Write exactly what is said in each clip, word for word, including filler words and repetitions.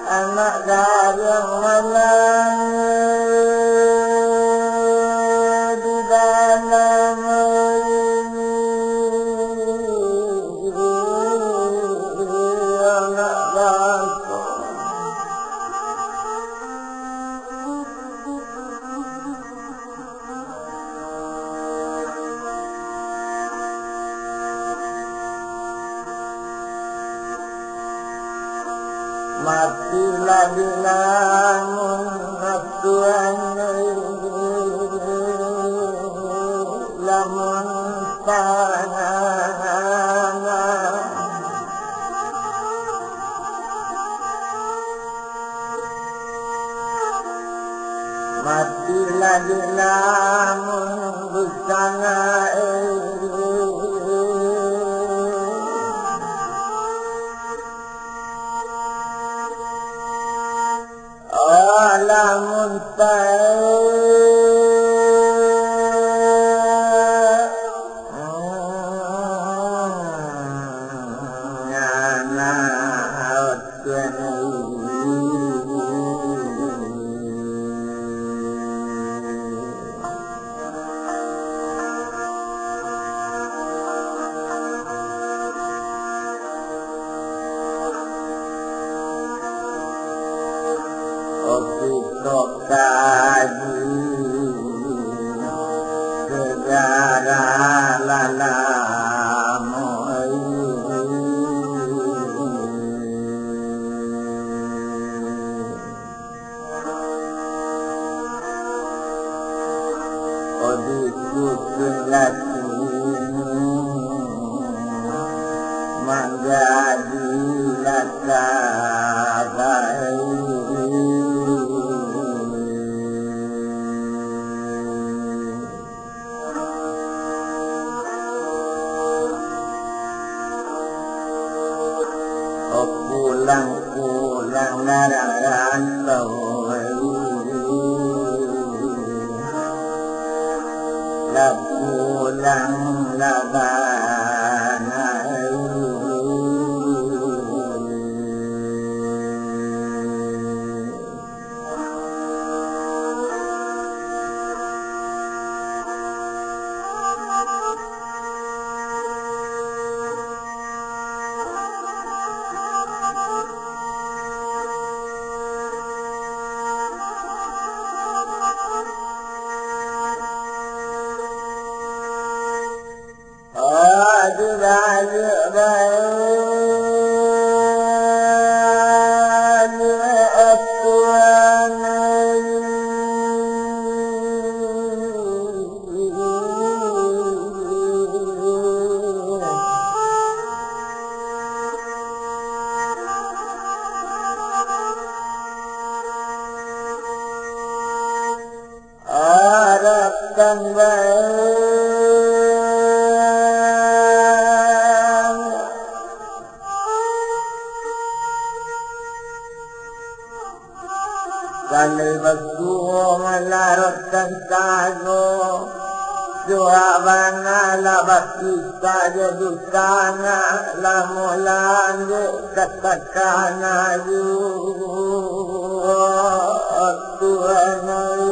Anak gadang malang di dalam ini, anak bangsa. Matilah di lamun Tuhan, lamun tangan. Matilah di lamun busana, eh. Oh, lamun ta-, Oki tokaji segara lalamo. Odi kucing laki manjadi lakabai. Pulang-pulang narantau, lah pulang lah bana. Arapkan bae. Kalai basuo malarotkan sago, suak bana lah bakisah jo dusana, lah mulanjek katakan ayu. Tuhan ai.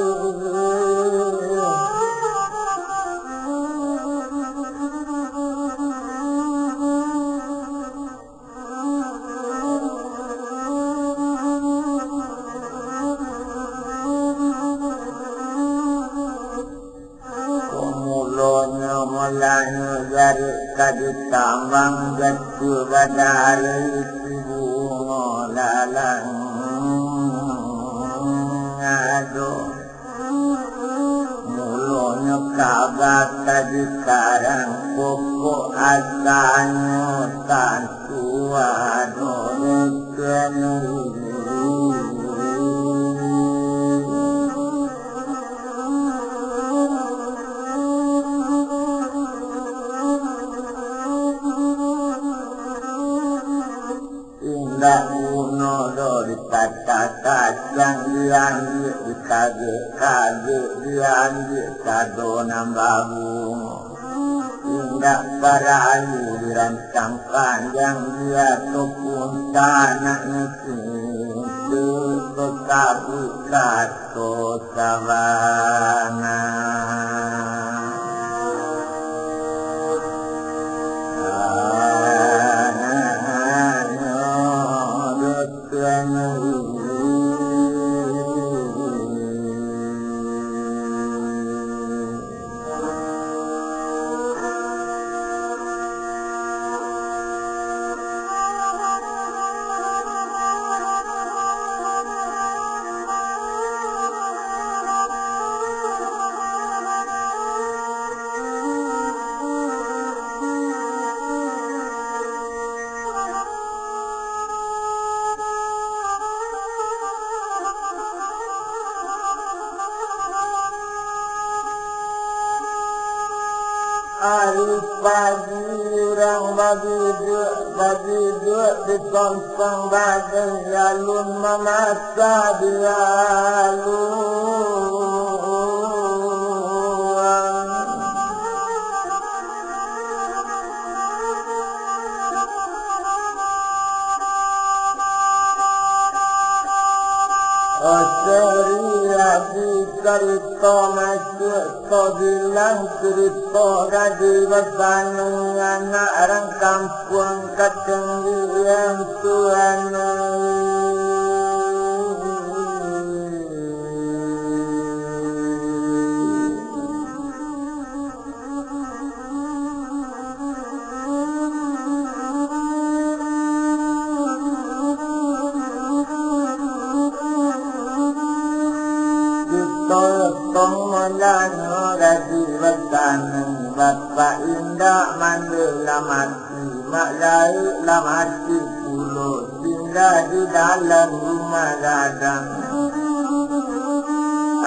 Pamulonyo malanyo jarik ka ditambang, jatuah badarih isi bungo lalang ado. Mulonyo kaba ka dikarang, pokok asanyo tantu ado. Doh dikacak-kacak, diambiak dikagek-kagek, diambiak sado nan babungo. Indak paralu dirantang panjang, biaso pun tanak nyo singkek, tasabuik kato sabana. Anaknyo Ari pagi urang baduduak, baduduak di sompang bagai, alun mamasak di alun. Oseri adi carito masuak, sobilang carito gadih basanang, anak urang kampuang katenggian tuan. Ditotong malanyo gadih basanang, bapak indak mandeh lah mati, mak gaek lah mati pulo, tingga di dalam rumah gadang.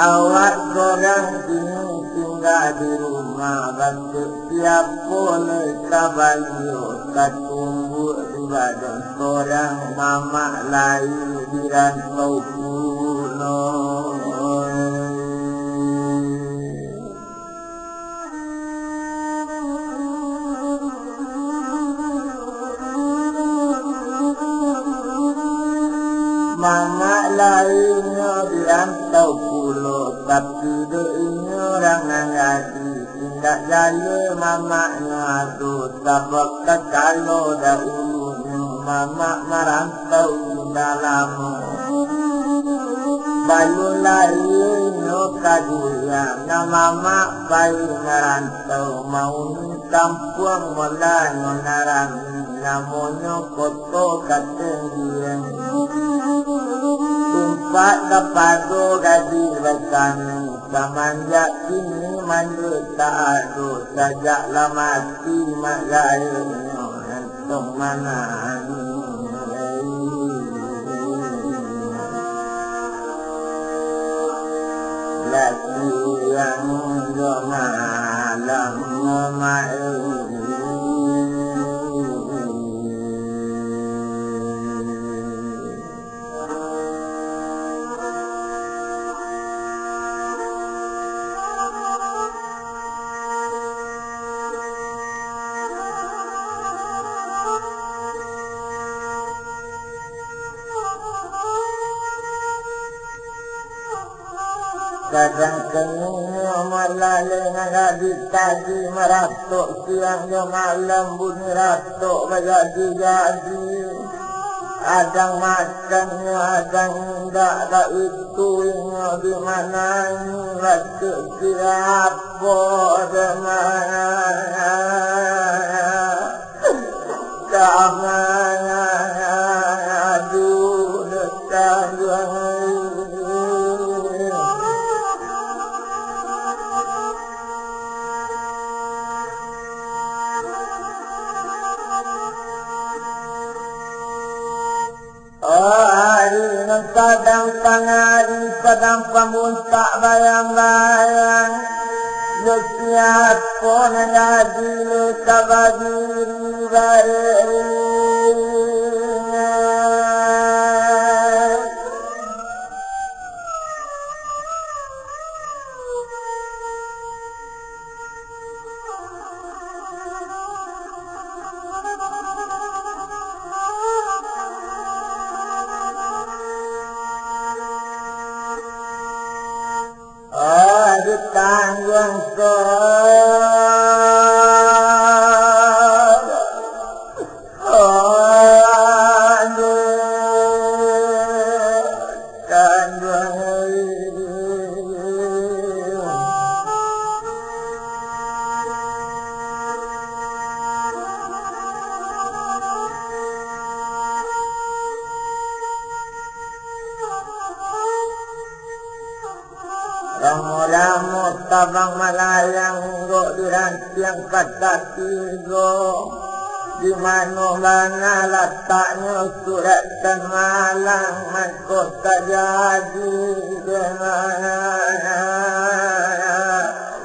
Awak sorang kini tingga di rumah, batuk siapo lai ka banyo, tatumbuak di badan sorang, mamak lai di rantau pulo. Mamak lai nyo di rantau pulo, tapi dek inyo urang nan gadih, indak jaleh mamaknyo ado, sabab takalo dahulunyo mamak marantau indak lamo. Balun lai inyo ka Guliang, nan mamak pai marantau, mauni kampuang mulanyo nan rami, namonyo Koto Katenggian. Tumpak kapado gadih basanang, samanjak kini mandeh tak ado, sajak lah mati mak gaeknyo. Tong manangih. Lah siang jo malam mamain. Kadang kanyo malaleh nan gadih tadi, maratok siang jo malam bunyi ratok bajadi-jadi. Adang makannyo, adang indak, baitu inyo bi manangih, batuk siapo dek mangah. Ka mangah dek kanduang. Oh, ari nan sadang pangari, sadang pambuntak bayang-bayang. Yo siapo nan jadi le ka badiri barek. Tangguang so-, tangguang. Ramo-ramo tabang malayang, gok dirantiang patah tigo. Di mano bana lataknyo surat tan malang, mangko tajadi dek mano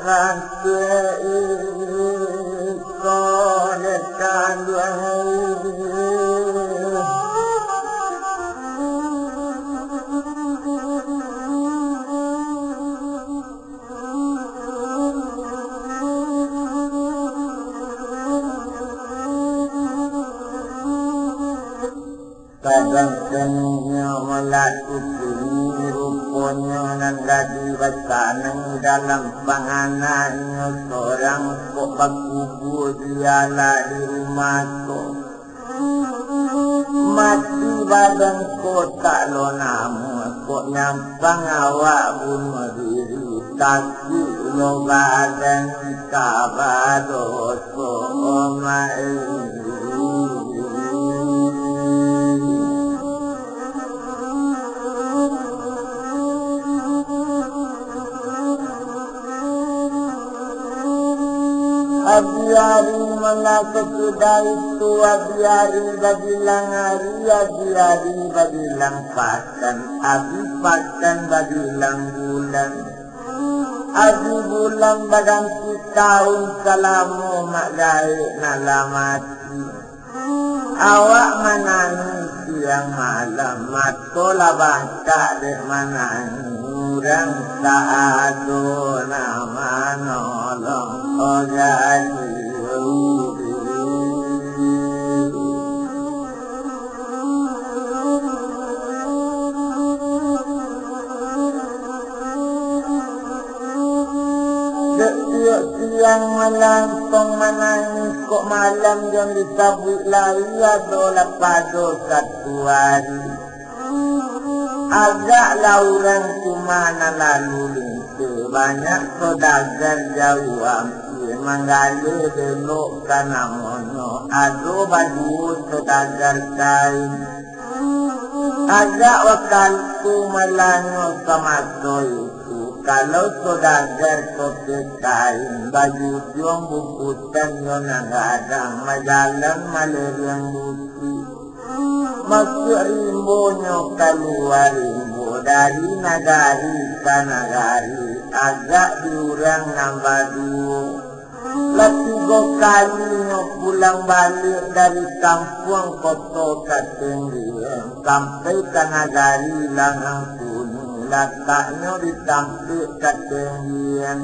rantiang iko dek kanduang. Kadang kanunyo malaku kini, ruponyo nan gadih basanang dalam panganaknyo sorang, kok bakubua dialah di rumah ko. Mati badan ko tak lo namuah, kok nyampang awak bunuah diri, takuik lo badan ka badoso, omak. Ari-ari malah sasudah itu, ari-ari babilang ari, ari-ari babilang pakan, ari pakan babilang bulan, ari bulan baganti taun, salamo mak gaek nan lah mati. Awak manangih siang malam, mato lah bangkak dek manangih, urang tak ado nan manolong, oh gadih. Dek tiok siang malantong manangih, kok malam jan disabuik lai, adolah pado satu ari. Agaklah urang cuma nan lalu linta, banyak saudagar jauah ampia, manggaleh delok ka namonyo, ado baduo saudagar kain. Agak wakatu malanyo samaso itu, kalau saudagar tokeh kain, bajujuang bungkusan nyo nan gadang, bajalan maleriang busi. Masuak rimbonyo, kalua rimbo, dari nagari ka nagari, agak di urang nan baduo. Lah tigo kalinyo pulang baliak dari kampuang koto Katenggian, sampai ka nagari Langang Kuning, lataknyo di tampek Katenggian.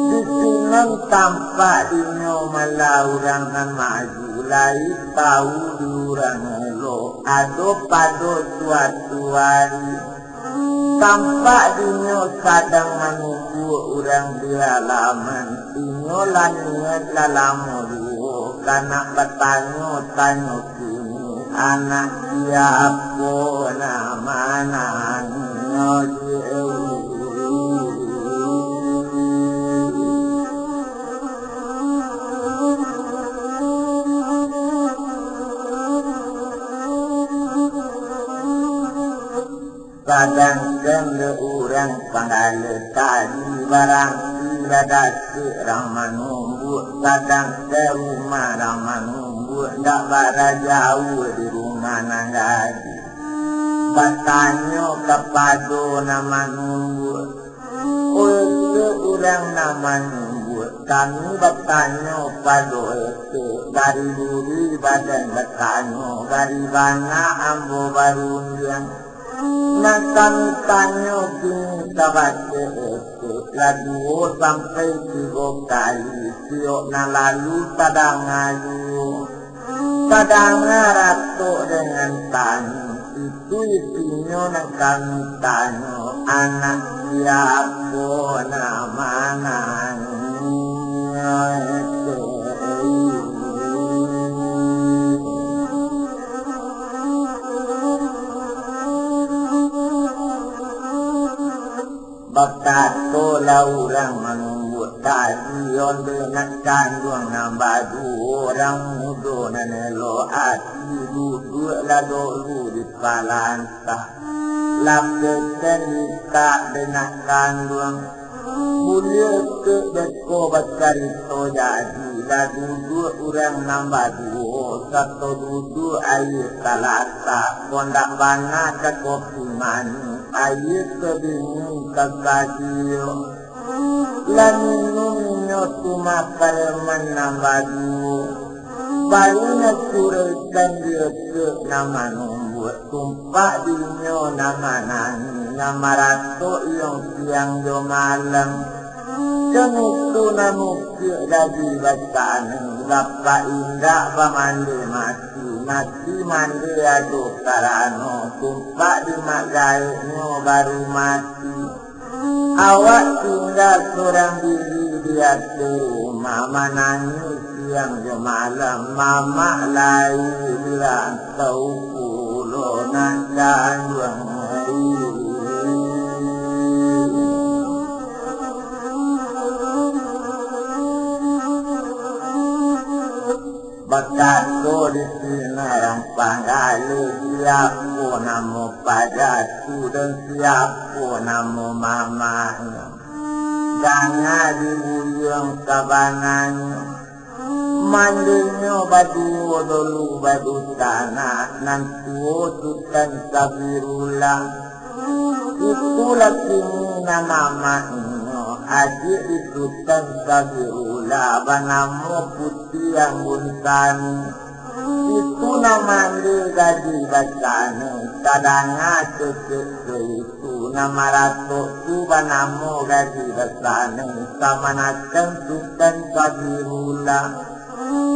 Di sinan tampak dinyo malah urang nan maju, lai tau di urang elok, ado pado suatu ari. Tampak dinyo sadang manumbuak urang di halaman. Inyo lah niaik lah lamo juo, ka nak batanyo-tanyo kini, anak siapo nan mananyo. Sadangkan dek urang panggala tadi, barangkali lah dakek rang manumbuak, sadangkan rumah rang manumbuak ndak bara jauah di rumah nan gadih. Batanyo kapado nan manumbuak, "Oke, urang nan manumbuak, kami batanyo pado Eke, bari diri badan batanyo, bari bana ambo barundiang. Nan kami tanyo kini kabake Eke, lah duo sampai tigo kali, siok nan lalu tadanga juo. Tadanga ratok dengan tani, itu isinyo nan kami tanyo, anak Siapo nan manangih? Bakatolah urang manumbuak tadi, ondeh nak kanduang nan baduo, urang mudo nan elok ati, duduaklah dulu di palantah. Lapehkan litak dek nak kanduang. Buliah kek beko bacarito, jadilah duduak urang nan baduo, sato duduak aia talatak, kondak bana ka kopi manih, aia ka dingin ka sadio. Lah minum inyo tu mah pareman nan baduo. Baru nyo curaikan di etek nan manumbuak, tumpak di inyo nan manangih, nan maratok iyong siang jo malam. Kan itu nan mukiak gadih bataneh, bapak indak bamande mati, mati mande ado karano, tumpak di mak gaeknyo baru mati. Awak tingga surang diri di ateh rumah, manangih siang jo malam, mamak lai di rantau pulo nak kanduang. Bakato di sinan urang panggaleh, siapo namo paja tu dan siapo namo mamaknyo? Danga di buyuang sabananyo, mandenyo baduo dolu badutanak, nan tuo Sutan Sabirullah. Itulah kini nan mamaknyo, adiak di Sutan Sabirullah, banamo Puti Ambun Sani. Itu nan mande gadih bataneh, tadanga kecek itu, nan maratok tu banamo gadih bataneh, kamanakan Sutan Sabirullah.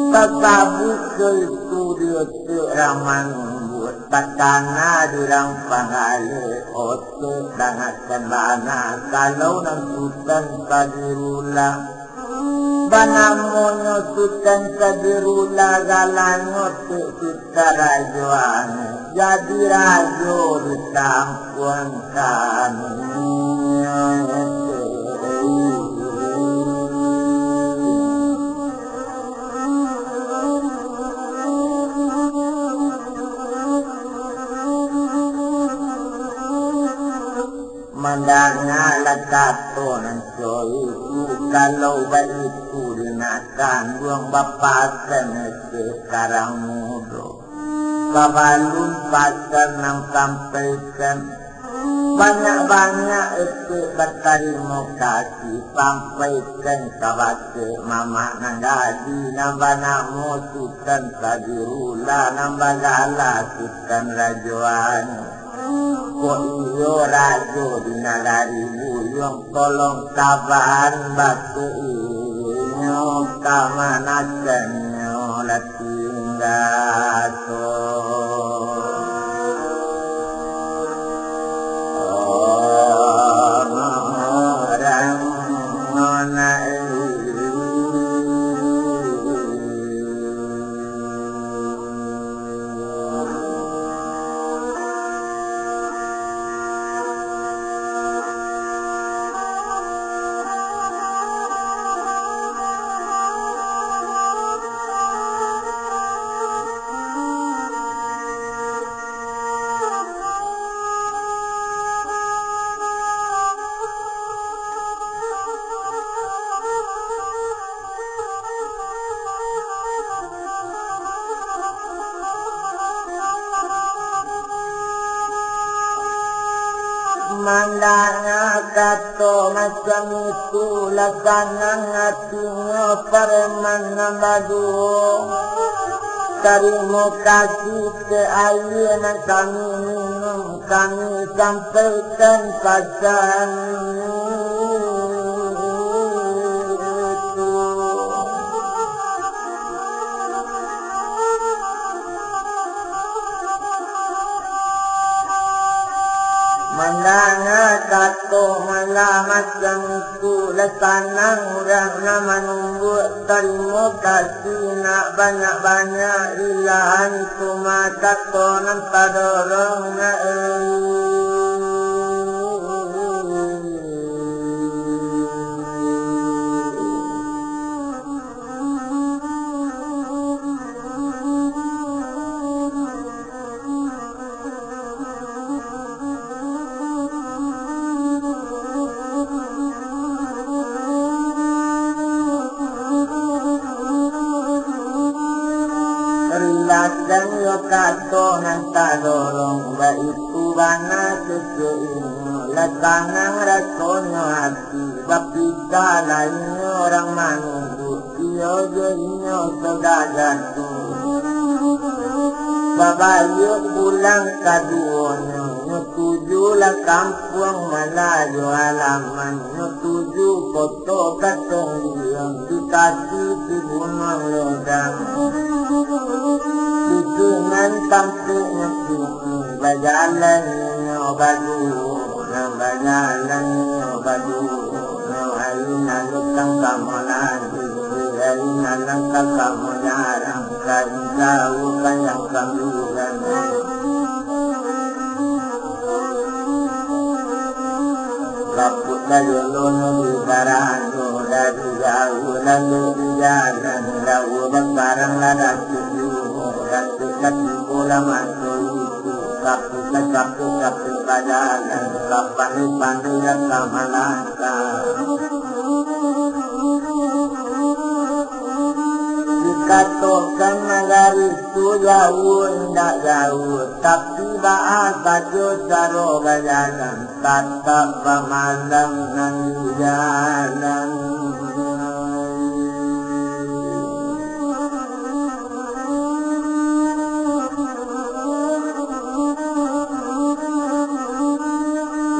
Tasabuik ka itu di otek urang manumbuak, takana di urang panggaleh, otek dangakan bana, kalau nan Sutan Sabirullah. Banamonyo Sutan Sabirullah, galanyo otek Sutan Rajoaneh, jadi rajo di kampuang kami. Mandangalah kato nan co itu, kalau baitu di nak kanduang, bapasan sekarang mudo. Sabalun pasan nan sampaikan, banyak-banyak etek batarimo kasih, sampaikan kabake mamak nan gadih, nan banamo Sutan Sabirullah, nan bagala Sutan Rajoaneh. Kok iyo rajo di nagari buyuang, tolong kabaan bake inyo, kamanakannyo lah tingga ko. Orang Mandanga kato macam itu, lah sanang atinyo pareman nan baduo. Tarimo kasih kek aia nan kami minum, kami sampaikan pasan itu. Mandanga kato malah macam tu, lah sanang urang nan manumbuak. Tarimo kasih nak banyak-banyak, ilahan tu mah kato nan tadorong nak. Rilakan yo kato nan tadorong, baitu bana kecek inyo, lah sanang rasonyo ati. Bapisah lainyo urang manunggu, iyo jo inyo saudagar tu. Babaliak pulang kaduonyo, nyo tuju lah kampuang Malayo alaman, nyo tuju koto Katongdiang, di kaki si Gunuang Lodang. Di sinan tampeknyo kini, bajalan inyo baduo. Nan bajalan nyo baduo, nyo ari nan lukang samo lagi, ari nan langkah samo jarang, kain jauah panjang sambilan. Rapuik gayolonyo di barando, dari jauah lalu di jalan, jauah basarang lah dapik juo, dapik lah tibo lah maso itu. Tapi ka capek-capek bajalan, ka pandai-pandai ka malangkah. Dikatokan nagari tu jauah, indak jauah, tapi baa sajo caro bajalan, tatap bamalam nan di jalan.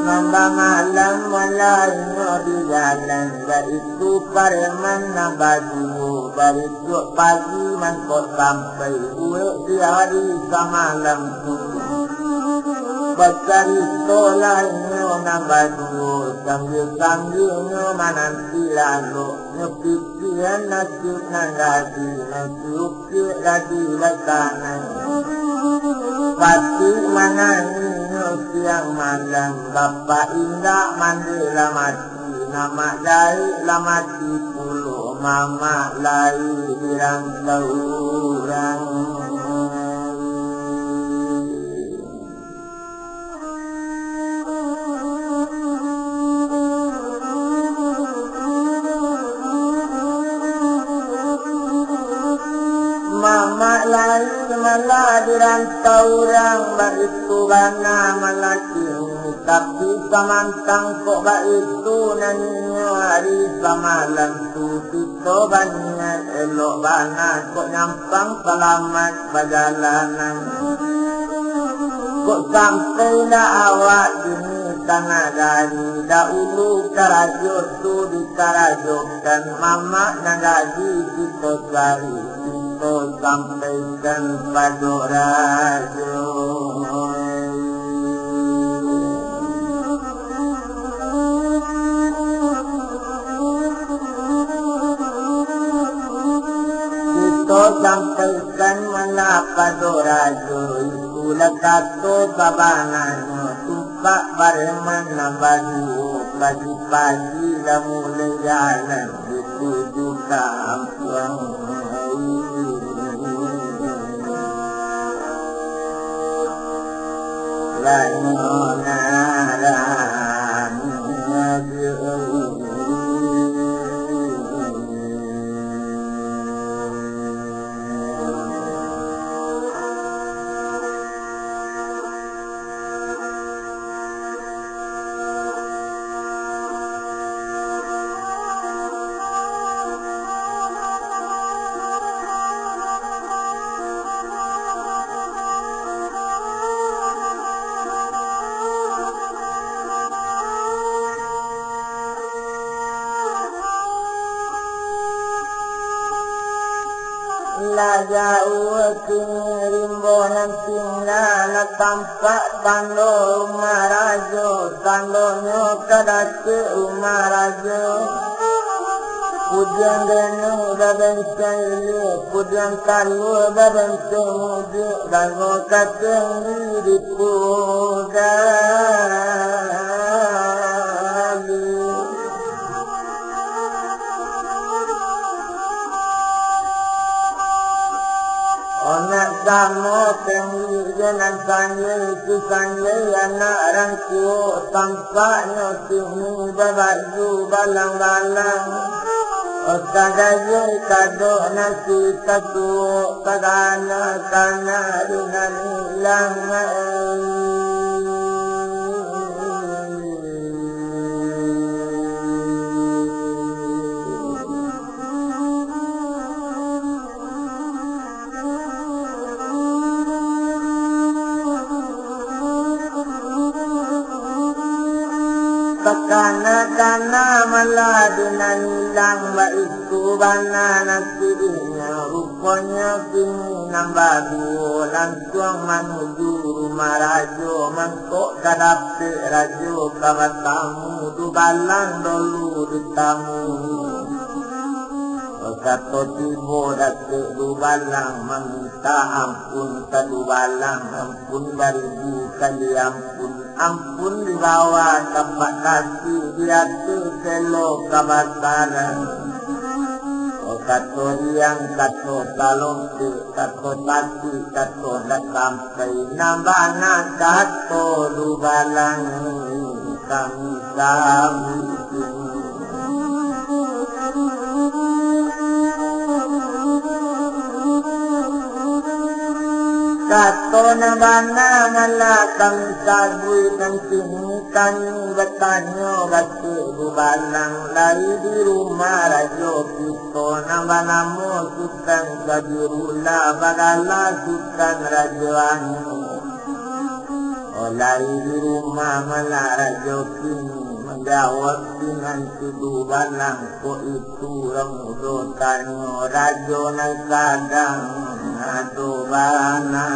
Nan bamalam malah inyo di jalan, baitu pareman nan baduo, barisuak pagi mangko sampai, buek di ari samalam tu. Bacaritolah inyo nan baduo, sambia-sambianyo mananti lalok, nyo pikian nasib nan jadi, nan si Ukik jadi batanai. Patuik manangih nyo siang malam, bapak indak mandeh lah mati, mamak jahek lah mati pulo, mamak lai di rantau urang. Mamak lain malah di rantau urang, baitu bana malah kini. Tapi samantang kok baitu, nan inyo ari samalam tu, kito baniaik elok bana, kok nyampang salamat pajalanan. Kok sampai lah awak kini ka nagari, dahulu karajo tu dikarajokan, mamak nagari kito cari, kito sampaikan pado rajo. Kito sampaikan malah pado rajo, itulah kato sabananyo, tumpak pareman nan baduo, pagi-pagi lah mulai jalan, dituju kampuang. Lah jauah kini rimbo nan tingga, lah tampak Tando rumah rajo, tandonyo ka dakek rumah rajo. Pudian deno babencang ilia, pudian talua babencang mujuik, dango kacang di dipugali. Onak samo tenggi jo nan sanjai, si sanjai anak rangkuo, tampaknyo kini babaju balang-balang. Otak gajai kadok nasi tatuo, tagana-kana di nan ilang. Takana-kana malah di nan ilang, baitu bana nasibnyo. Ruponyo kini nan baduo lansuang manuju rumah rajo, mangkok ka dapek rajo ka batamu, dubalang dolu ditamui. Kato tibo dakek dubalang, mamintak ampun ka dubalang, ampun baribu kali ampun, ampun di bawah tapak kaki, di ateh selo kabasaran. Kato riang, kato talontik, kato takuik, kato ndak sampai, nan bana kato dubalang kami sambut. Kato nan bana malah kami sabuik, nan kini kami batanyo bakeh dubalang, lai di rumah rajo kito nan banamo Sutan Kabirullah, bagala Sutan Rajo Anyo. Lai di rumah malah rajo kini, manjawab pinanti dubalang, kok itu urang mudo tanyo, rajo nan sadang ado bana.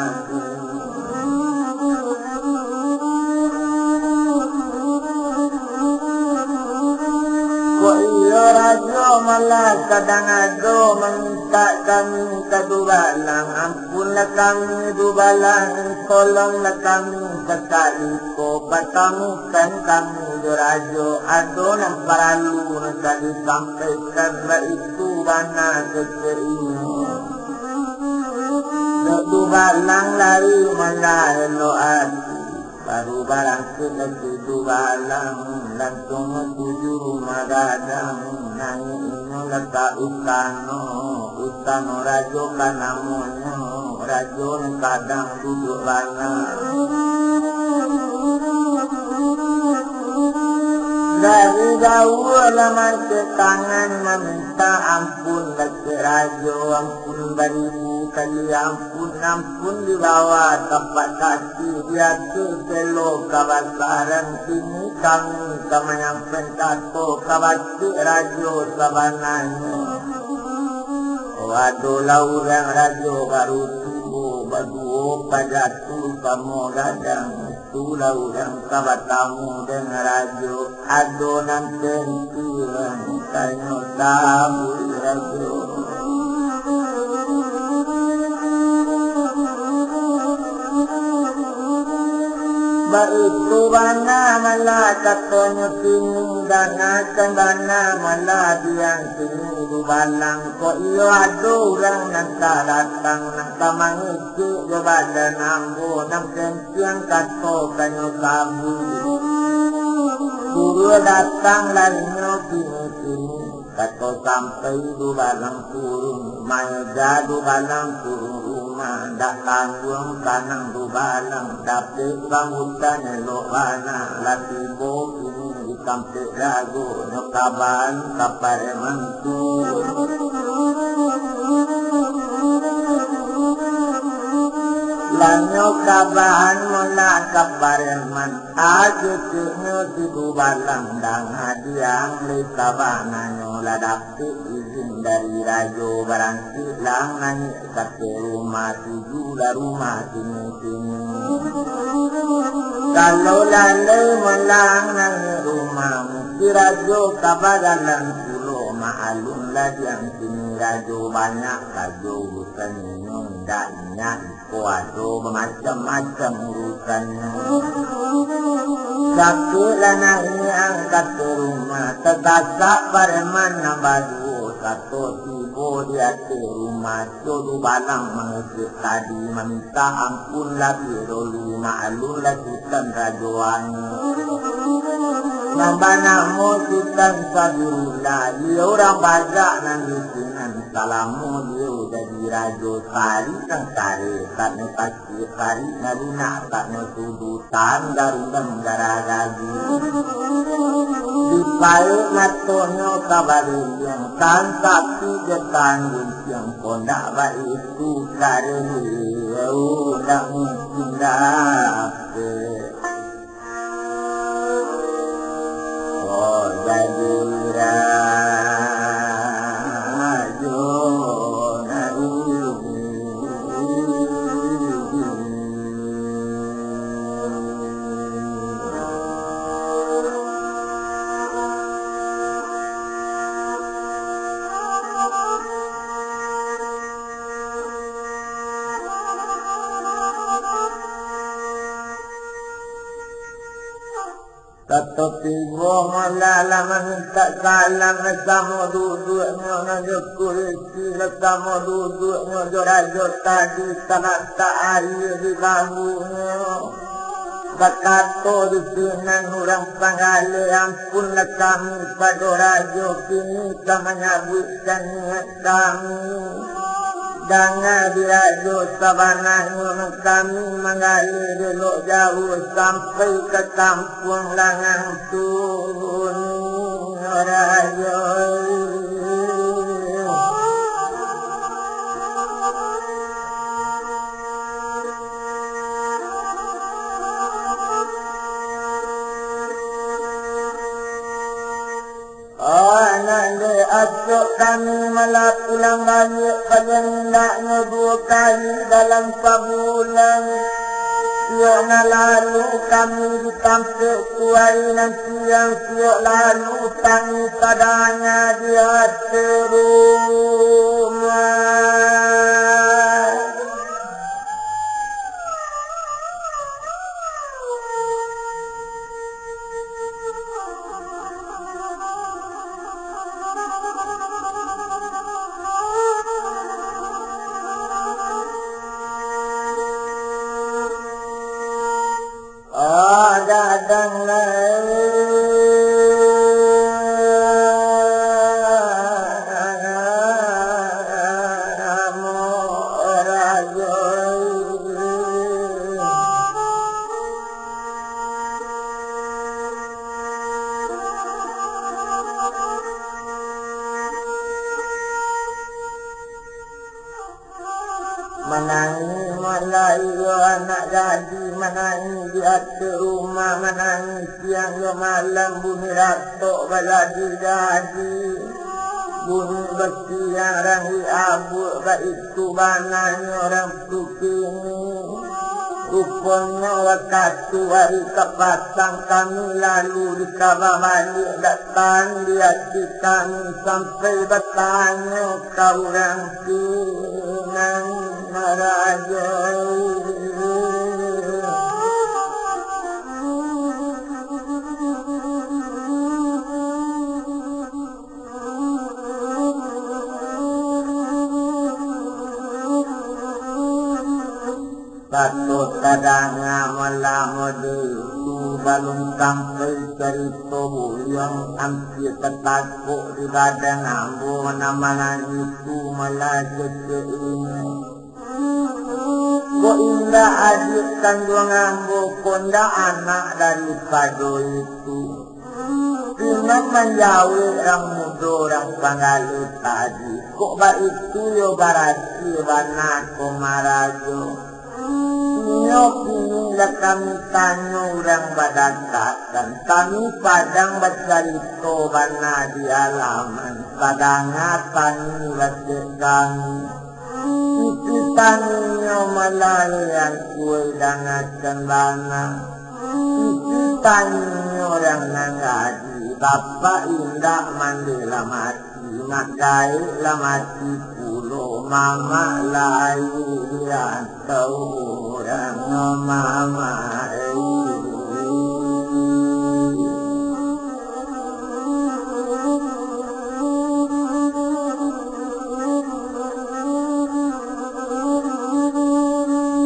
Kok iyo rajo malah sadang ado mamintak kami ka dubalang, ampunlah kami dubalang, tolonglah kami sakali ko, patamukan kami jo rajo, ado nan paralu nan ka disampaikan, baitu bana kecek inyo. Dek dubalang lai malah elok ati. Baru barangkek dari dubalang, lansuang matuju rumah gadang. Naiak inyo lah ka istano, istano rajo ka namonyo, rajo nan sadang duduak bana. Dari jauah lah maangkek tangan, mamintak ampun dakek rajo, ampun baribu kali ampun, ampun di bawah tapak kaki, di ateh selo kabasaran. Kini kami ka manyampaian kato ka bakeh rajo sabananyo. Oh, adolah urang rajo baru tuo, baduo pajatu samo gadang, itulah urang ka batamu dek rajo. Ado nan penting, tanyo tabuih rajo. Baitu bana malah katonyo kini, dangakan bana malah diang kini dubalang. Kok iyo ado urang nan ka datang, nan ka mangecek jo badan ambo, nan pen- Siang kato kanyo sabuik. Suruah datang lah inyo kini-kini. Kato sampai dubalang turun, maeda dubalang turun rumah, dak tangguang sanang dubalang, dapek sambutan elok bana, lah tibo kini di tampek rago, nyo kabaan ka pareman tu. Lah nyo kabaan muna ka pareman, ajo ceknyo si dubalang, dang adiang lai sabananyo lah dapek izin dari rajo, barangkek lah naiak ka rumah, tuju lah rumah kini-kini. Kalau lalai malang nang rumah, musti rajo ka bajalan pulo. Maklum lah diang kini rajo banyak sajo urusannyo, indak inyak iko ado bamacam-macam urusannyo. Sakik lah naiak angka rumah, tasasak pareman nan baduo, sato tibo di ateh rumah, Dodo Balang mangecek tadi, mamintak ampun labiah dolu, maklum lah Sutan Rajoanyo. Nan banamo Sutan Sabirullah, iyo urang Batak nan di sinan, salamo iyo jadi rajo, tarik nan kareh, tak nan Siripari nan lunak, tak nan sudutan, garundam garagagu. Dipaek matonyo ka baliliang, kan sapi jo kan guntiang, kondak baitu kareh, ndak mungkin dapek. Oh, jadi rajo nan Sato tibo malah lah mamintak salam, samo duduaknyo nan jo kurisi, samo duduaknyo jo rajo tadi, talatak aia di bahunyo. Bakato di sinan urang panggaleh, "Ampunlah kami pado rajo, kini ka manyabuikkan niaik kami. Danga di rajo, sabananyo kami manggaleh di elok jauah sampai ka kampuang Langang Tuni, rajo." Anak dek asuak kami malah pulang baliak, paling indaknyo duo kali dalam sabulan. Siok nan lalu kami di tampek tuai nan siang, siok lalu kami tadanga di ateh rumah. Gadang lai rajo. Manangih malah iyo anak gadih, manangih di ateh rumah, manangih siang jo malam, bunyi ratok baladi-dadi, bunyi basiang rangik abuak, baitu bananyo urang tu kini. Ruponyo wakatu ari ka patang, kami lalu dikaba baliak, datang di ati kami sampai batanyo ka urang Pinang Marajo. Sato tadanga malah mode tu, balun sampai carito buyuang, ampia tatakok di badan ambo, nan manangih tu malah kecek inyo. Kok indak adiak kanduang ambo, kok indak anak daripado itu? Inyo manjawek urang mudo, urang panggaleh tadi, kok baitu yo barati bana ko marajo. Inyo kini lah kami tanyo urang badakatan, kami padang bacarito bana di alaman, tadanga tangih basek kami. Isi tangihnyo malah lai angku ai dangakan bana. Tanyo urang nan gadih, bapak indak mandeh lah mati, makaik lah mati pulo, mamak lai diantau urang mamak.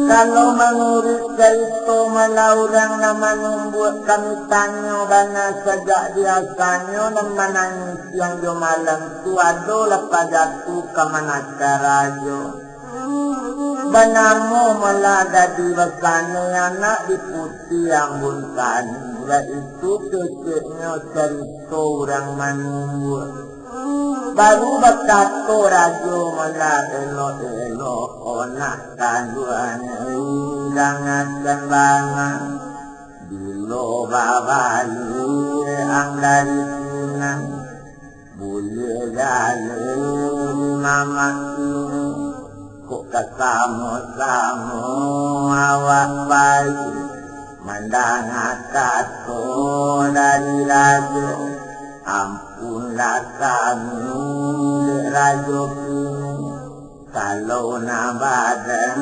Kalau manuruik carito malah urang nan manumbuak kami tanyo bana sajak biasanyo nan manangih siang jo malam tu ado lah pajatuah ka manakah rajo. Banamo malah gadih basanai anak di putiah ambun tani, baitu keceknyo carito urang manumbuak. Baru bakato rajo malah elok-elok, nak kanduang indak akan bana. Bilo babaliak ang dari sinan, buliah galo di mamak kini. Kok ka samo-samo awak pai mandanga kato dari rajo. Ampunlah kami, dek rajo kini, kalau nan badan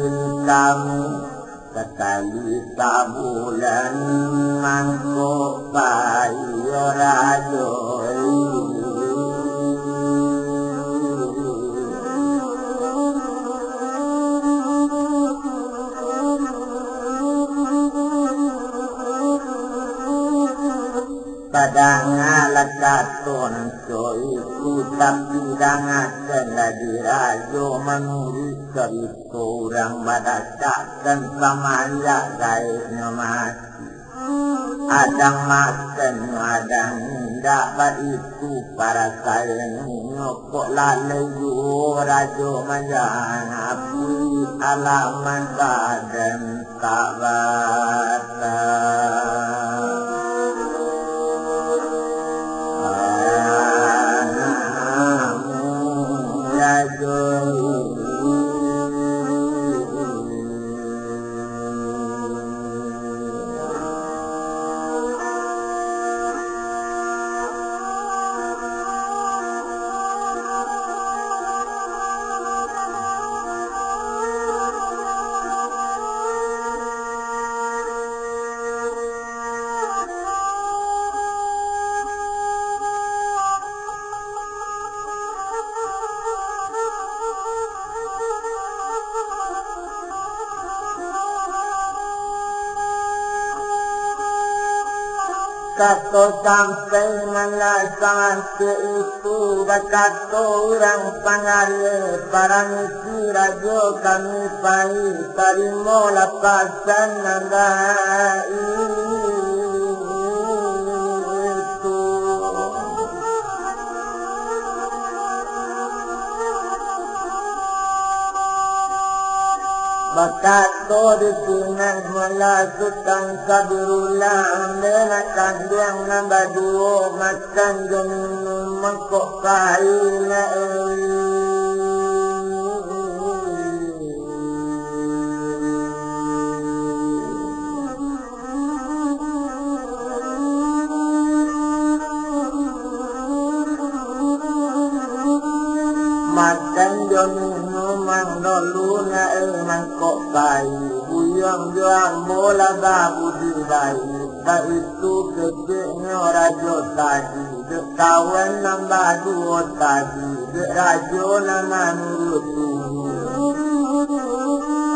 diri kami, sakali sabulan mangko pai rajo. Tadangalah kato nan co itu, tapi dangakanlah di rajo manuruik carito urang badakakkan samanjak gaeknyo mati. Adang makannyo, adang indak, baitu parasaennyo, kok lalai juo rajo manjangapui alaman badan. Kato sampai malah sangkek itu, bakato urang pangalia, paramisi rajo kami pai, tarimolah pasan nan baitu. Bakato di sinan malah Sutan Sabirullah, ambiak anak kanduang nan baduo makan jo minum mangkok kain. Makan jo minum ang dulu, nak, eh, mangkok kayu. Buyuang jo ambo lah babudi bayi. Baitu keceknyo rajo tadi, dek kawan nan baduo tadi, dek rajo nan manuruik tunggu.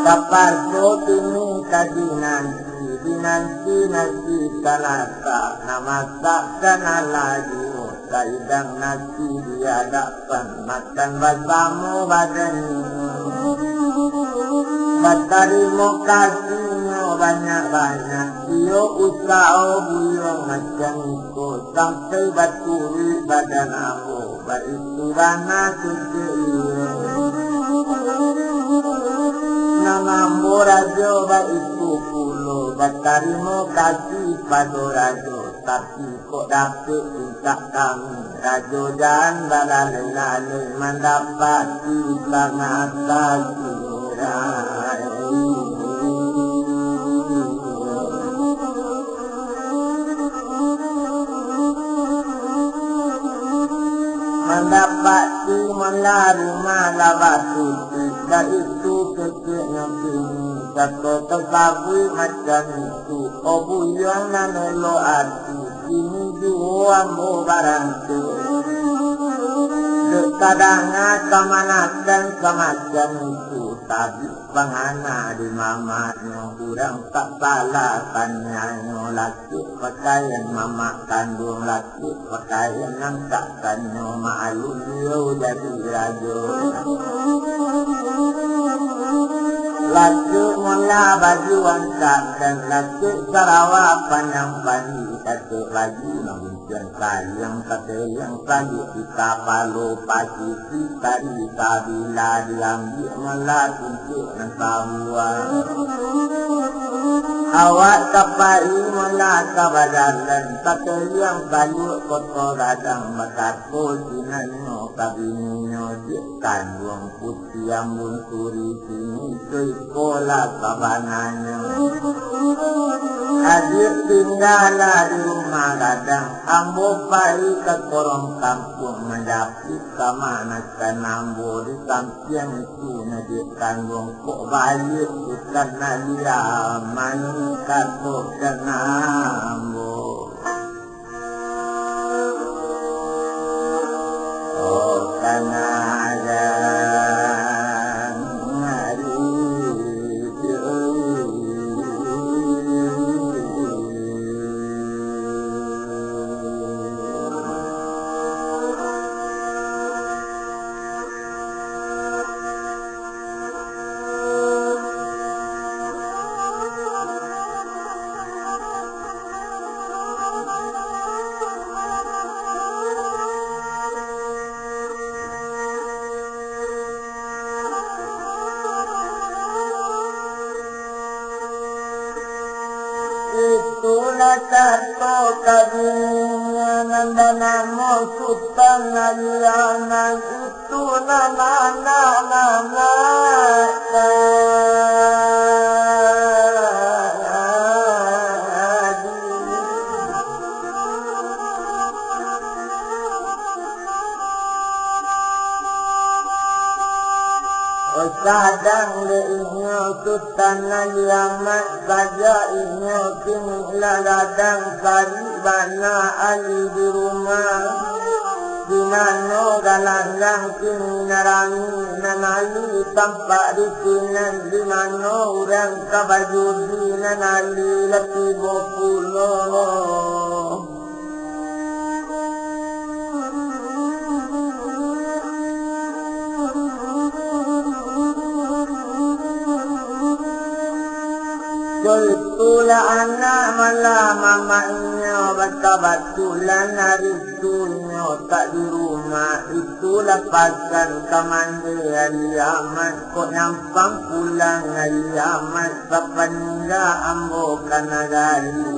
Taparso kini ka dinanti, dinanti nasi talatak, nan masakkan alah juo, saidang nasi di adapan, makan basamo badan. Batarimo kasihnyo banyak-banyak, iyo usaho buyuang macam iko, sampai baturuik badan ambo. Baitu bana kecek iyo. Nan ambo rajo baitu pulo, batarimo kasih pado rajo, tapi kok dapek pintak kami, rajo jan balalai-lalai mandapati tanah takirai. Dapek di mala rumah lah batutuik, dari tu keceknyo kini, sato tasabuik macam itu, o buyuang nan elok ati, kini juo ambo barantui. Dek tadanga kamanakan samacam itu, tabik pangana di mamaknyo, urang tak salah tanianyo, laki pakaian mamak kanduang, laki pakaian nan tak tanyo, maklum iyo jadi rajo. Laki mula baju angkatkan, laki sarawa panjang pandi, katik baju nan Yang sayang sateliang saluik di kapalo, pagi si tadi sabila diambiak malah tuntuak nan sabuah. Awak ka pai malah ka bajalan, sateliang saluik koto gadang, bakato sinanyo ka bininyo, "Diak kanduang puti ambun suri, kini ko iko lah sabananyo. Adiak tinggalah di rumah gadang, ambo pai ka korong kampuang, manjapuik kamanakan ambo, di sampiang itu nyo diak kanduang kok baliak bukan naliaman," katokan ambo. Itulah kato kabinian nan banamo Sutan Alianan, itu nan anak-anak tadi. Sadang dek inyo Sutan Aliamat, sajak inyo kini lah gadang, sarik bana alun di rumah. Di mano galanggang kini nan rami, nan alun tampak di sinan, di mano urang ka bajudi, nan alun lah tibo pulo. Itulah anak malah mamaknyo, bakabatulan ari tu inyo tak di rumah. Itulah pasan ka mandeh Aliamat, kok nyampang pulang Aliamat, sapaningga ambo ka nagari.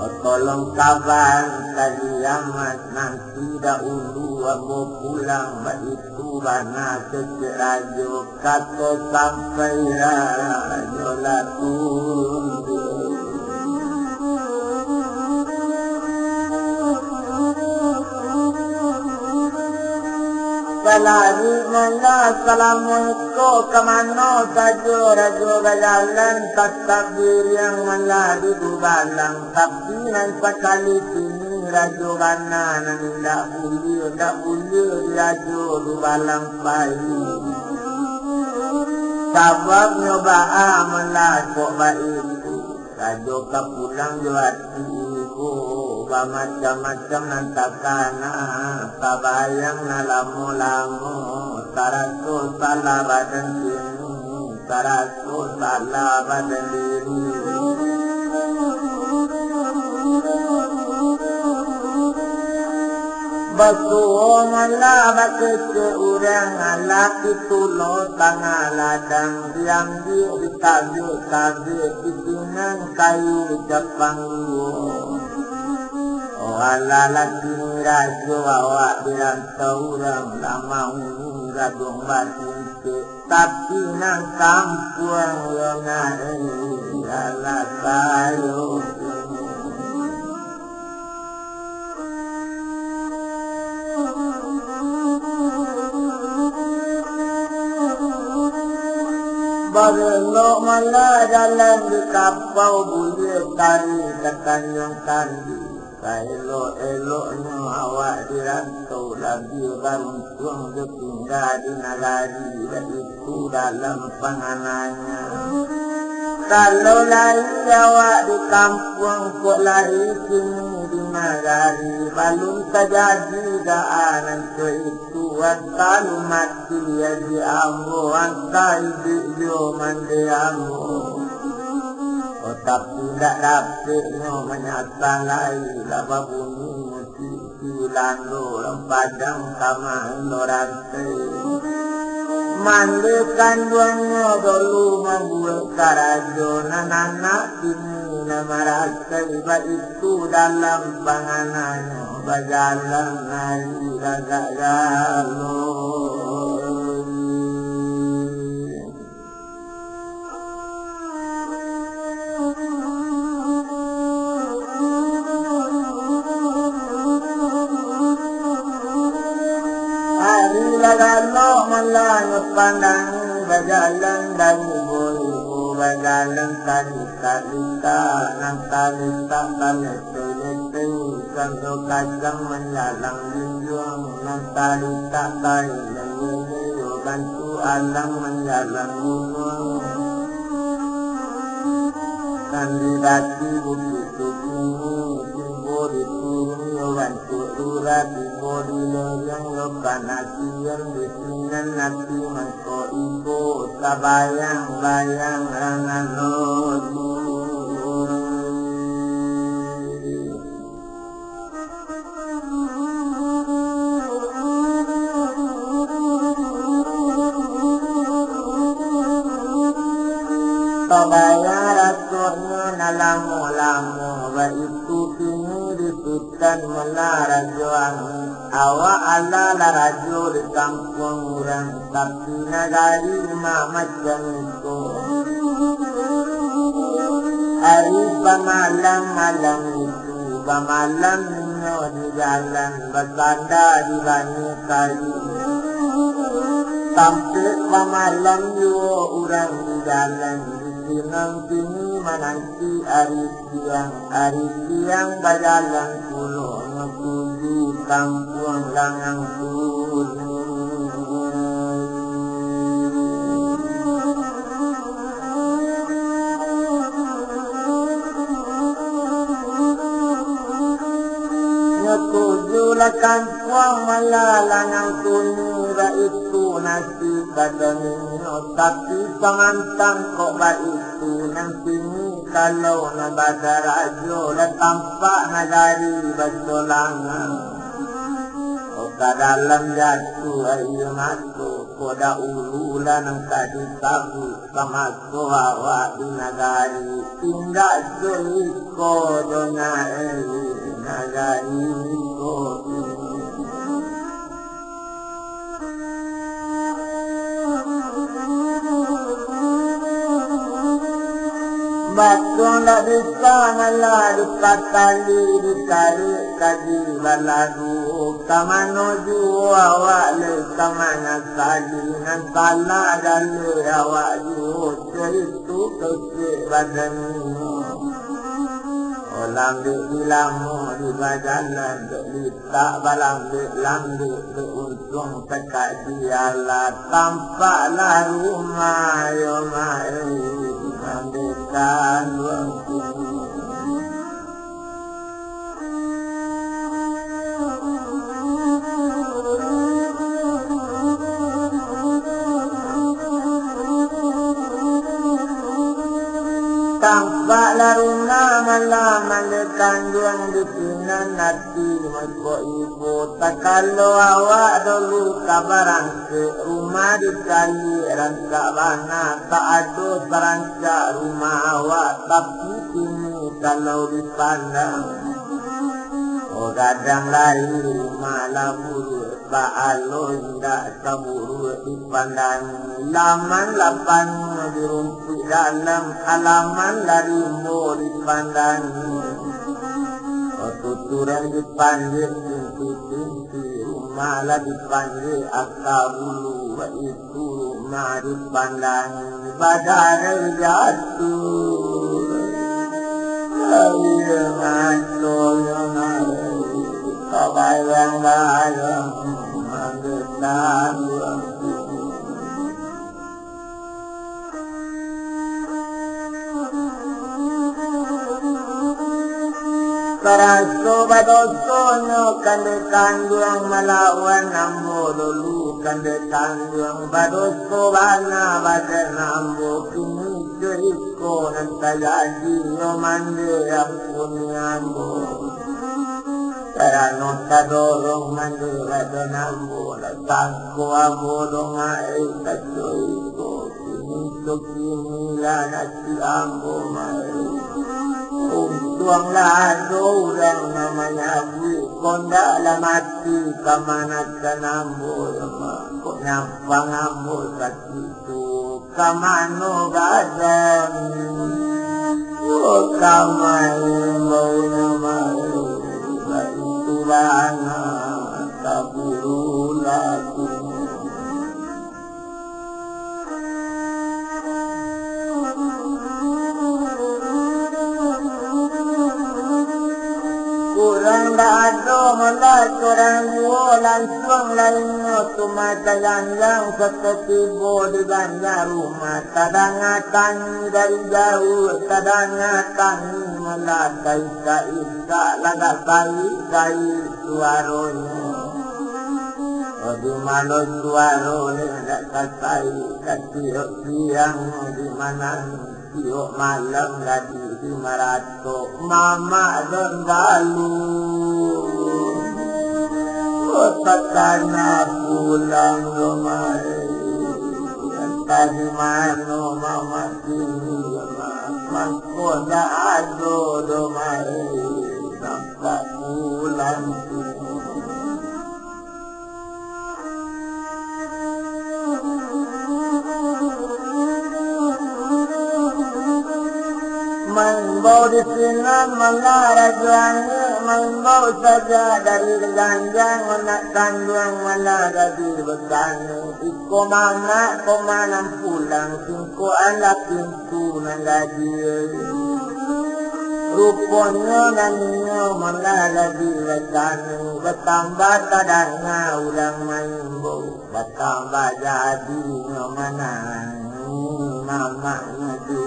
Oh, tolong kaban ka Aliamat, nanti dahulu ambo pulang, baitu bana kecek rajo, kato sampai rajo lah tunduak. Salari malah salamo iko, ka mano sajo rajo bajalan, tatap diriang malah di dubalang. Tapi nan sakali kini rajo bana nan indak buliah, indak buliah dirajo dubalang pai. Sababnyo baa malah kok baitu, rajo ka pulang jo ati ibo, bamacam-macam nan takana, tabayang nan lamo-lamo, taraso salah badan kini. Sarato salah badan diri. Basuo malah bakecek urang, alah pitulo tangah ladang, diambiak ditabik-tabik, di sinan kayu capang duo. Oh alah, laki ni rajo awak dirantau urang, lah mau gadong batin. Tapi nan kampuang yo nan alah sayo. Barelok malah jalan di kapau, buliah tarik ka Tanjuang Kandi. Saelok-eloknyo awak di rantau, labiah baruntuang jo tingga di nagari, baitu dalam pangananyo. Kalau lai awak di kampuang, kok lai kini di nagari, balun tajadi daa nan cako itu, antah lu mati aji ambo, antah iduik jo mande ambo. Oh, tapi ndak dapeknyo manyasa lai, lah babunyi musik si Lando, urang Padang ka main lo rantai. Mande kanduangnyo dulu mambuek karajo, nan anak kini nan marasai, baitu dalam pangananyo, bajalan ari gagak galo. Ari lah galok malah nyo pandang, bajalan dari boyo, bajalan tadi. Talita, nan talita talete-lete, sando kacang manjalang junjuang, nan talita tai lele, yo bantu alang manjalang gunuang. Nan di daki bukik tu kini, tibo di turun yo bantu lurah, tibo di lereng yo panasian, di sinan ati mangko ibo, tabayang-bayang angan lodi. Tabayang rasonyo nan lamo-lamo, baitu kini di Sutan malah rajo angin. Awak alah lah rajo di kampuang urang, tapi nagari ma macam iko. Ari pamalam malam itu, bamalam inyo di jalan, basanda di bani kayu. Tampek bamalam juo urang di jalan, di sinan kini mananti ari siang. Ari siang bajalan pulo, nyo tuju kampuang Langang Tuni. Nyo tuju lah kampuang malah Langang Tuni, baitu nasib badan inyo, tapi samantang kok baitu nan kini. Kalau nan badarajo lah tampak nagari basolangan. Oh, ka dalam jatuah aia mato, kok dahulu lah nan ka disabuik, samaso awak di nagari. Indak jo iko doh nyo, eh, nagari ko kini. Batua ndak bisa malah dipatali, ditarik kaji balagu. Ka mano juo awak lai ka manyasali, nan salah jaleh awak juo, caitu kecek badan. Oh, lambek dilamo di bajalan, dek litak balambek-lambek, dek untuang takak dialah, tampaklah rumah yo main mandekan. Tampaklah rumah malam ado kanduang di sinan ati mangko ibo. Takalo awak dulu ka barangkek, rumah dicaliak rancak bana, tak ado sarancak rumah awak, tapi kini kalau dipandang, oh, gadang lai rumah lah buruak, bak alo indak saburuak dipandangi, laman lapang di rumpuik dalam, alaman lah rimbo dipandangi. Oh, tuturan dipanjek pintu-pintu, rumah lah dipanjek aka bulu, itu rumah dipandangi. Sadar jatuh, air matonyo naik, tabayang-bayang manggetanduang. Saraso badosonyo kande kanduang malawan ambo dulu, kande kanduang badoso bana badan ambo, kini iko nan tajadi yo mande ampuni ambo. Karano tadorong mande badan ambo, lah sangko ambo domae kaco iko. Kini tu kini lah nasib ambo mai. Untuanglah ado urang nan manyabuik, kok ndak lah mati kamanakan ambo, ya Allah. Kok nyampang ambo sakik tu, kamano gadang? Oh, kamai bau nyo mai, baitu bana kaburu laku. Urang dak ado malah surang juo, lansuang lainyo tu mata ganjang, sato tibo di ganjang rumah, tadanga tangih dari jauah, tadanga tangih malah taisa-isa, lagak sai-sai suaronyo. Oh, di mano suaro ni dak sasai, katiok siang di manang, tiok malam gadih di maratok, mamak dan galuh. Oh, takana pulang rumah, entah di mano mamak kini, mangko dak ado doh mai nampak pulang tu. Maimbau di sinan malah rajo angek, maimbau saja dari ganjang, anak kanduang malah gadih batangih. Iko mamak ko manang pulang, singkokan lah pintu nan gadih. Ruponyo nan inyo malah gadih batangih, batambah tadanga urang maimbau, batambah jadinyo manangih mamaknyo tu.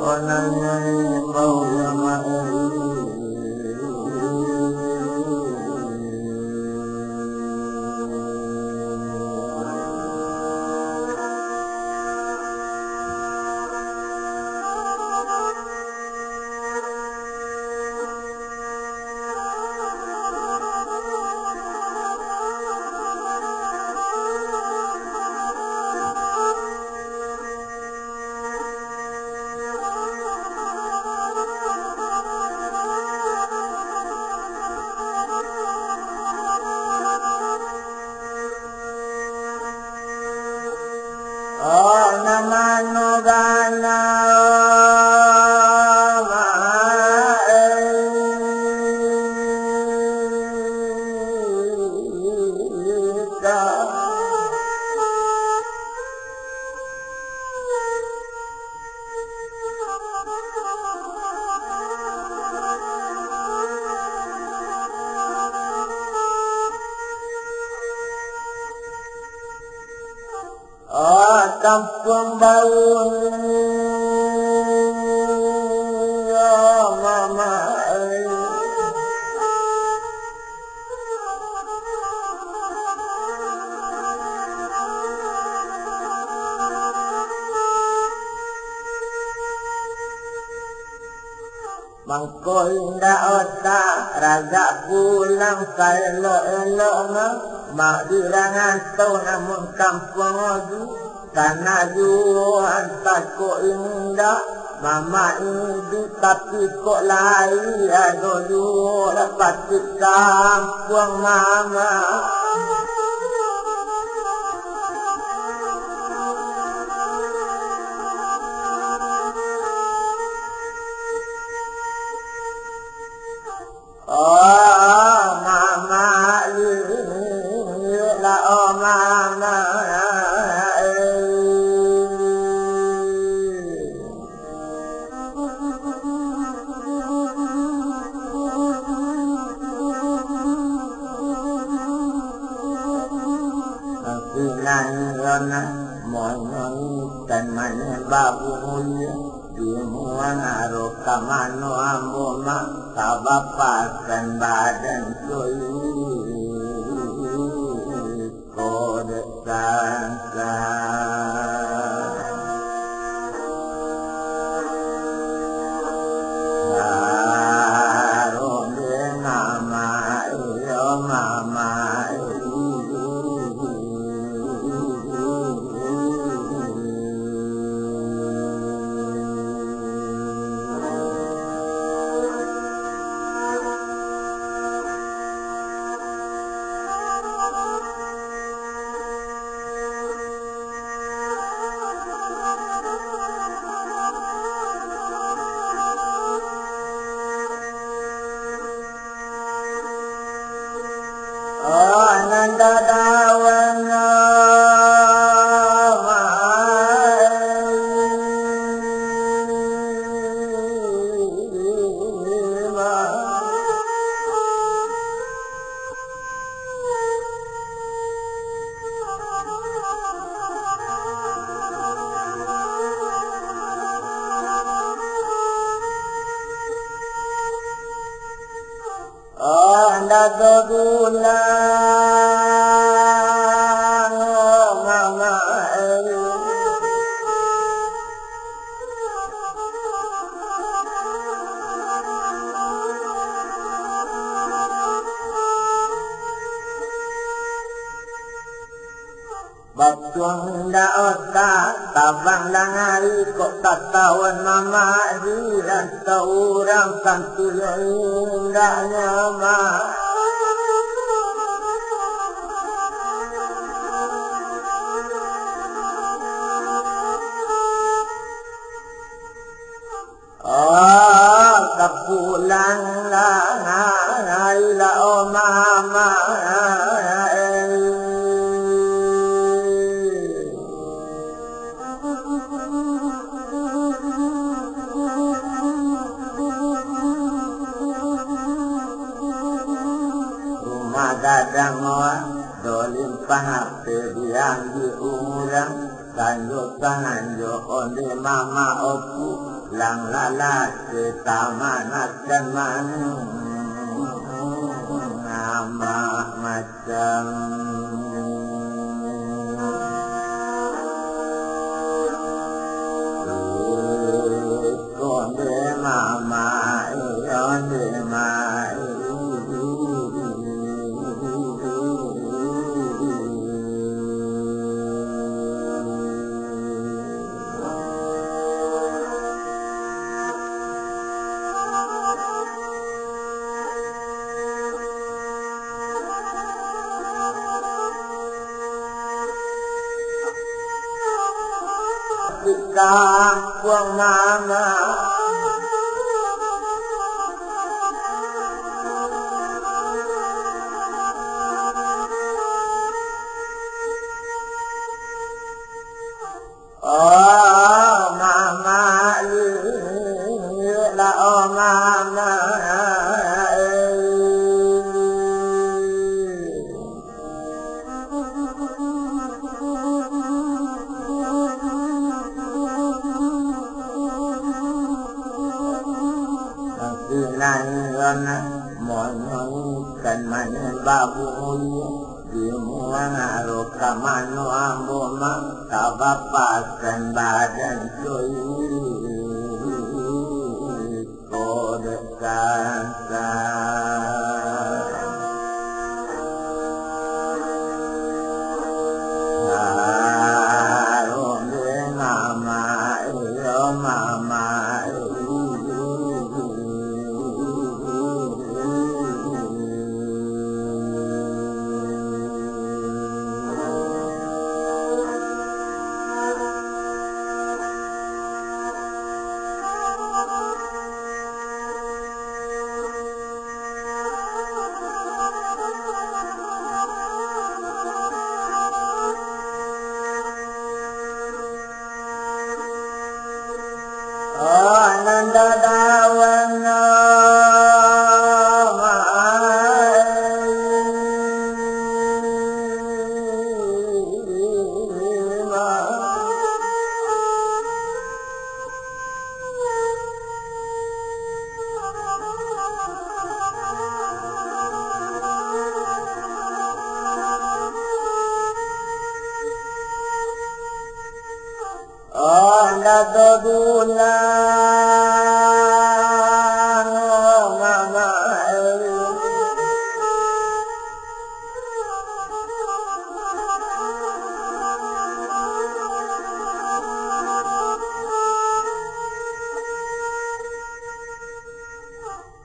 Onangnyo imbau mamak. Oh, namano gana, oh, ma-, eh. Oh, kampuang bau, ya mama. Mangko indak otak, ragak pulang saelok-eloknyo, mak di urang antau namun kampuang oju, sanak juo antah kok indak, mamak iduik tapi kok lai ado juo lah patik kampuang mamak. Oh, mamak, lah, oh, mamak. Muan aro ka mano ambo mak, ka bapasan badan ko iko dek sangka. Aro dek mama, iyo mama. Oh, ndak tapulang, oh, mama, eh. Batuang indak otak, tabang dangari kok tatawan mamak, dirantau urang santuyo indak nyaman. Oh, kapulanglah, hai lah, oh, mama. Rumah gadang, oh, do limpang ape diambiak urang. Sanjo sanjo onde mama oku, lang lalase tamanakan manu, amak macam. Onde mama, onde mama. Di kampuang mama. Oh, mama, iyolah, oh, mama, eh. Tapi nan iyo nan monyo ikan manyambah buliah. Di muang aro ka mano ambo mah, ka bapasan badan ko iko dek sasa. Aro dek mama, iyo mama, iyo.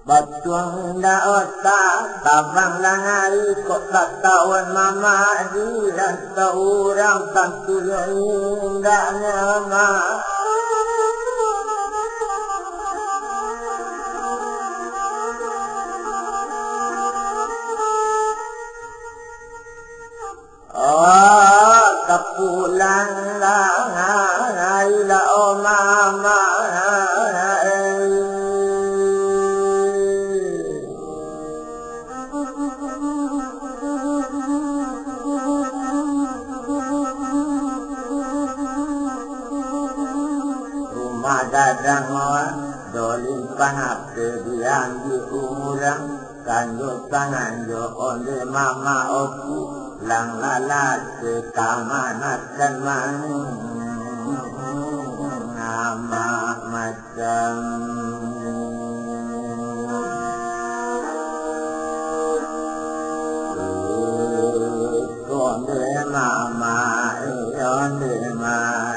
Batuang indak otak, tabang lah nari, kok tak tauan mamak, jiran saurang tantu yo indak nyaman. Oh, kapulang lah, hai lah, oh, mama, eh. Rumah gadang mawah, dolim pangape diambiak urang. Kanjo sanganjo onde mama oku, lang lalase kamanakan mama macam. Onde mama, onde mama.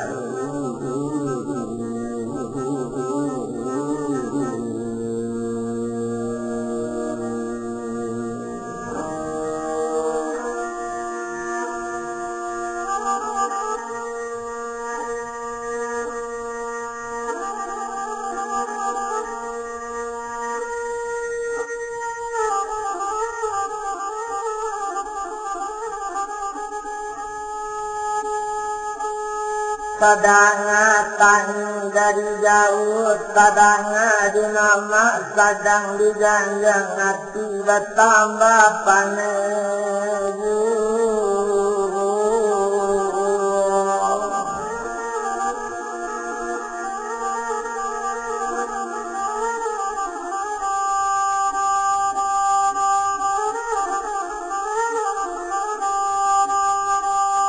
Tadanga tangih dari jauah, tadanga di mamak sadang diganjang, ati batambah panebu.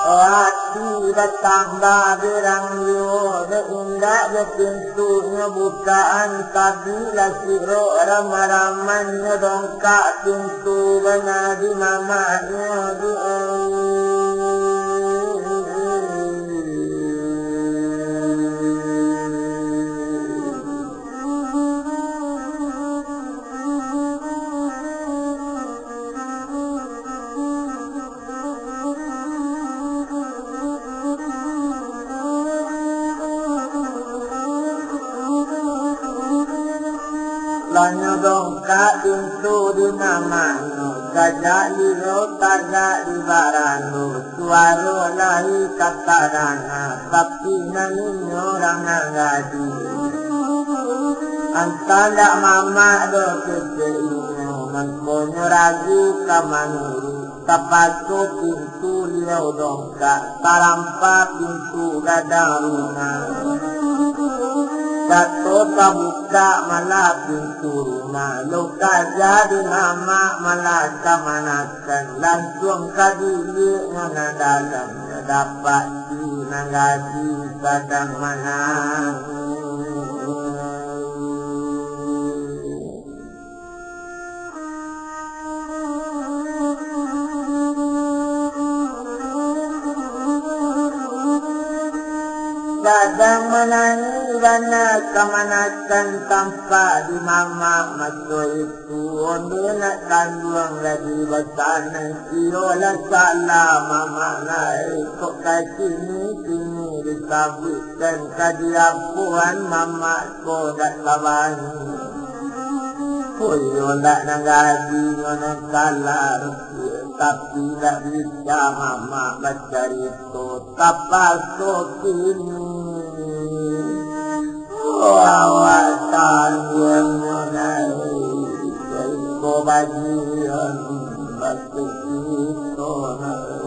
Ati batambah berang juo, dek indak jo pintunyo bukaan, tabiklah sirok ramah-ramannyo, dongkak pintu bana di mamaknyo di. Lanyo dongkak pintu di mamaknyo, sajak liyo tagak di barando, suaro lai ka tadanga, tapi nan inyo urang nan gadih. Antah ndak mamak doh kecek inyo, mangkonyo ragu ka manuruik, tapaso pintu liau dongkak, tarampa pintu gadang rumah. Kato tabukak malah pintu rumah, lo ka jadi mamak malah kamanakan, lansuang ka biliak nan dalam, dapati nan gadih sadang manangih. Gadang manangih bana kamanakan tampak di mamak maso itu. Onde nak kanduang gadih batanang, iyo lah salah mamak lai, kok ka kini-kini disabuikkan ka diapoan mamak ko dak tabani. Ko iyo ndak nan gadih, nan salah, tapi ndak bisa mamak bacarito, tapaso kini. Awak tangguang monai, iko bagian bakeh kito nai.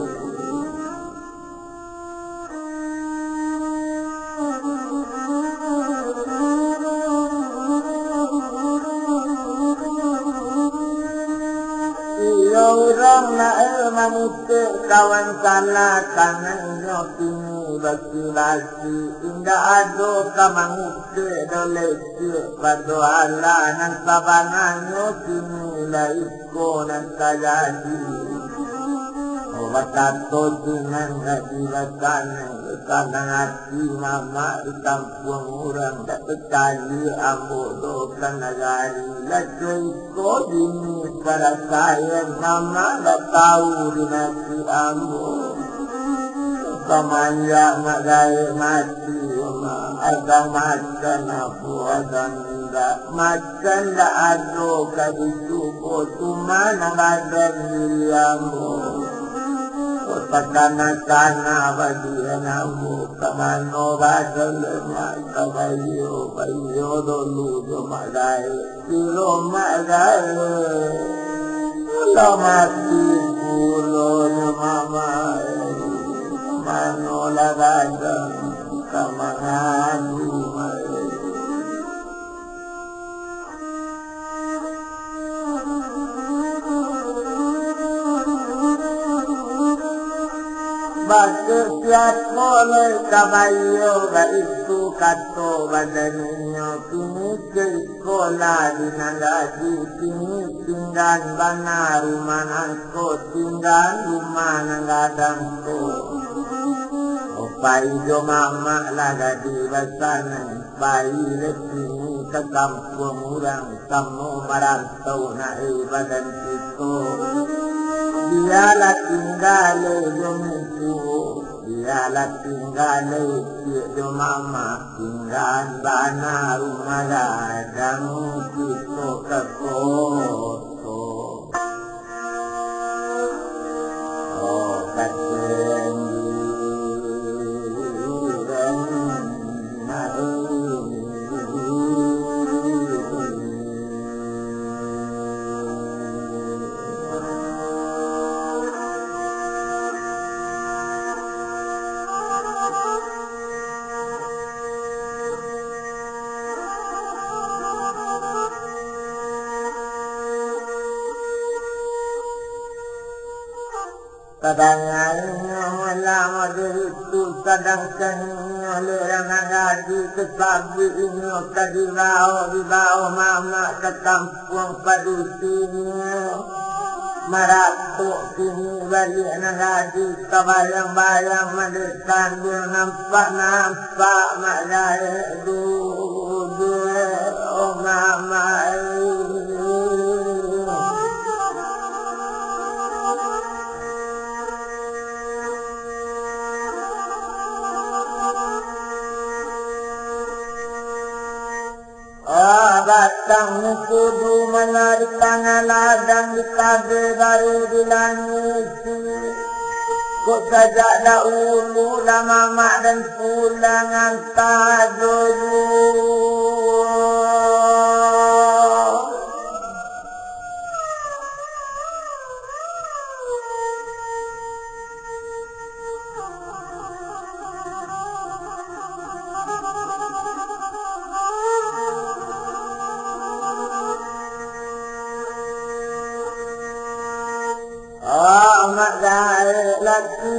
Iyo urang nai mamutuih kawan salah, kanai nyo kini basi-basi. Indak ado ka mangukek doh lecek pado alah, nan sabananyo kini lah iko nan tajadi. Oh, bakato sinan gadih batanang, Sanang ati mamak di kampuang urang, dak picayo ambo doh ka nagari. Lah co iko bini parasaian, mamak dak tau di nasib ambo. Samanjak mak gaek mati, mak, asa makan ambo, asa indak. Makan dak ado ka dicubo, cuma nan badan diri ambo. Takana-kana badian ambo, ka mano badan lemak ka baiyo, baiyo dulu jo mak gaek, siro mak gaek. Lah mati pulo nyo mamak, mano lah badan ka mangadu mak. Bak siapo lai ka baiyo, baitu kato badan inyo. Kini ka iko lah di nan gadi, kini tinggan bana rumah nangko, tinggan rumah nan gadang ko. Opai jo mamak lah gadi basanang. Pai lai kini ka kampuang urang, samo marantau nak e badan kito. Bialah tingga lai jo mintuo, bialah tingga lai ciek jo mamak, tinggaan bana rumah gadang kito ka koto. Sadang inyo malam ado itu, sadangkan inyo lerang nan gadi, tasabuik inyo ka dibawo, dibawo mamak ka kampuang padusi inyo. Maratok kini baliak nan gadi, tabayang-bayang mandeka kanduang, nampak-nampak mak gaek duduak, oh mamak. Ah, batang mangkudu manarik tangah ladang di tabeh baru di langik. Kok sajak dahulu lah mamak dan pulang antah jojo. Ah, mak gaek laki.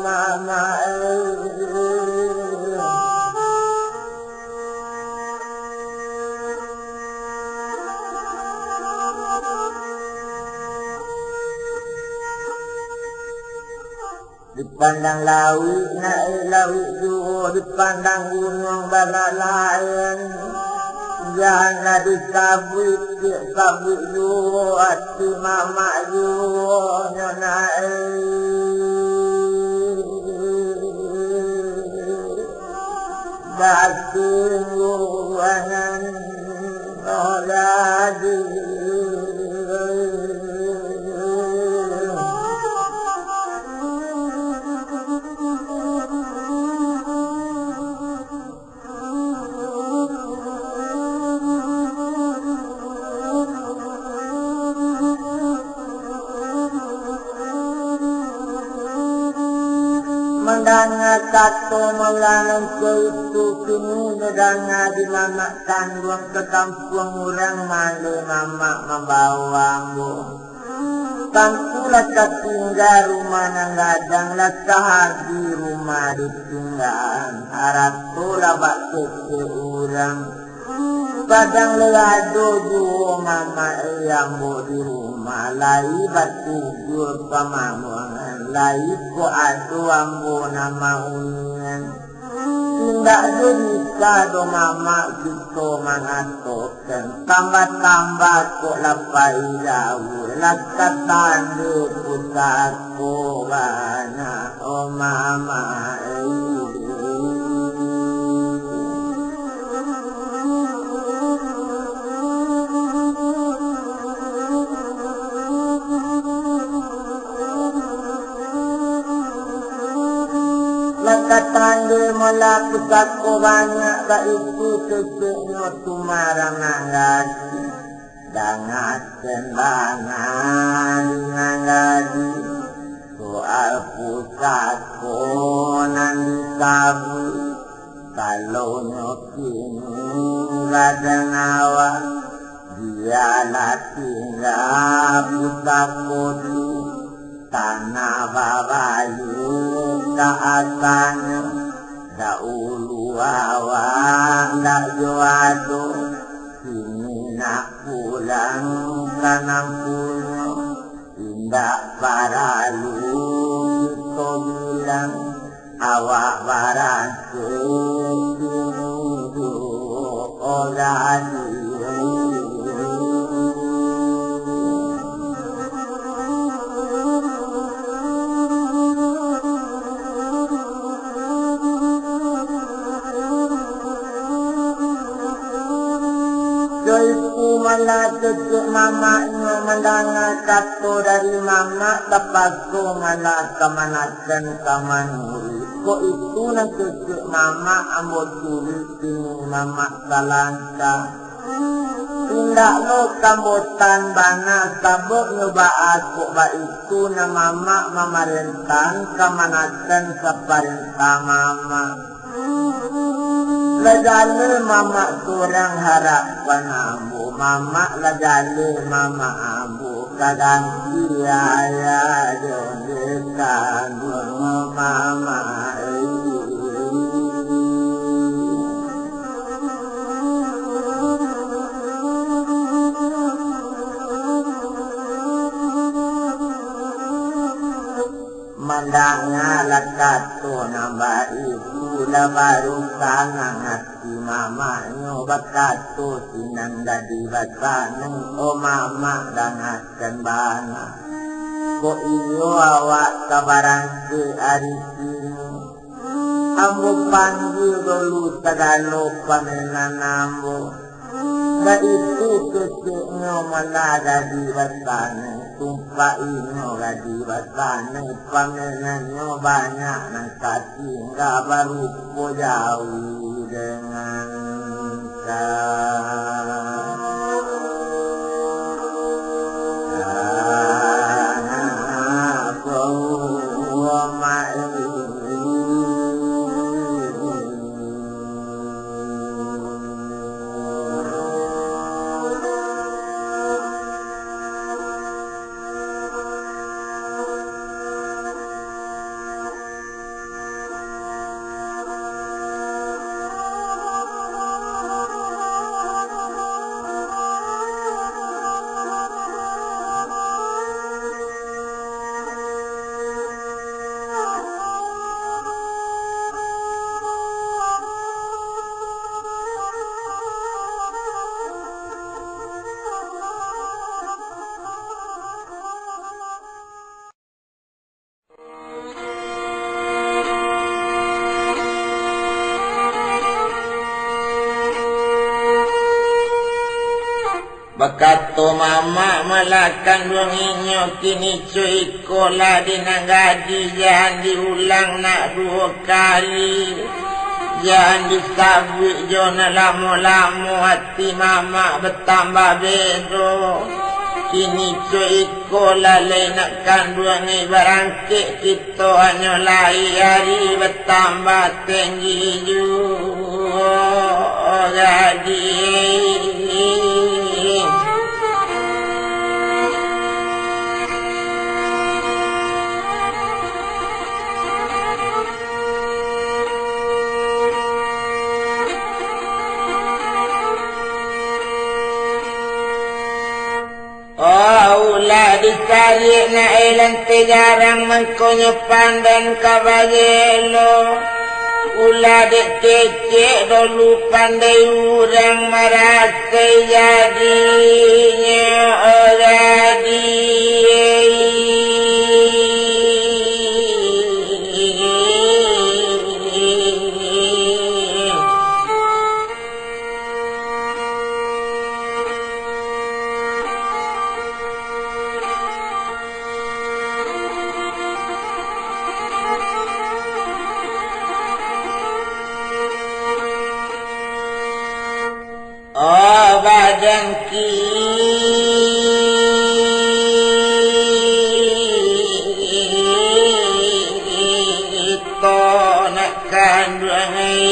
Mama, eh. Dipandang lauik, naik lauik juo, dipandang gunuang balalayan. Jan lah disabuik, ciek sabuik juo, ati mamak juo nyo naik. Basungguahan. Mandanga kato maulana itu, kini didanga di mamak kanduang, ka kampuang urang maleh mamak mambawo ambo. Tantulah tatingga rumah nan gadang, lah tahabih rumah ditinggaan, harato lah bak kecek urang. Sadang lai ado juo mamak ambo di rumah, lai batujuah pamanguangan, lai ko ado ambo nan maunian. Indak jo bisa doh mamak kito mangatokan, tambah-tambah kok lah pai jauah, lah ka tando pusako bana, o mamak. Lah ka tando malah pusako banyak, baitu keceknyo tu marang nan gaki. Dangakan bana di nan gaki, soal pusako nan disabuik. Kalau nyo kini badan awak, bialah tingga pusako tu, tanah babaliak ka asanyo. Daulu awak ndak jo ado, kini nak pulang ka nan punyo. Indak paralu kito bilang, awak barangkek kini juo gadi. Sudah itu malah kecek mamaknyo mandanga kato dari mamak, tapaso malah ka manakan ka manurut. Kok itu nan kecek mamak ambo turuik kini mamak salangkah. Indak lo kambotan bana, sababnyo baa kok baitu nan mamak mamarentah, ka manakan saparentah mamak. Lah jaleh mamak surang harapan ambo, mamak lah jaleh mamak ambo, ka ganti ayah jo dek kanduang mamak. Mandanga lah kato nan baitu, lah baru sanang ati mamaknyo, bakato sinan gadi basanang, o mamak, dangakan bana. Kok iyo awak ka barangkek ari kini? Ambo panggia dulu sagalo pamenan ambo. Baitu keceknyo malah gadi basanang, tumpak inyo gadi basanang, pamenannyo banyak nan ka tingga, barupo jawi dengan ka. Bakato mamak malah kanduang inyo, kini co iko lah di nan gadi, jan diulang nak duo kali. Jan disabuik jo nan lamo-lamo, ati mamak batambah bedo. Kini co iko lah lai nak kanduang, barangkek kito hanyo lai ari, batambah tenggi juo gadi. Lah dicaliak nak elante jarang, mangkonyo pandan ka bagelo. Ulah dek kecek dolu pandai urang, marasai jadinyo gadih. Oh, badan kito nak kanduang, eh.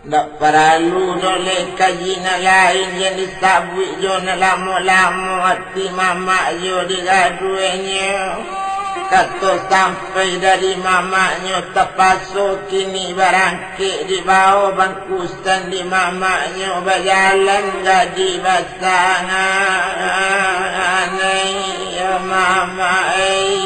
Ndak paralu doh lai kaji nan lain, jan disabuik jo nan lamo-lamo ati mamak jo digaduahnyo. Kato sampai dari mamaknyo, tapaso kini barangkek, dibao bangkusan di mamaknyo, bajalan gadih basanai, yo mamak ai.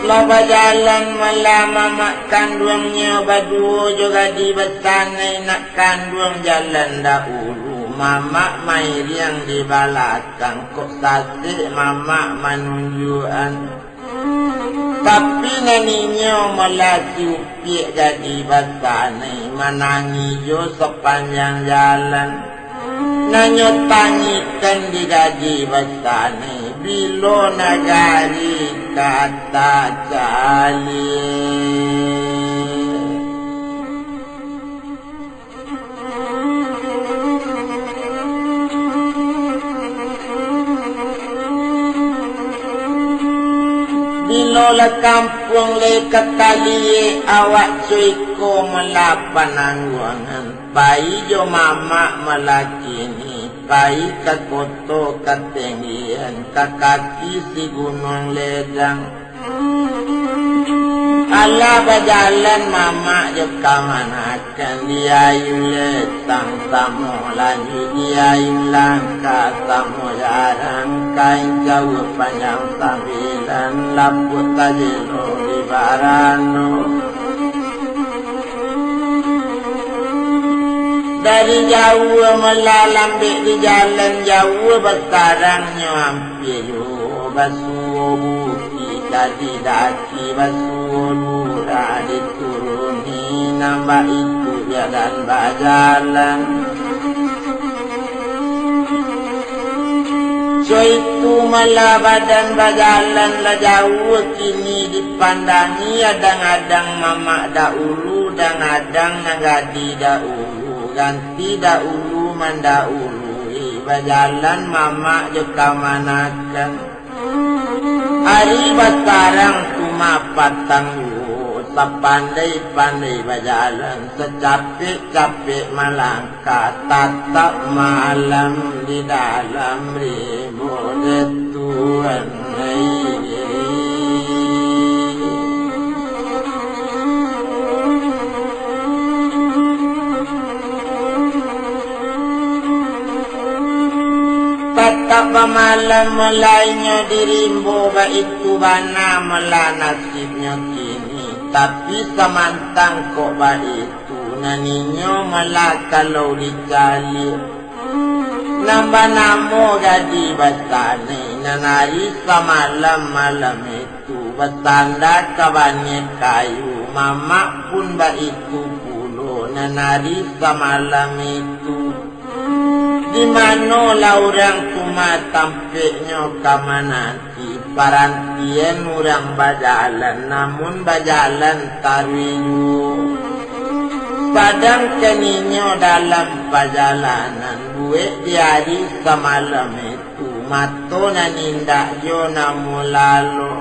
Lah bajalan malam mamak kanduangnyo baduo jo gadih basanai nak kanduang jalan dahulu. Mamak mairiang di balakang, kok sasek mamak manunjuakan. Tapi nan inyo malasi upiak gadih basanai, manangih jo sapanjang jalan. Nan nyo tangikan di gadih basanai, bilo nagari ka tacaliak. Bilo lah kampuang lai ka taliek, awak co iko malah panangguangan. Pai jo mamak malah kini, pai ka koto katenggian, ka kaki si Gunuang Ledang. Alah bajalan mamak jo kamanakan, diayun letang samo lanjuik, diayun langkah samo jarang, kain jauah panjang sambilan, lapuak tajelo di barano. Dari jauah malah lambek di jalan, jauah basarangnyo ampia juo. Basuo bukik gadih daki, basuo lurah dituruni, nan baitu badan bajalan. Sudah itu malah badan bajalan lah jauah kini dipandangi, adang-adang mamak dahulu, adang-adang nan gadih dahulu, ganti dahulu mandahului, bajalan mamak jo kamanakan. Ari basarang tu mah patang juo, sapandai-pandai bajalan, sacapek-capek malangkah, tatap malam di dalam rimbo dek Tuhan. Tatap bamalam mulainyo di rimbo, baitu bana malah nasibnyo kini. Tapi samantang kok baitu, nan inyo malah kalau dicaliak. Nan banamo gadih basanai, nan ari samalam malam itu basanda ka baniah kayu, mamak pun baitu pulo, nan ari samalam itu. Di manolah urang tu mah tampeknyo ka mananti, parantian urang bajalan, namun bajalan taruih juo. Sadangkan inyo dalam pajalanan, buek di ari samalam itu, mato nan indak jo namo lalok.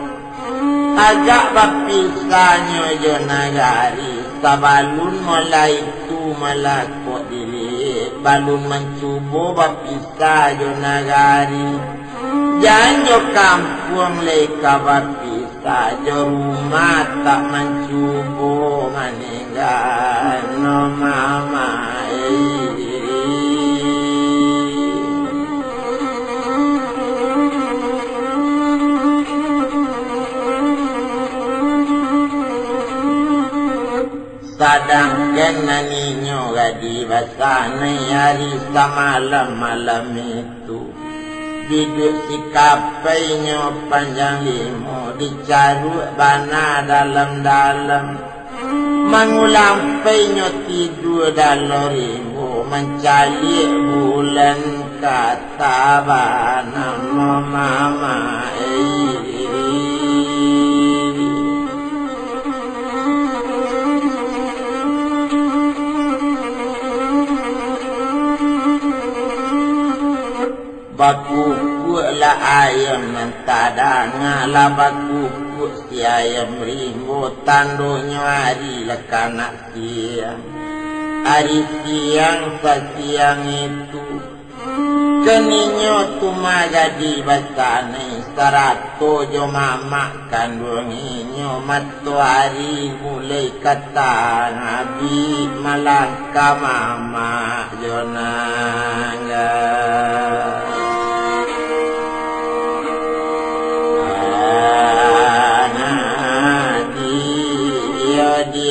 Agak bapisahnyo jo nagari, sabalun mulai tu malakok diliek, balun mancubo bapisah jo nagari. Jan jo kampuang lai ka bapisah, jo rumah tak mancubo maningga no mama, eh. Sadangkan nan inyo gadih basanai ari samalam malam itu, biduak sikapai inyo panjang limo, dicaruak bana dalam-dalam. Mangulang pai inyo tidua dalam rimbo, mancaliak bulan ka tabana mama, eh. Bakukuaklah ayam nan tadanga, lah bakukuak si ayam rimbo, tandonyo ari lah ka nak siang. Ari siang sasiang itu, kan inyo tu mah gadih basanai, sarato jo mamak kanduang inyo. Matoari mulai ka tangabik, malangkah mamak jo nangga. Anak di, iyo di,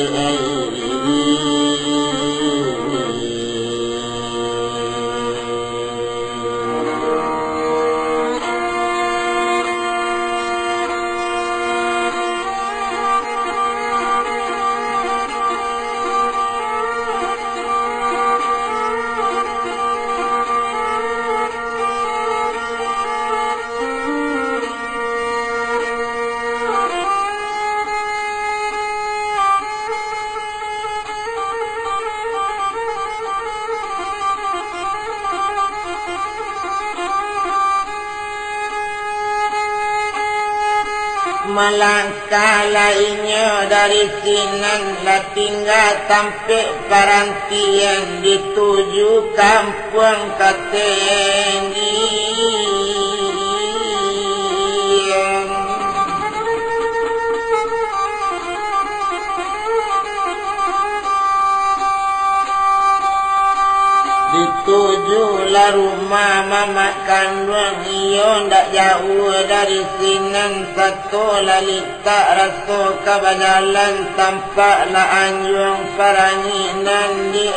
Malangkahlah inyo dari sinan, lah tingga tampek parantian, dituju kampuang Katenggian. Ditujulah rumah mamak kanduang, iyo ndak jauah dari sinan, sato lah litak raso ka bajalan, tampaklah anjuang paranginan di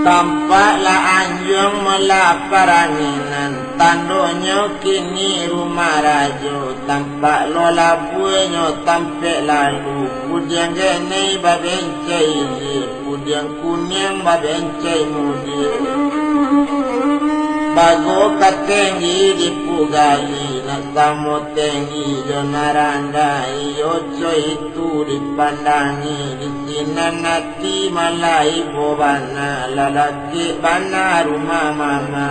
Tampaklah anjuang malah paranginan, tandonyo kini rumah rajo. Tampak lo labuahnyo tampek lalu, pudiang genei babencai ilia, pudiang kuniang babencai mudia. Bago ka tenggi dipugali, nak samo tenggi jo nan randah, iyo co itu dipandangi, di sinan ati malah ibo bana, lah dakek bana rumah mama.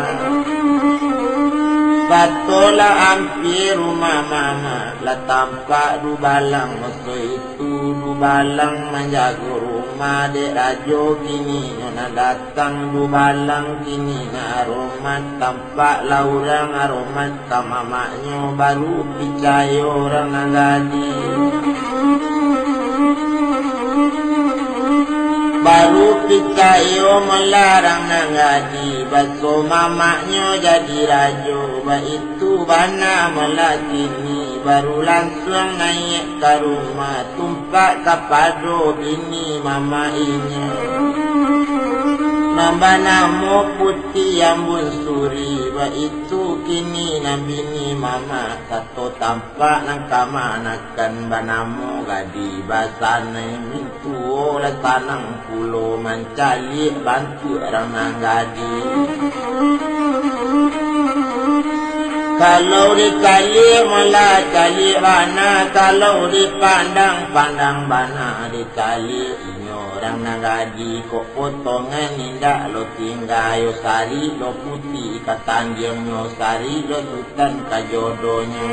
Batolah ampia rumah mama, lah tampak dubalang maso itu, dubalang manjago rumah dek rajo, kini nyo nan datang dubalang, kini nan aromat, tampaklah urang aromat ka mamaknyo, baru picayo urang nan gadih. Baru picayo malah urang nan gadih, baso mamaknyo jadi rajo, baitu bana malah kini, baru lansuang naiak ka rumah, tumpak kapado bini mamak inyo. Nan banamo Puti Ambun Suri, baitu Bini nan bini mamak, sato tampak nan kamanakan, banamo gadih basanai, mintuo lah sanang pulo mancaliak bantuak rang nan gadih. Kalau dicaliak malah caliak bana, kalau dipandang, pandang bana dicaliak. Inyo rang nan gadih kok potongan, indak lo tingga yo, sarik lo putiah ka tandiangnyo, sarik lo sutan ka jodonyo.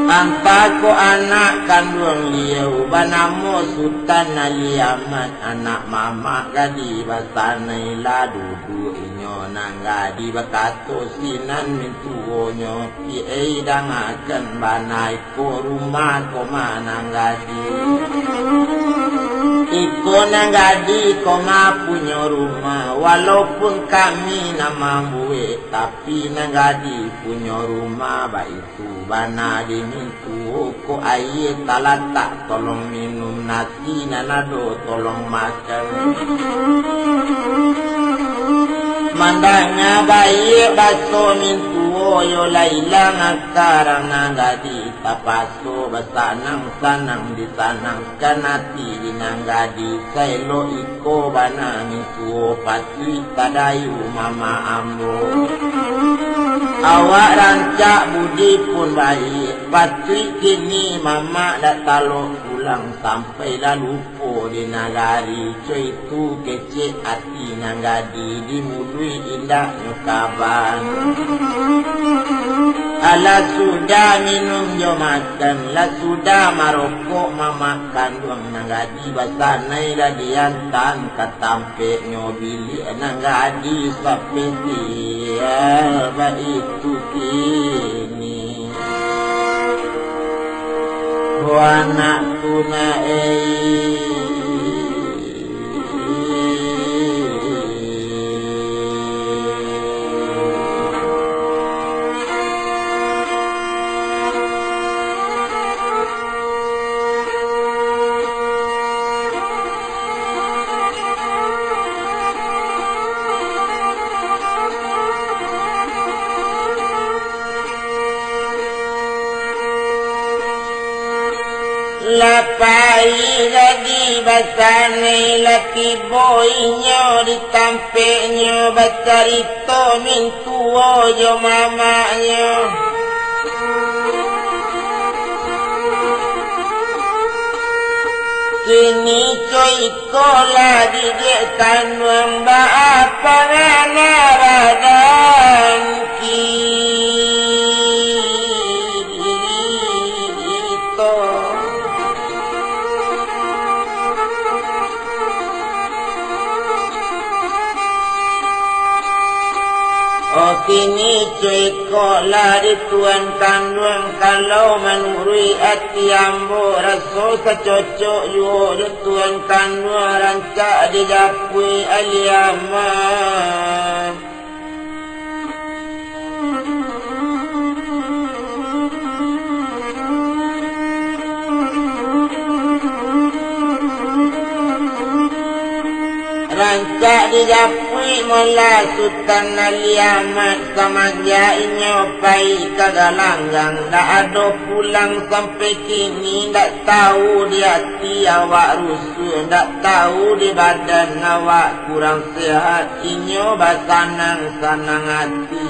Antah ko anak kanduang liau, banamo Sutan Ali Ahmad, anak mamak gadih basanai, lah duduak inyo nan gadih, bakato sinan mintuonyo, "Kiai, dangakan bana iko rumah ko mah nan gadih. Iko nan gadih ko mah punyo rumah, walaupun kami nan mambuek, tapi nan gadih punyo rumah, baitu bana di mintuo ko, aia talatak tolong minum, nasi nan ado tolong makan." Mandanga baiak baso mintuo, yo lah ilang aka rang nan gadih, tapaso basanang-sanang, disanangkan ati di nan gadih. Saelok iko bana mintuo, patuik tadayu mamak ambo. Awak rancak budi pun baiak, patuik kini mamak dak talok pulang, sampai lah lupo di nagari. Co itu kecek ati nan gadih, dimuluik indaknyo kaban. Alah sudah minum jo makan, lah sudah marokok, mamak kanduang nan gadih basanai lah diantaan ka tampeknyo, biliak nan gadih sapesial, baitu kini. Ho anak tu nak, ei. Lah pai gadih basanai, lah tibo inyo di tampeknyo, bacarito mintuo jo mamaknyo. Kini co iko lah didiak kanduang, baa pangana badan kito. Oh, kini co iko lah di tuan kanduang, kalau manuruik ati ambo, raso sacocok juo jo tuan kanduang, rancak dijapuik Ali Ahmad. Rancak dijapuik mula Sutan Ali Ahmad, samanjak inyo pai ka Galanggang, dak ado pulang sampai kini, dak tahu di ati awak rusuh, dak tahu di badan awak kurang sehat, inyo basanang-sanang ati.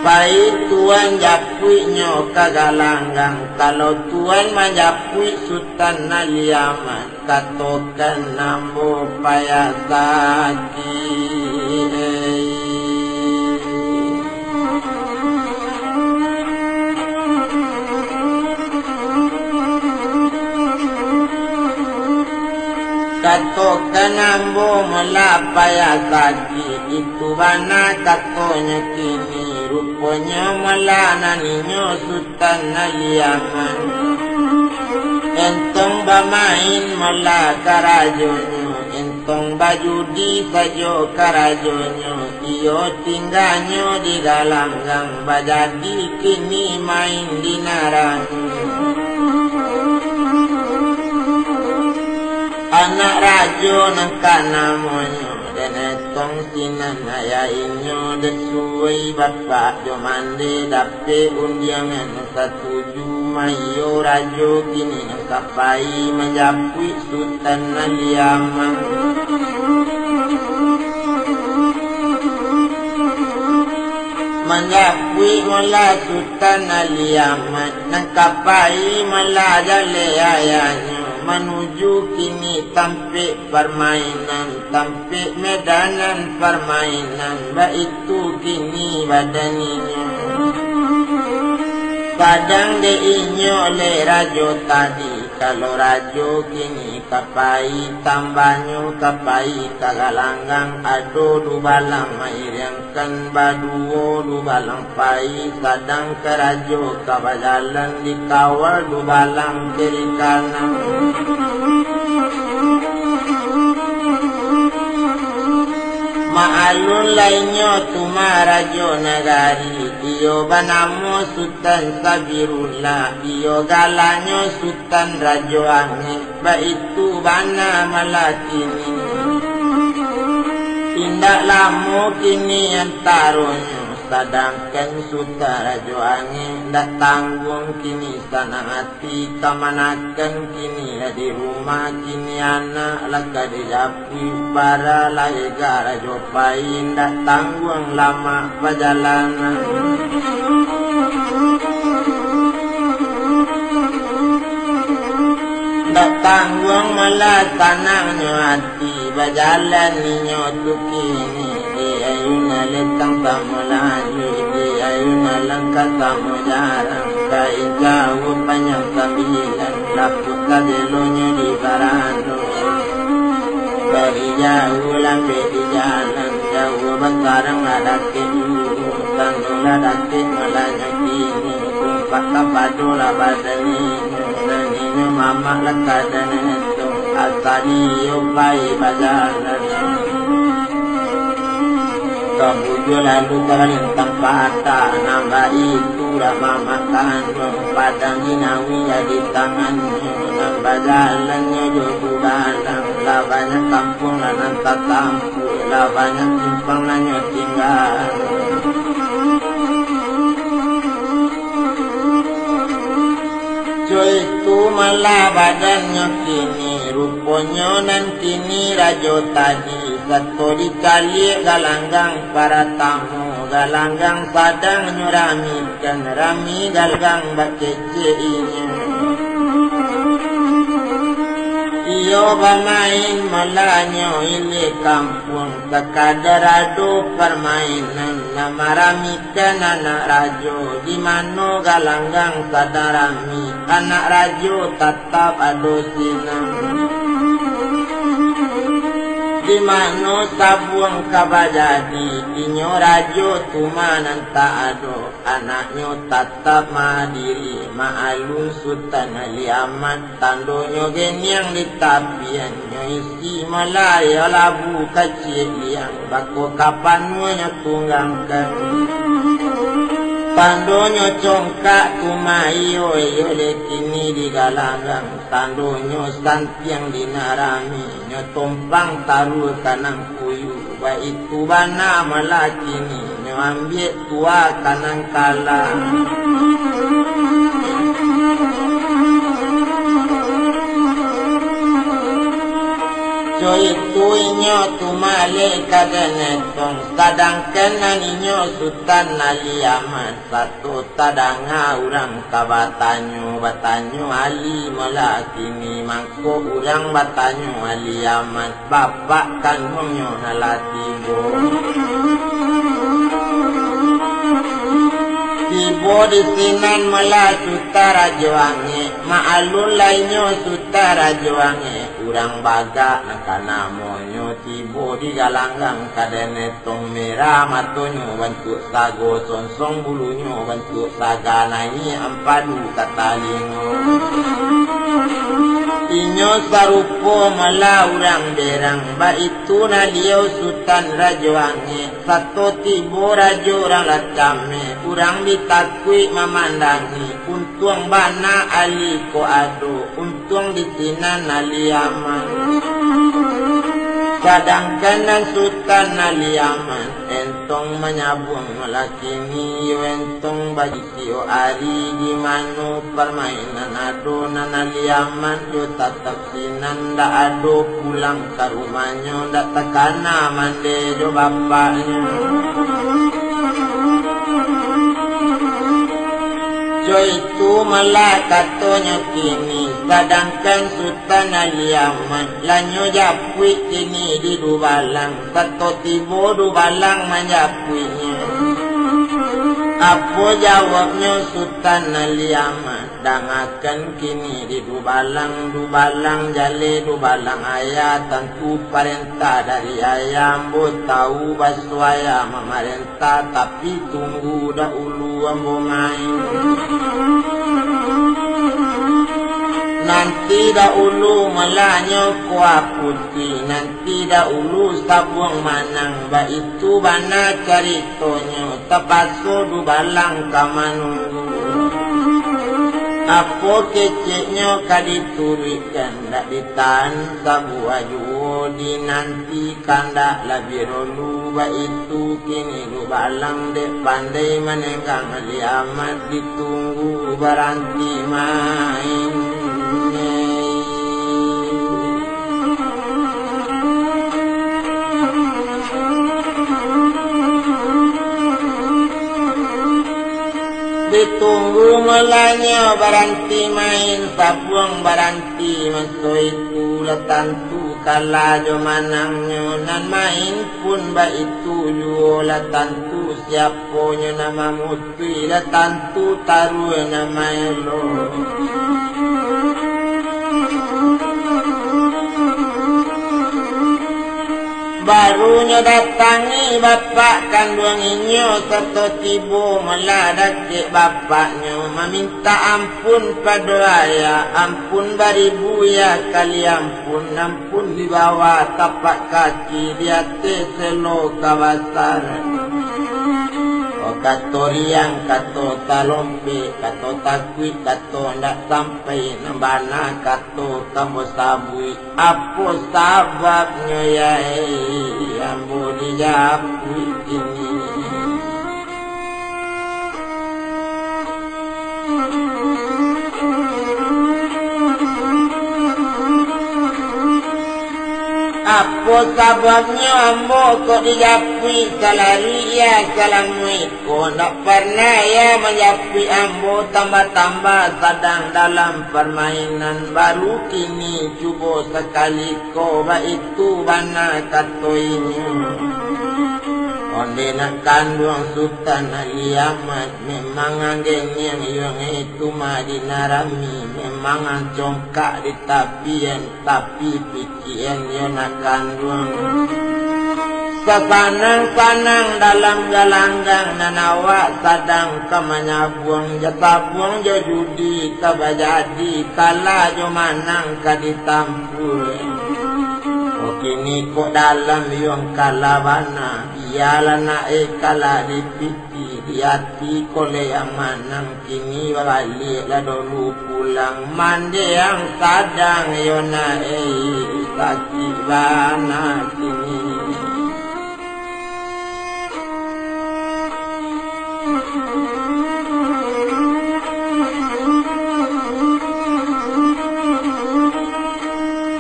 Pai tuan japuiknyo ka Galanggang, kalau tuan manjapuik Sutan Ali Ahmad, katokan ambo payah sakik. Katokan ambo mula payah sakik, itu bana katonyo kini, ruponyo mula nan inyo Sutan Ali Ahmad. Entong bamain mula karajonyo, entong bajudi sajo karajonyo, iyo tingganyo di Galanggang, bajadi kini main di Narangi. Anak rajo nan ka namonyo, den Tong sinan ayah inyo, dek suwai bapak jo mande, dapek undiangan satuju, maiyo rajo kini nan ka pai, manjapuik Sutan Ali Aman. Manjapuik mala Sutan Ali Aman, nan ka pai mala jaleh ayahnyo, manuju kini tampek parmainan, tampek medanan parmainan, baitu kini badan inyo. Sadang dek inyo leh rajo tadi, kalau rajo kini ka pai, tambahnyo ka pai ka galanggang, ado dubalang mairiangkan baduo, dubalang pai, sadang ka rajo ka bajalan, dikawal dubalang kiri kanan. Ma'alun lainyo tu mah rajo nagari, iyo banamo Sutan Sabirullah, iyo galanyo Sutan Rajo Angin, baitu bana mala kini. Indak lamo kini antaronyo, sadangkan Sutan Rajo Angin indak tangguang kini sanang ati, kamanakan kini lah di rumah, kini anak lah ka dijapuik, bara lah ega rajo pai, indak tangguang lamak pajalanan. Indak tangguang mala sanangnyo ati, bajalan inyo tu kini. Di ayun alentang samo laju, di ayun alangkah samo jarang, ka injauah panjang sambilan, lapuak sagelonyo di barano. Dari jauah lambek di jalan, jauah basarang lah dakek juo, tando lah dakek malanyo kini, tumpak tapado lah badan inyo, nan inyo mamak lah ka den etong, asa di iyo pai bajalan. Ka bujua lalu ka balintang patah, nan baitu lah mamak kanduang, padang jinawi jadi tangannyo, nan bajalannyo jo dubalang, lah banyak kampuang lah nan tatampuak, lah banyak simpang nan nyo tingga. Co itu malah badannyo kini, ruponyo nan kini rajo tadi, sato dicaliak galanggang paratamo, galanggang sadang nyo ramikan, rami galanggang bakecek inyo. Iyo bamain malanyo ilia kampuang, sakadar ado parmainan, nan marami kan anak rajo, di mano galanggang sadang rami, anak rajo tatap ado sinan. Di mano sabuang ka bajadi, inyo rajo tu mah nan tak ado, anaknyo tatap maadiri, ma'alun Sutan Ali Aman, tandonyo geniang di tapian. Nyo isi malah iyo labu kaciak liang, bako ka panuahnyo tunggangkan. Tandonyo congkak tu mah iyo, iyo leh kini di galanggang. Tandonyo santiang di nan rami, nyo tompang taruah ka nan kuyuak. Baitu bana malah kini, nyo ambiak tuah ka nan kalah. Co itu inyo tu mah leh ka den etong, sadangkan nan inyo Sutan Ali Aman, sato tadanga urang ka batanyo, batanyo Ali malah kini, mangko urang batanyo Ali Aman, bapak kanduangnyo nan lah tibo. Tibo di sinan malah Sutan Rajo Angek, ma'alun lainyo Sutan Rajo Angek, urang bagak nan ka namonyo, tibo di galanggang ka den etong, merah matonyo bantuak sago, sonsong bulunyo bantuak saga, naiak ampadu ka talingo. Inyo sarupo malah urang berang, baitu Naliau Sutan Rajo Angek, sato tibo rajo urang lah cameh, urang bi takuik mamandangi, untuang bana Ali ko ado, untuang di sinan Ali aman. Sadangkan nan Sutan Ali Ahmad entong manyabuang lakini, yo entong bajikio ari, di mano parmainan ado, nan Ali Ahmad jo tatap sinan, ndak ado pulang ka rumahnyo, ndak takana mande jo bapaknyo. Co itu malah katonyo kini, sadangkan Sutan Ali Ahmad, lah nyo japuik kini di dubalang, sato tibo dubalang manjapuiknyo. Apo jawabnyo Sutan Ali Ahmad? Dangakan kini di dubalang, dubalang jaleh, dubalang ayah, tantu parentah dari ayah, ambo tahu baso ayah mamarentah. Ta-, tapi tunggu dahulu ambo main. Nanti dahulu malah nyo kuah putuih, nanti dahulu sabuang manang, baitu bana caritonyo, tapaso dubalang ka manunggu. Apo keceknyo ka dituruikkan, ndak ditahan sabuah juo, dinanti kandak labiah dulu, baitu kini dubalang, dek pandai manenggang Ali Ahmad, ditunggu baranti main. Ditunggu mulanyo baranti main, sabuang baranti maso itu, lah tantu kalah jo manangnyo, nan main pun baitu juo, lah tantu siaponyo nan mamutuih, lah tantu taruih nan maelo. Barunyo datangi bapak kanduang inyo, sato tibo malah dakek bapaknyo, mamintak ampun pado ayah, ampun baribu ya kali ampun, ampun di bawah tapak kaki, di ateh selo ka basar. Oh, kato riang, kato talompek, kato takuik, kato ndak sampai, nan bana kato ambo sabuik. Apo sababnyo, yai, ambo dijapuik kini? Apo sababnyo ambo kok dijapuik, salari ya salamuik? Ko ndak parnah ya manjapuik ambo, tambah-tambah sadang dalam parmainan, baru kini cubo sakali ko, baitu bana kato inyo. Onde nak kanduang Sutan Ali Ahmad, memang anggengiang iyo ngai tu mah dinarami, memang ancongkak di tapian, tapi pi- Kian yo nak kanduang. Sasanang-sanang dalam galanggang nan awak sadang ka manyabuang, jo sabuang jo judi ka bajadi, kalah jo manang ka ditampuah. Oh, kini kok dalam yuang kalah bana, bialah nak eh kalah dipi- Di ati ko leh amanang, kini baliak lah dulu pulang. Mandeang sadang yo nak, eh, sakik bana kini.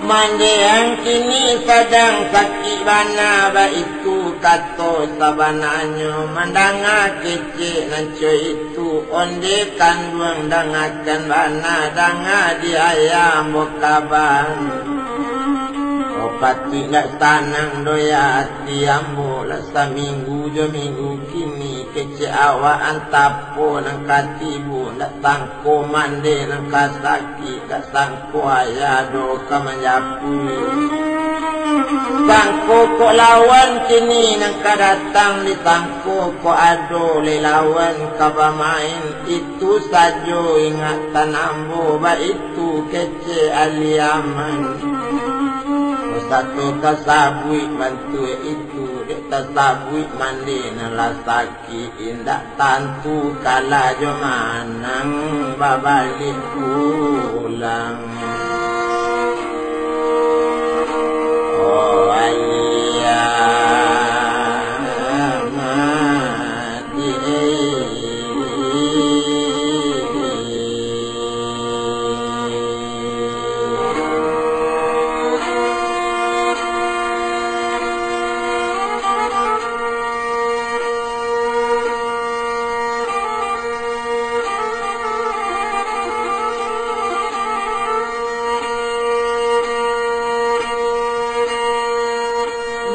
Mandeang kini sadang sakik bana, baitu kato sabananyo, mandanga kecek nan co itu, onde kanduang dangakan bana, danga di ayah ambo kaba. Oh, patuik ndak sanang doh ya ati ambo, lah saminggu jo minggu kini, kecek awak antap po nan ka tibo, ndak sangko mande nan ka sakik, ndak sangko ayah doh ka manjapuik. Sangko kok lawan kini nan ka datang, disangko kok ado lai lawan ka bamain. Itu sajo ingatan ambo, baitu kecek Ali Aman. Sato tasabuik bantuak itu, dek tasabuik mande nan lah sakik. Indak tantu kalah jo manang babaliak pulang. Oh, ayo.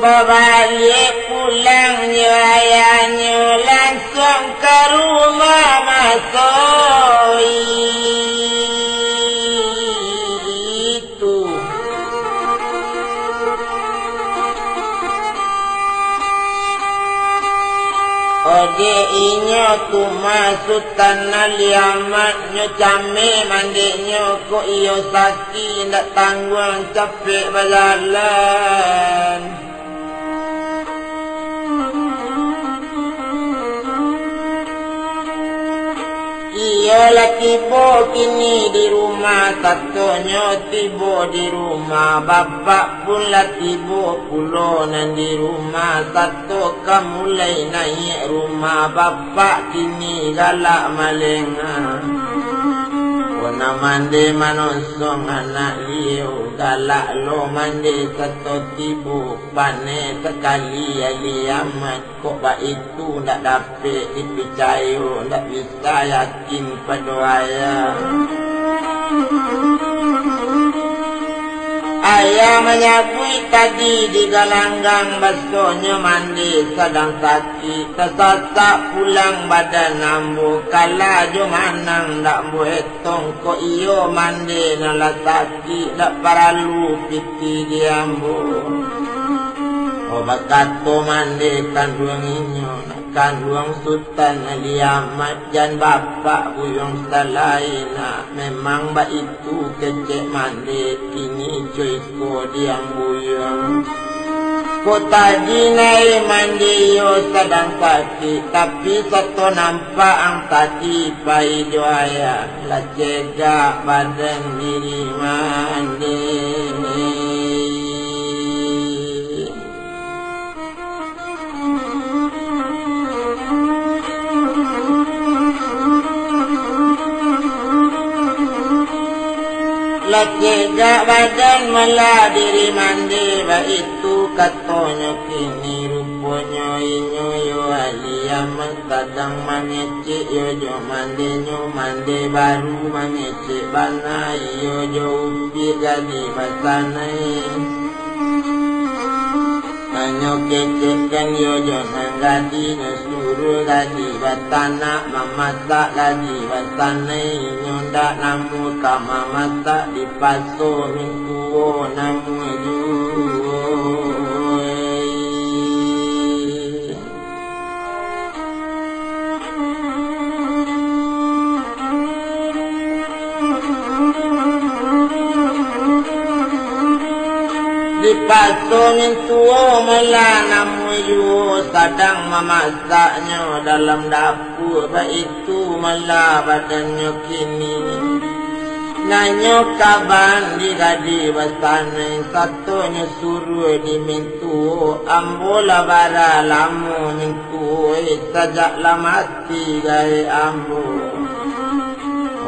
Babaliak pulang jo ayahnyo, lansuang ka rumah maso itu. Odeh inyo tu mah Sutan Ali Ahmad, nyo cameh mandinyo, kok iyo sakik indak tangguang, capek bajalan. Iyo lah tibo kini di rumah, satonyo tibo di rumah, bapak pun lah tibo pulo nan di rumah, sato ka mulai naiak rumah, bapak kini galak malengah. Kok nan mande manosong anak liau, galak lo mande sato tibo, paneh sakali Ali Ahmad. Kok baitu ndak dapek dipicayo, ndak bisa yakin pado ayah. Ayah manyabuik tadi di galanggang, basonyo mande sadang sakik, tasasak pulang badan ambo, kalah jo manang ndak ambo etong, kok iyo mande nan lah sakik, ndak paralu pitih di ambo. Oh, bakato mande kanduang inyo, nak kanduang Sutan Ali Ahmad, jan bapak buyuang salai nak. Memang baitu kecek mande, kini co iko diang buyuang. Kok tadi naiak mande iyo sadang sakik, tapi sato nampak ang tadi pai jo ayah. Lah cegak badan diri mande. Lah cegak badan malah diri mande, baitu katonyo kini. Ruponyo inyo yo Ali Ahmad sadang mangecek yo jo mandenyo, mande baru mangecek bana iyo jo upik gadih basanai. Nanyo kecekkan yo jo nan gadih, nyo suruah gadih batanak, mamasak gadih basanai, inyo ndak namuah ka mamasak, dipaso mintuo namuah juo. Dipaso mintuo malah namuah juo, sadang mamasaknyo dalam dapua, baitu malah badannyo kini. Nanyo kaban di gadih basanai, satonyo suruah di mintuo, ambo lah bara lamo mintuo, eh, sajak lah mati gaek ambo.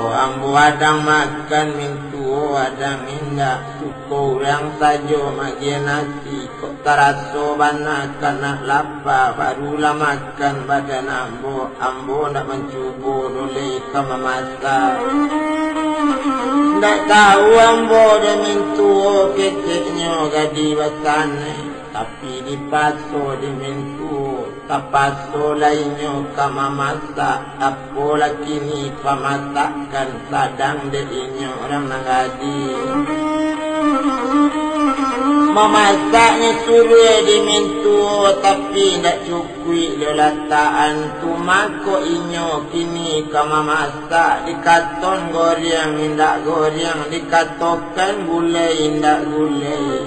Oh, ambo adang makan mintuo, adang indak, suko urang sajo magiah nasi, kok taraso bana ka nak lapa, barulah makan badan ambo, ambo ndak mancubo doh lai ka mamasak. Ndak tahu ambo dek mintuo keceknyo gadih basanai, tapi dipaso dek mintuo, tapaso lai inyo ka mamasak, apo lah kini pamasakan sadang dek inyo urang nan gadih. Mamasaknyo suruah dek mintuo, tapi ndak cukuik. Kuik lo latakan tu, mako inyo kini ka mamasak, dikaton goreng indak goreng, dikatokan gulai indak gulai.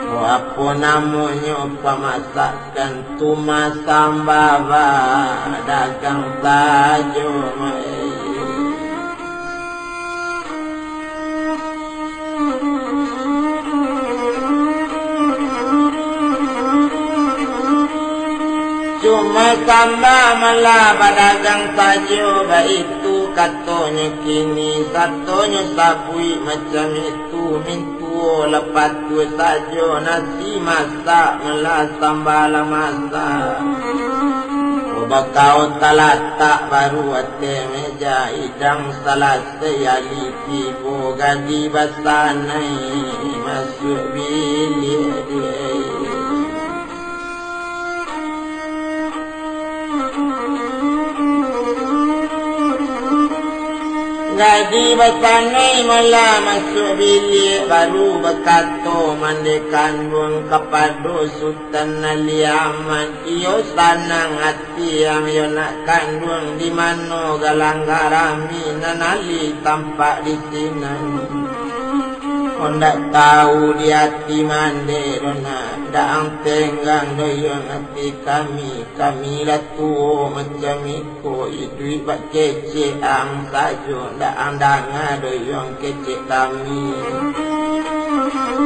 Oh, apo namonyo pamasakan tu mah, samba badagang sajo, mai. Cuma samba malah badagang sajo, baitu katonyo kini, satonyo sabuik macam itu, mintuo lah patuah sajo, nasi masak malah samba lah masak. Oh, bakau talatak baru ateh meja, hidang salasai, Ali tibo, gadih basanai masuak biliak, dek. Jadi basanai malah masuak biliak, baru bakato mande kanduang kapado Sutan Ali Ahmad, iyo sanang ati ang yo nak kanduang, di mano galang garami nan Ali tampak di sinan. Kok ndak tahu di ati mande doh nak, ndak ang tenggang doh yo ati kami, kami lah tuo macam i. Ko iduik bak kecek ang sajo, ndak ang danga doh yuang kecek kami.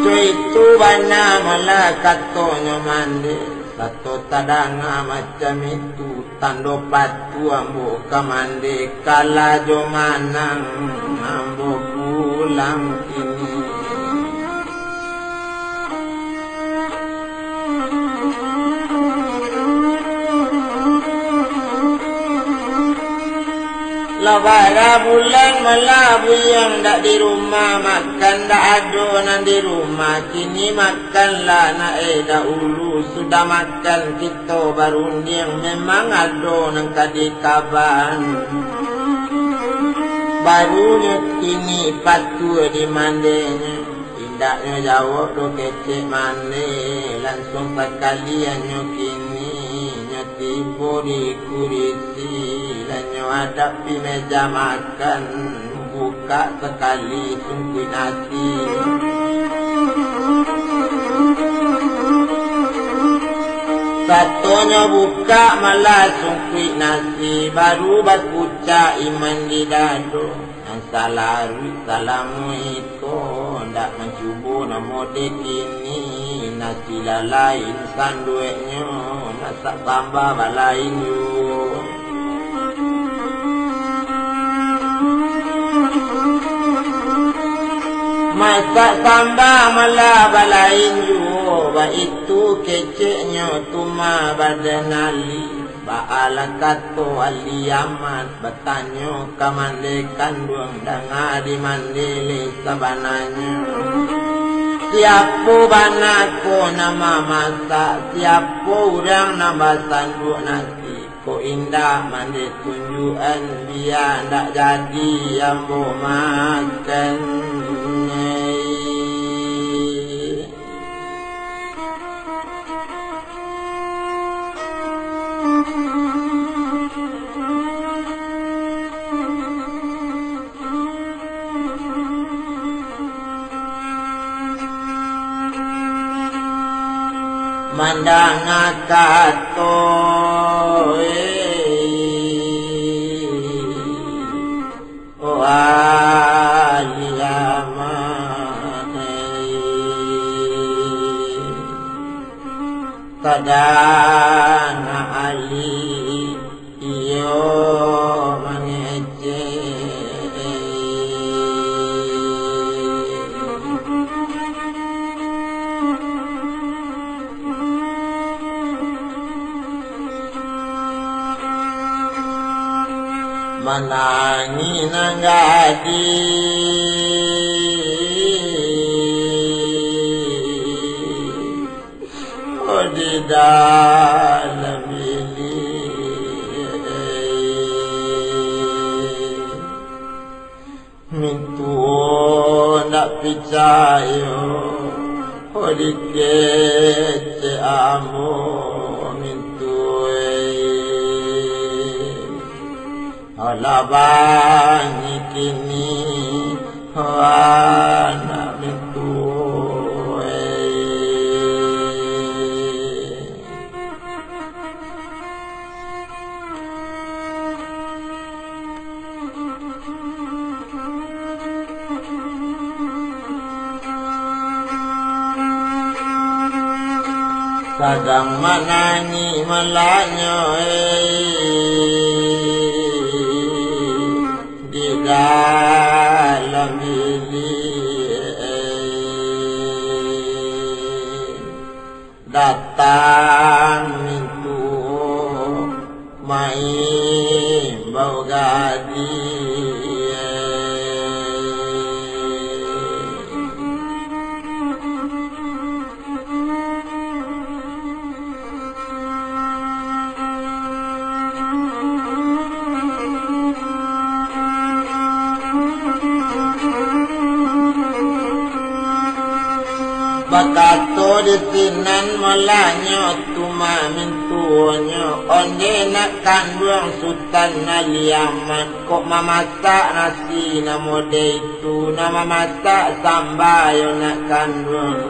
Co itu bana malah katonyo mande, sato tadanga macam itu, tando patuah ambo ka mande, kalah jo manang ambo pulang kini. Lah bara bulan malah buyuang dak di rumah, makan dak ado nan di rumah, kini makanlah nak eh dahulu, sudah makan kito barundiang, memang ado nan ka dikaban. Barunyo kini patuah di mandenyo. Indaknyo jawab doh kecek mande, lansuang sakaliannyo kini nyo tibo di kurisi, lah nyo adapi meja makan, bukak sakali sungkuik nasi. Satonyo bukak malah sungkuik nasi, baru bakucak iman di dado. Nan salaruik salamo iko, ndak mancubo namo dek kini, nasi lah lain sanduaknyo, masak samba balain juo. Masak samba malah balain juo, baitu keceknyo tu mah badan Ali. Baalah kato Ali Ahmad, batanyo ka mande kanduang, danga di mande lai sabananyo. Siapo bana ko nan mamasak, siapo urang nan basanduak nasi, kok indak mande tunjuakan, bia ndak jadi ambo makan. Mandanga kato, eh. Oh, Ali Ahmad, eh. Tadanga Ali iyo mangecek. Manangih nan gadih, oh, di dalam biliak. Mintuo ndak picayo, oh, dikecek ambo mintuo, eh. Alah bangih kini, oh, anak mintuo, eh. Sadang manangih malanyo, eh, di dalam biliak, eh. Datang mintuo maimbau gadih. Bakato di sinan malanyo tu mamintuonyo, onde nak kanduang Sutan Ali Ahmad, kok mamasak nasi nan model itu, nan mamasak samba yo nak kanduang.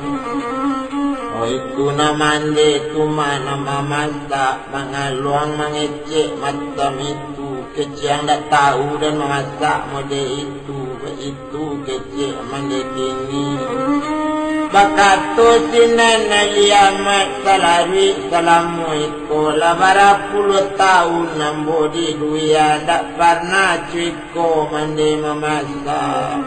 Oh, itu nan mande tu mah nan mamasak, mangaluang mangecek macam itu, kecek ang dak tahu dan mamasak model itu, baitu kecek mande kini. Bakato sinan Ali Ahmad salaruik salamo iko, lah bara puluah tahun ambo di dunia, dak parnah cuik ko mande mamasak.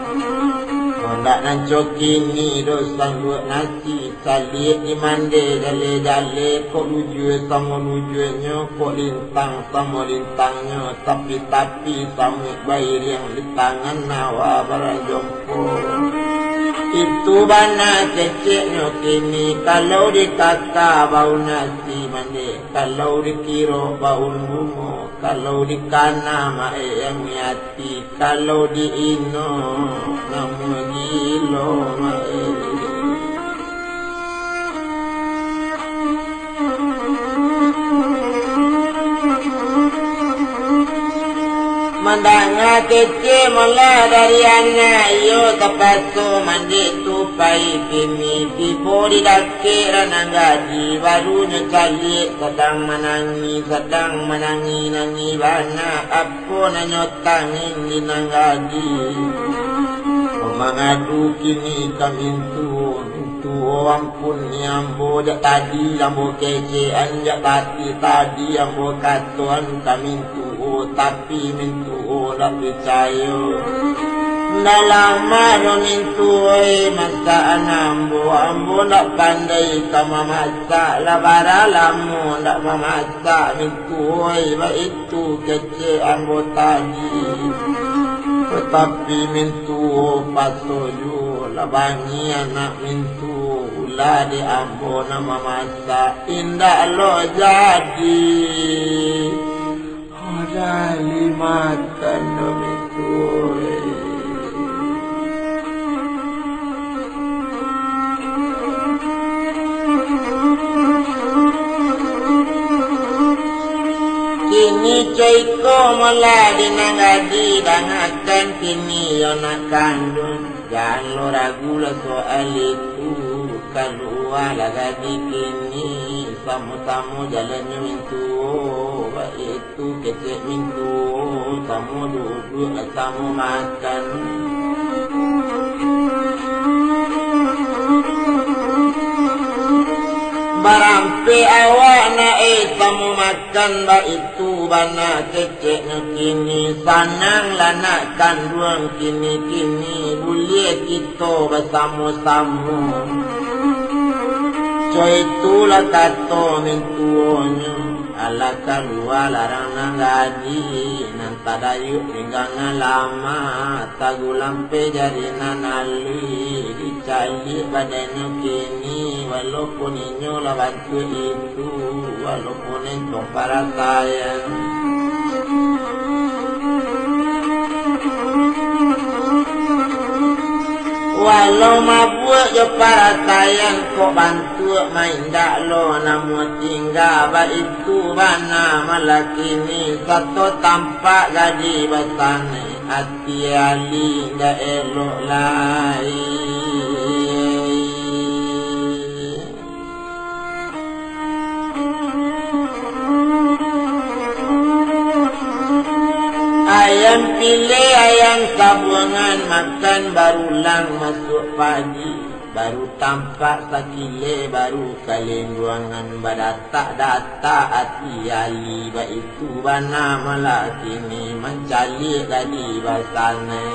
Kok ndak nan co kini doh, sangguak nasi saliak di mande dale-dale, kok lujua samo lujuanyo, kok lintang samo lintangnyo, tapi-tapi samuik bairiang di tangan awa barajompo. Itu bana keceknyo kini, kalau dikaka bau nasi mande, kalau dikiro bau bungo, kalau dikana maek yang miati, kalau di-ino, namuah gilo, maeh. Mandanga kecek malah dari anak, iyo tapaso mande tu pai kini. Tibo di dakek ranang gadi, barunyo caliak sadang manangih, sadang manangih-nangih bana. Apo nan nyo tangin di nan gadi? Mangadu kini ka mintuo, mintuo ampun ni ambo, jak tadi ambo kecekan, jak tadi, tadi ambo katoan ka mintuo, tapi mintuo ndak picayo. Ndak lamo doh mintuo, eh, masakan ambo, ambo ndak pandai ka mamasak, lah bara lamo ndak mamasak mintuo, eh, baitu kecek ambo tadi. Tatapi mintuo paso juo, lah bangih anak mintuo, ulah dek ambo nan mamasak, indak lo jadi. Udah dimakan doh mintuo, eh. Kini co iko malah di nan gadi, dangakan kini yo nak kanduang. Jan lo ragu lah soal itu, kalualah gadi kini, samo-samo jalannyo mintuo, baitu kecek mintuo, samo duduak lah samo makan. Barampek awak nak, eh, samo makan, baitu bana keceknyo kini, sanang lah nak kanduang kini-kini, buliah kito basamo-samo. Co itulah kato mintuonyo, alah kalua larang nan gadi, nan tadayuak pinggang nan lamak, tagulang pe jari nan aluih, dicaliak badannyo kini, walaupun inyo lah bantuak itu, walaupun entong parasaian. Walau mabuak jo parasaian, kok bantuak ma indak lo namuah tingga, baitu bana malah kini, sato tampak gadi basanai, ati Ali indak elok lai. Ayam pilih, ayam sabuangan, makan barulang masuak pagi. Baru tampak sakilek, baru kalinduangan, badatak-datak ati Ali, baitu bana malah kini, mancaliak gadi basanai.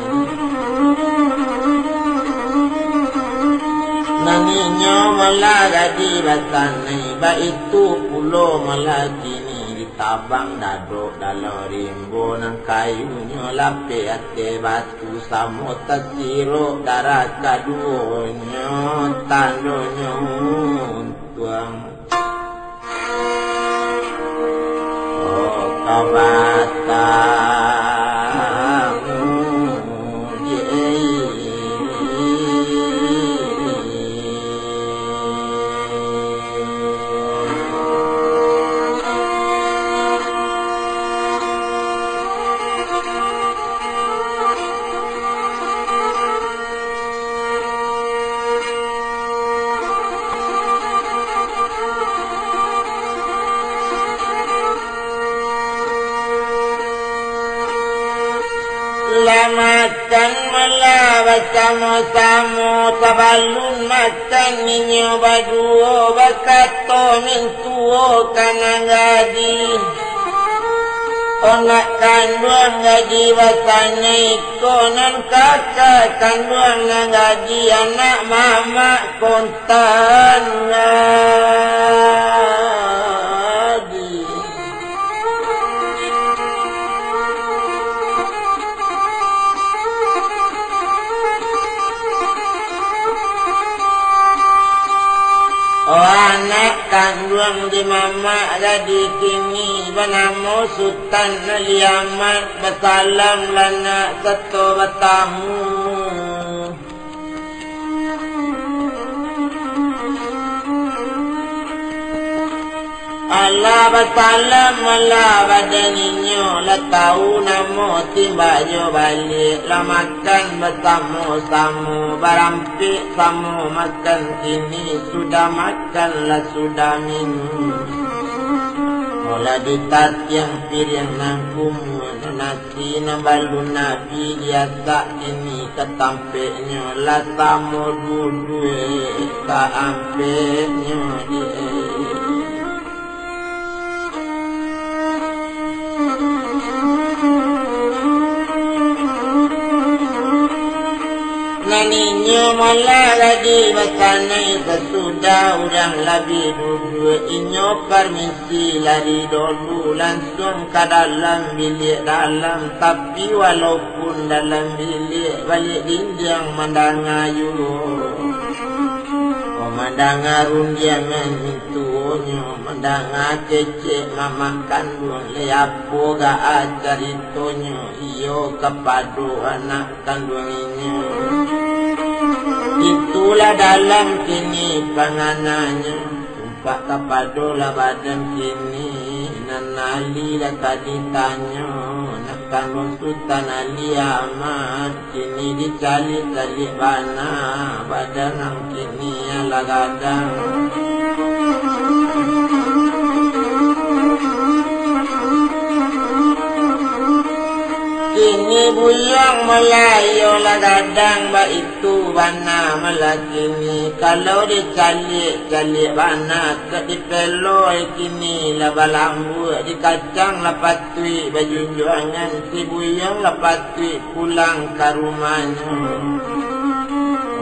Nan inyo malah gadi basanai, baitu pulo malah kini, ditabang dadok dalam rimbo, nan kayunyo lapeh ateh batu, samo tasirok darah kaduonyo, tandonyo untuang. Oh, ka batang. Makan malah basamo-samo, sabalun makan inyo baduo bakato mintuo ka nan gadih. Anak kanduang gadih basanai ko nan kaka kanduang nan gadih anak mamak kontan gadih. Oh, anak kanduang di mamak gadih kini banamo Sutan Ali Ahmad, basalam lah nak sato batamu. Alah basalam, alah badan inyo, lah tau namo timbak jo baliak, lah makan basamo-samo, barampek samo makan kini, sudah makan lah sudah minum. Molah ditatiang piriang nan kumuah, nan Di nan balun Nabi diasak kini ka tampeknyo, lah samo duduak ka ampeknyo di. Nan inyo malah gadih basanai sasudah urang labiah duduak, inyo parmisi lari dolu lansuang ka dalam biliak dalam, tapi walaupun dalam biliak baliak dindiang mandanga juo. Oh, mandanga rundiangan mintuonyo, mandanga kecek mamak kanduang, lai apo gaa caritonyo, iyo kapado anak kanduang inyo. Itulah dalam kini pangananyo, tumpak kapado lah badan kini, nan Ali lah ka ditanyo, nak kanduang Sutan Ali Ahmad, kini dicaliak-caliak bana, badan ang kini alah gadang. Kini buyuang Malayu lah gadang, baitu bana malah kini. Kalau dicaliak-caliak bana, ka dipeloi kini lah balambuak, dikacang lah patuik bajunjuangan, si buyuang lah patuik pulang ka rumahnyo.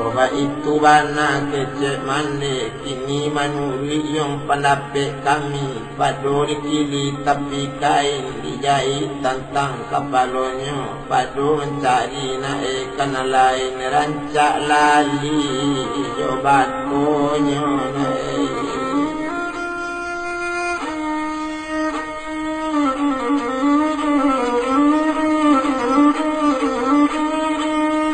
Oh, baitu bana kecek mandeh, kini manuruik yo pandapek kami. Pado dikili tapi kain, dijaik tantang kapalonyo, pado mancari nak e ka nan lain, rancak lali jo bakonyo nak e.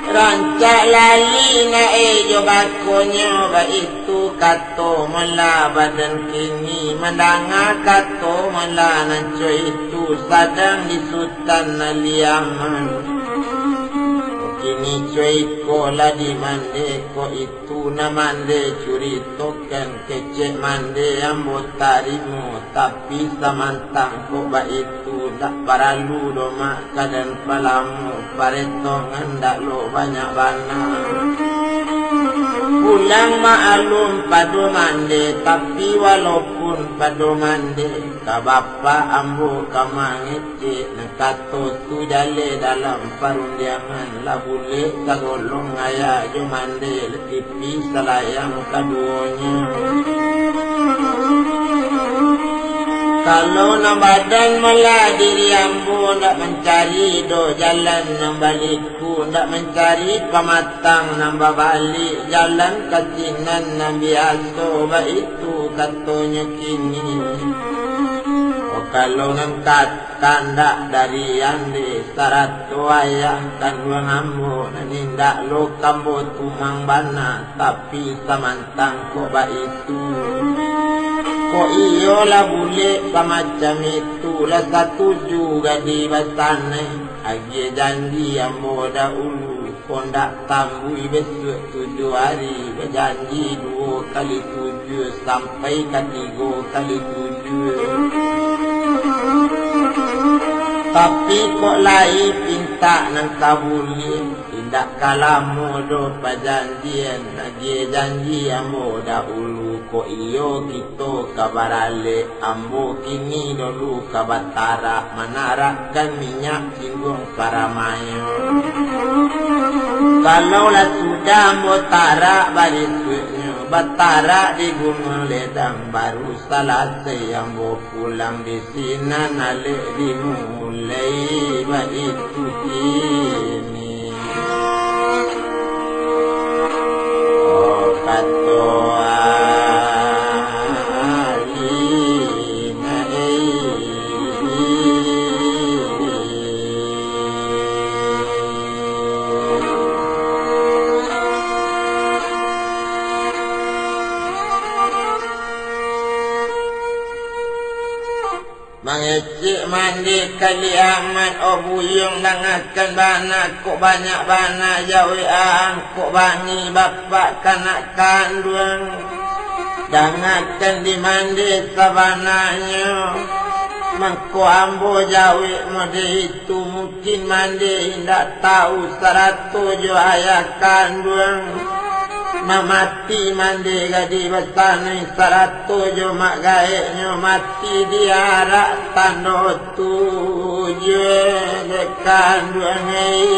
Rancak lali nak e jo bakonyo, baitu tu kato mala badan kini, mandanga kato mala nan co itu, sadang di Sutan Aliaman. Kini co iko lah di mande, ko itu nan mande curitokan, kecek mande ambo tarimo, tapi samantang kok baitu, ndak paralu doh mak. Kadan palamo, paretongan ndak lo banyak bana. Pulang maklum pado mande, tapi walaupun pado mande, ka bapak ambo ka mangecek, nan kato tu jaleh dalam parundiangan, lah bulek sagolong ayah jo mande. Tipi salayang kaduonyo. Kalau nan badan malah diri ambo, ndak mancari doh jalan nan baliku, ndak mancari pamatang nan babalik, jalan ka sinan nan biaso, baitu katonyo kini. Oh, kalau nan kat-, kandak dari ande, sarato ayah kanduang ambo, nan indak lo kambo tumang bana, tapi samantang kok baitu. Kok iyo lah bulek samacam itu, lah satuju gadih basanai, agiah janji ambo dahulu. Kok ndak tambuih bisuak tujuah ari, bajanji duo kali tujuah sampai ka tigo kali tujuah. Tapi kok lai pintak nan ka buliah, Ndak ka lamo doh pajanjian, agiah janji ambo dahulu, kok iyo kito ka baralek, ambo kini dulu ka batarak, manarakkan minyak cingguang paramayo. Kalau lah sudah ambo tarak barisuaknyo, batarak di Gunuang Ledang, baru salasai ambo pulang di sinan alek dimulai baitu kini. Oh, kato alina, eh. Mangecek mande kali amat, oh buyuang dangakan bana, kok banyak bana jawek ang, kok bangih bapak ka anak kanduang. Dangakan di mande sabananyo, mangko ambo jawek mode itu. Mungkin mande indak tahu sarato jo ayah kanduang. Mamati mande gadih basanai sarato jo mak gaeknyo mati diarak tando tujuah dek kanduang, eh.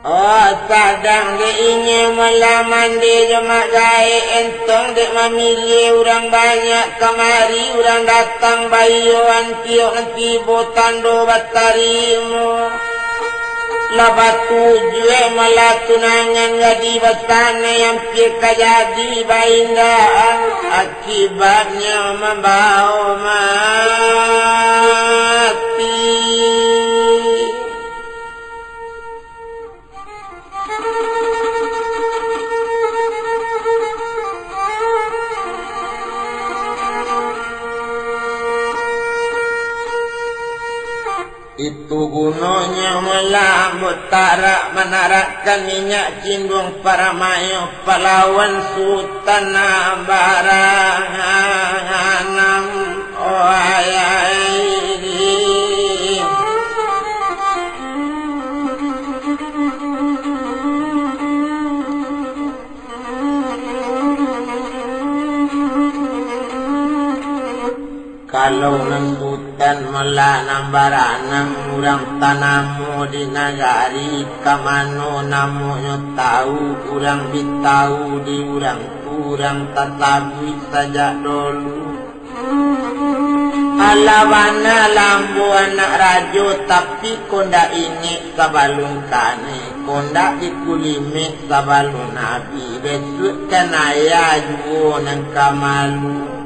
Oh, sadang dek inyo malah mande jo mak gaek, entong dek mamiliah urang banyak, kamari urang datang baiyo, antiok nan tibo tando batarimo. Lah batujuah malah tunangan gadih basanai, ampia ka jadi baindaan, akibatnyo mambao mati. Itu gunonyo malah ambo tarak, manarakkan minyak cingguang paramayo, palawan Sutan Nambaranang. Oh, ayah. Kalau nan Sutan malah Nambaranang, urang tanamo di nagari, ka mano namonyo tahu, urang bi tahu di urang tu, urang tasabuik sajak dolu. Alah bana lah ambo anak rajo, tapi ko ndak ingek sabalun kanai, ko ndak dikulimek sabalun abih, besuak kan ayah juo nan ka malu.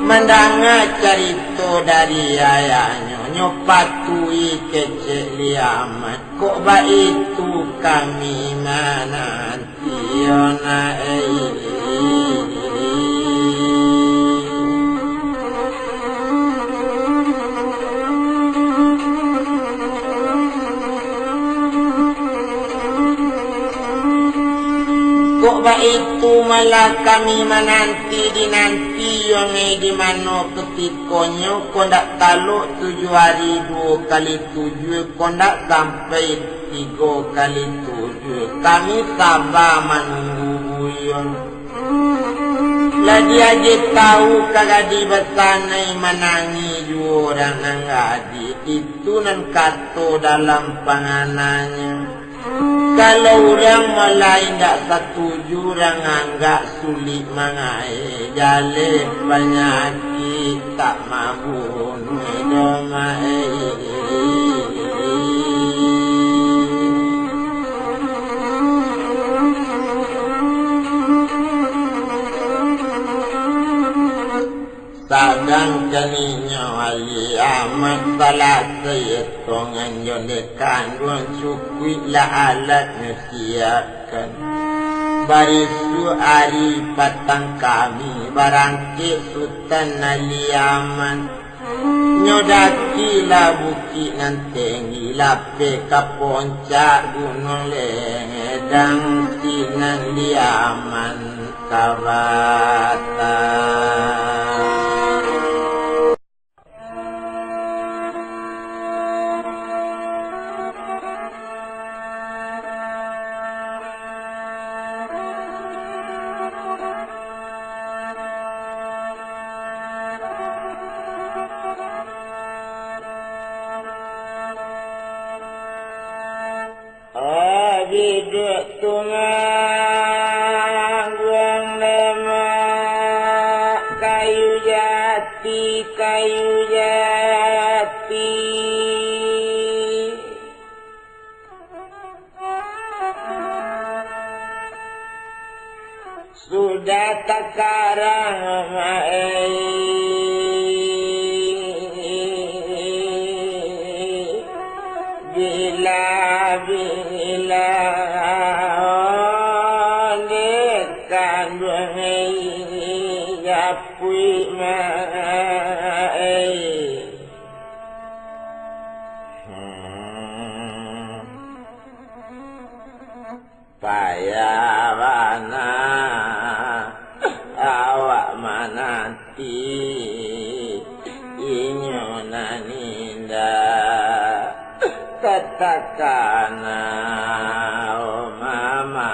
Mandanga carito dari ayahnyo, nyo patuhi kecek Liamat, kok baitu kami manan. Iyo nak, eh. Kok baitu malah kami mananti dinanti, yo, eh, di mano kutikonyo, kok ndak talok tujuah ari duo kali tujuah, kok ndak sampai tigo kali tujuah. Kami saba manunggu buyuang. Lah diagiah tahu ka gadih basanai, manangih juo urang nan gadih. Itu nan kato dalam pangananyo. Kalau urang malah indak satuju, urang anggak sulik mangae, jaleh panyakik tak mabunuh doh, mae. Sadangkan inyo Liamat salasai etongan jo nde kanduang, cukuiklah alatnyo siapkan. Barisuak ari patang kami barangkek Sutan Liamat. Nyo dakilah bukik nan tenggi, lapeh ka poncak gunuang ledang, sinan di aman ka batang. Abih duduak tu mangguang lemak, kayu jati, kayu jati. Sudah takarang maai, bila-bila dek kanduang ai, japuik maai. Hmm. Payah bana awak mananti, inyo nan indak tatakana, o mama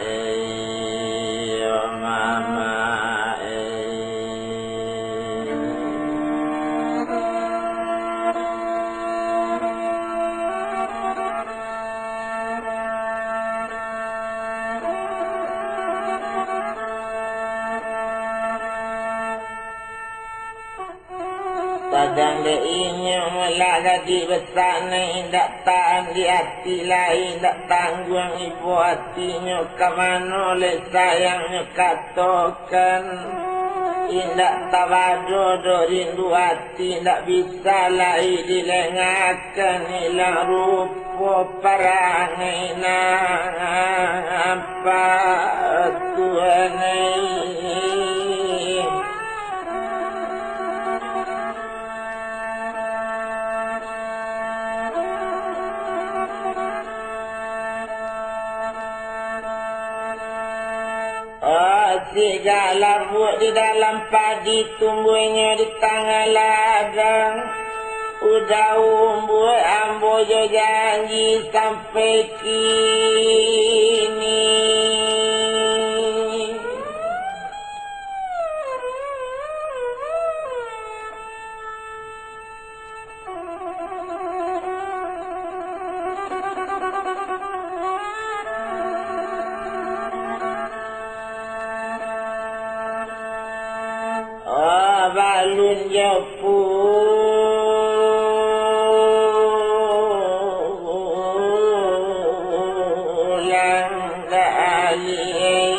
ei, o mama ei. Sadang dek inyo malah gadih basanai, indak tahan di ati lai, indak tangguang ibo atinyo, ka mano lai sayangnyo katokan. Indak tabado doh rindu ati, indak bisa lai dilengakan, ilang rupo parangai nan ampek tuanai. Asik gak labuak di dalam padi, tumbuahnyo di tangah ladang. Udah umbuak ambo jo janji sampai kini. Oh, balun jo pulang baliak.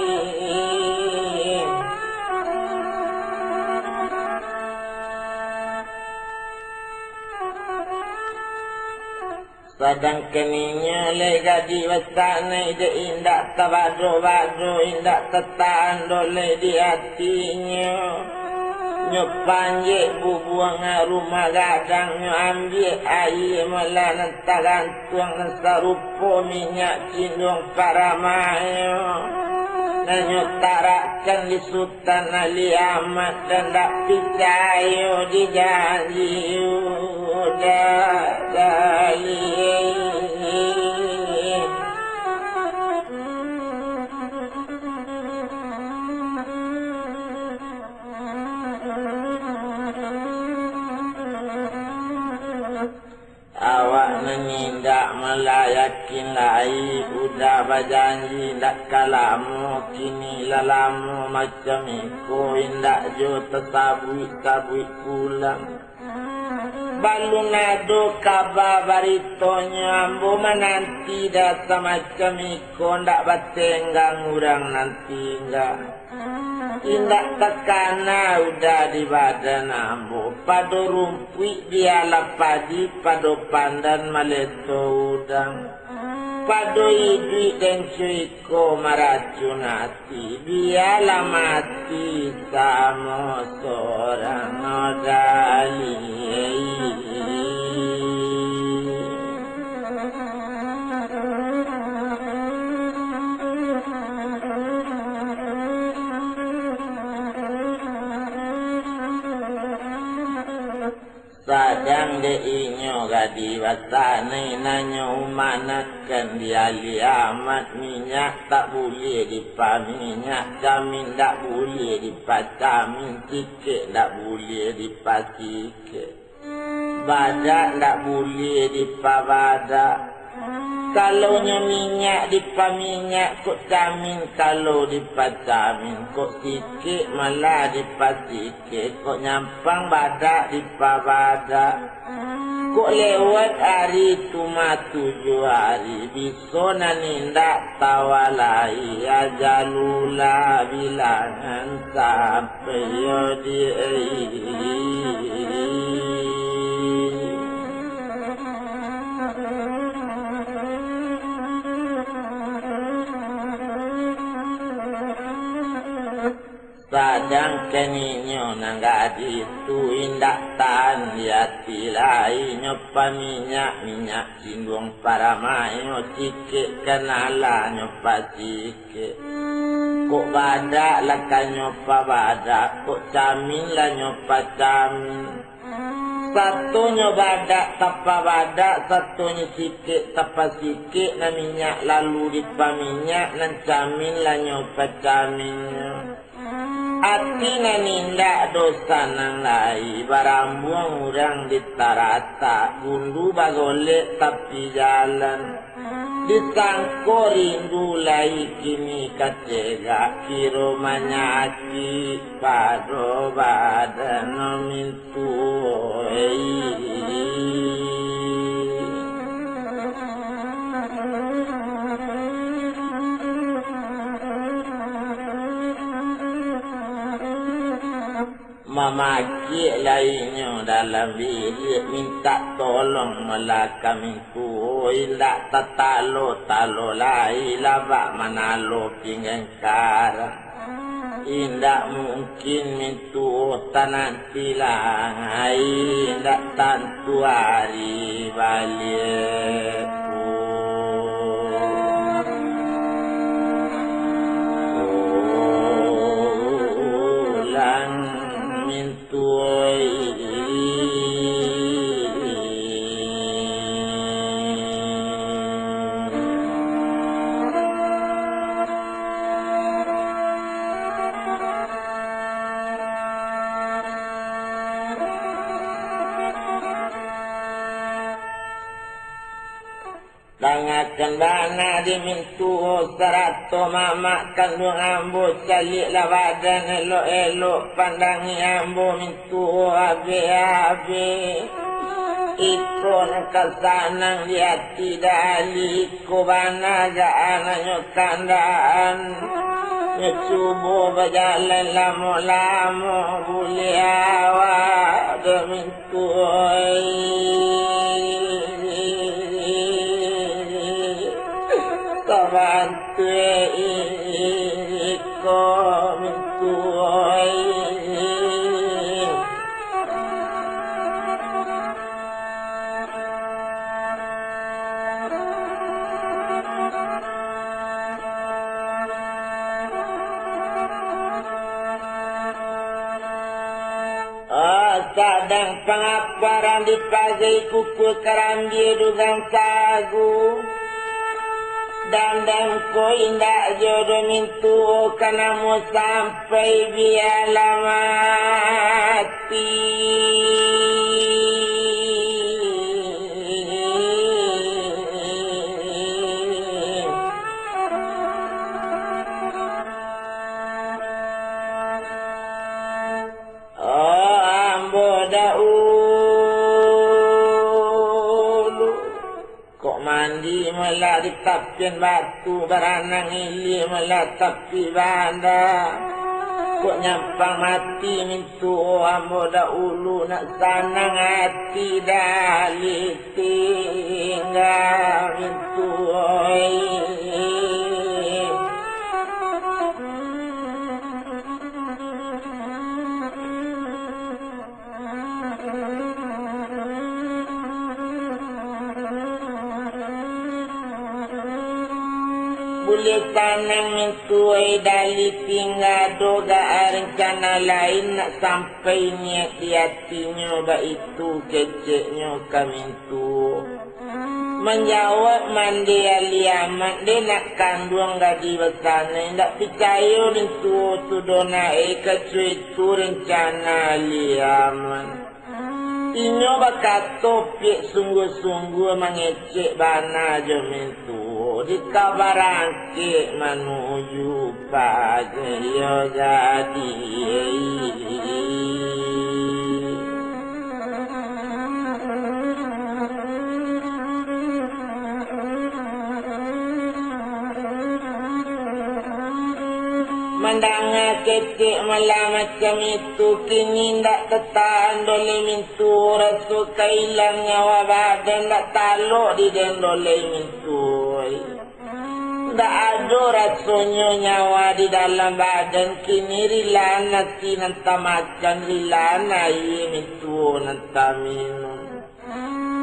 Sadangkan inyo lai gadih basanai, dek indak tabado-bado, indak tatahan doh lai di atinyo. Nyo panjek bubuang rumah gadang, nyo ambiak aia malah nan tagantuang, nan sarupo minyak cindong paramayo. Nan nyo tarakkan di Sutan Ali Ahmad, dan dak picayo di janji udah tali. Awak nan indak malah yakin lai, udah bajanji indak ka lamo, kini lah lamo macam iko, indak jo tasabuik-sabuik pulang. Balun ado kaba baritonyo, ambo mananti dah samacam iko, ndak batenggang urang nan tingga. Indak takana udah di badan ambo, pado rumpuik bialah padi, pado pandan maleto udang. Pado iduik denco iko maracun ati, bialah mati samo sorang, oh dali. Sadang dek inyo gadih basanai, nanyo umanakan di Ali Ahmad, minyak tak buliah dipaminyak, camin tak buliah dipacamin, sikek tak buliah dipasikek, badak tak buliah dipabadak. Kalau nyo minyak dipaminyak, kok camin kalau dipacamin, kok sikek malah dipasikek, kok nyampang badak dipabadak. Kok lewat ari tu mah tujuah ari, biso nan indak tawalai, ajalulah bilangan sampai yo di Sadangkan inyo nan gadih tu indak tahan di ati lai, nyo paminyak-minyak sinduang paramainyo, sikek kanalah nyo pasikek. Kok badak lah ka nyo pabadak, kok camin lah nyo pacamin. Satonyo badak tapabadak, satonyo sikek tapasikek, nan minyak lalu dipaminyak, nan camin lah nyo pacaminnyo. Ati nan indak doh sanang lai, barambuang urang di taratak, gundu bagolek tapi jalan. Disangko rindu lai kini ka cegak, kiro manyakik pado badan mintuo. Mamakiak lai inyo dalam biliak, mintak tolong malah ka mintuo, indak tatalo-talo lai, labak manalo pinggan karang. Indak mungkin mintuo tananti lai, indak tantu ari baliak pulang. Tuai. Dangakan bana di mintuo, sarato mamak kanduang ambo, caliaklah badan elok-elok, pandangi ambo mintuo abih-abih. Iko nan ka sanang di ati dali, iko bana gaan nyo kandaan. Nyo cubo bajalan lamo-lamo, buliah awak doh mintuo. Sabantuak iko mintuo. Ah, sadang pangaparan di pagai, kukua karambia dugang sagu. Dandang ko indak jodoh mintuo, ka namo sampai bialah mati. Oh, ambo dahulu. Kok mandi malah di tapian batu, baranang ilia malah tapi banda. Kok nyampang mati mintuo, ambo dahulu nak sanang ati, dali tingga mintuo. Buliah sanang mintuo, dali tingga doh, gak rencana lain nak sampai niat di atinyo, baitu keceknyo ka mintuo. Manjawab mande Ali Ahmad, dek nak kanduang gadih basanai, indak picayo mintuo tu doh nak, eh, kaco itu rencana Ali Ahmad. Inyo bakato piak sungguah-sungguah, mangecek bana jo mintuo, di ka barangkek manuju paja gadih. Mandanga kecek malah macam itu, kini indak tatahan doh lai mintuo, raso ka ilang nyawa badan, indak talok di den doh lai mintuo. Indak ado rasonyo nyawa di dalam badan, kini rilaan nasi nan tamakan, rilaan aia mintuo nan taminum.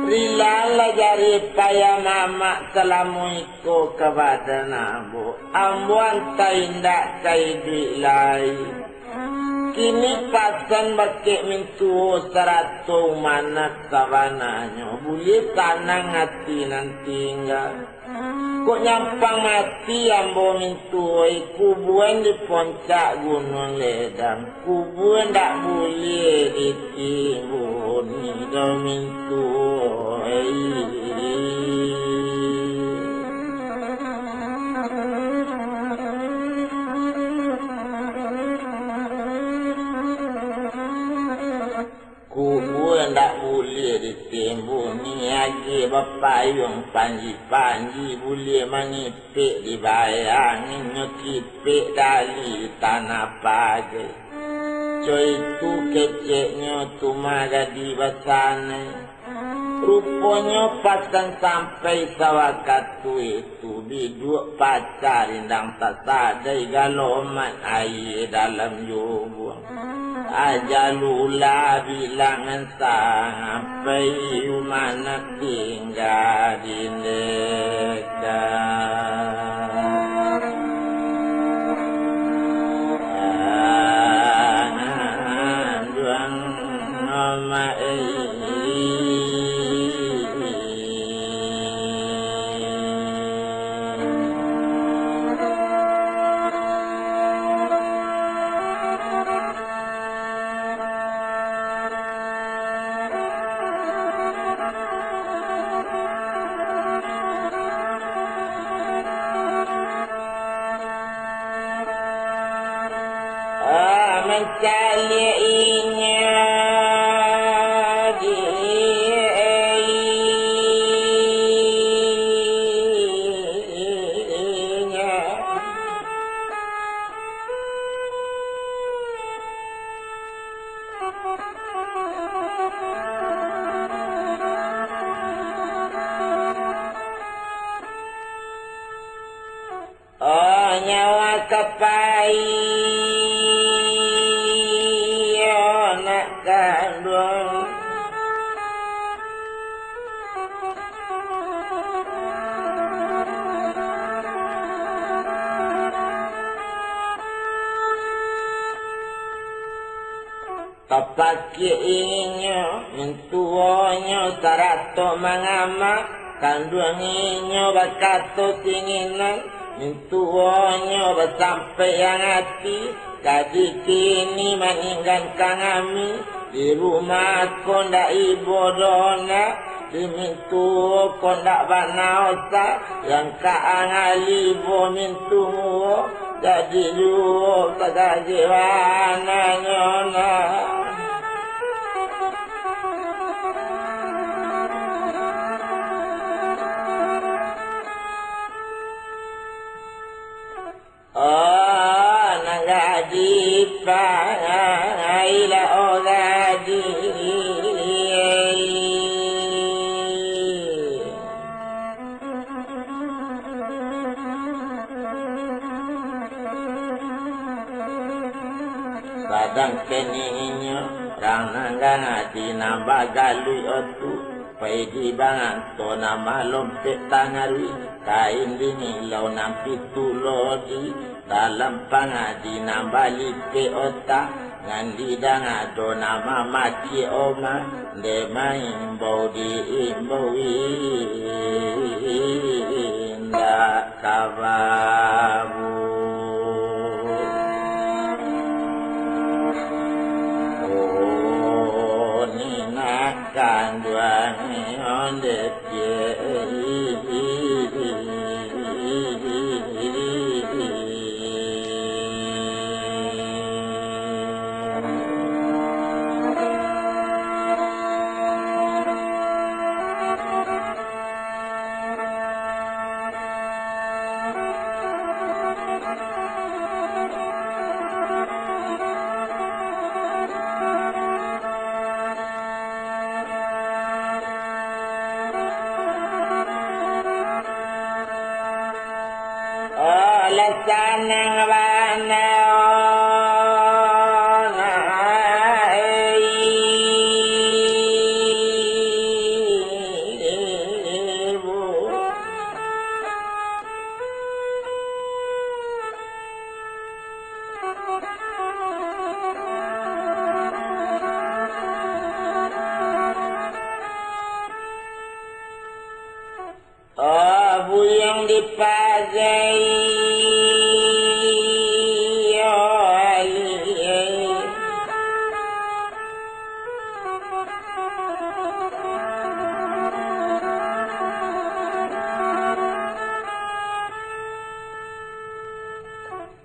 Rilalah jarih payah mamak salamo iko ka badan ambo. Ambo antah indak ka iduik lai. Kini pasan bakeh mintuo sarato umanah sabananyo, buliah sanang ati nan tingga. Kok nyampang mati ambo mintuo, kubuan di poncak Gunuang Ledang, kubuan ndak buliah ditimbuni doh mintuo. Kubua ndak buliah ditimbuni, agiah bapayuang panji-panji, buliah mangipek dibaai angin, nyo kipek dali di tanah pagai. Co itu keceknyo tu mah gadih basanai. Ruponyo pasan sampai sawakatu itu, biduak paca rindang tasadai, galoman aia dalam jubuang. Ajalullah bilangan sampai, umanah tingga di neka. Anduang Mama ei. Ah, mancaliak inyo di inyo. Oh, nyawa ka pai, oh, nak kanduang. Tapakiak inyo, mintuonyo sarato mangamak, kanduang inyo bakato singinan, mintuonyo basampaian ati, gadih kini maninggankan ami, di rumah ko ndak ibo doh nak. Di mintuo ko ndak bana osa, yang ka angali bo mintuo, jadi juo sagagik bana nyo nah. Oh, nan gadih, pailah, oh, gadih. Sadang kini inyo, rang nan gadih nan bagaluik otu. Pai di banganto nan malompek tangaruih, kain di milau nan pitu lodi, dalam pangadi nan balipek otak, nan didanga do nan mamakiak omah, dek maimbau diimbau indak ka babu. Oh, ni nak kanduang ni ondeh. Oh, lah sanang bana, oh, nak ibu. Oh, buyuang dipaja-i, oh, alih.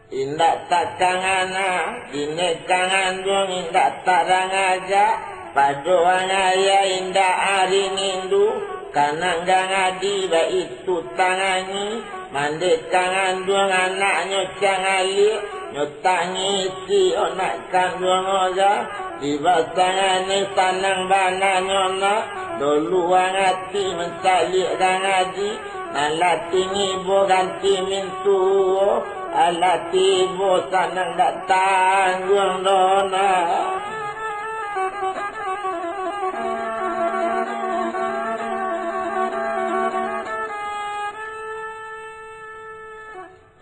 Indak takang anak, kini kanganduang indak tarang aja, pado angaya indak ari nindu, kanang gangadi baitu tangangi, mandeh kanganduang anaknyo cangaliak, nyo tangisi onak kanduang oga, dibasangani sanang bananyo nak, doluang ati mancaliak gangadi, Nan lah tinggi bo ganti mintuo, alah tibo sanang dak tangguang doh nah.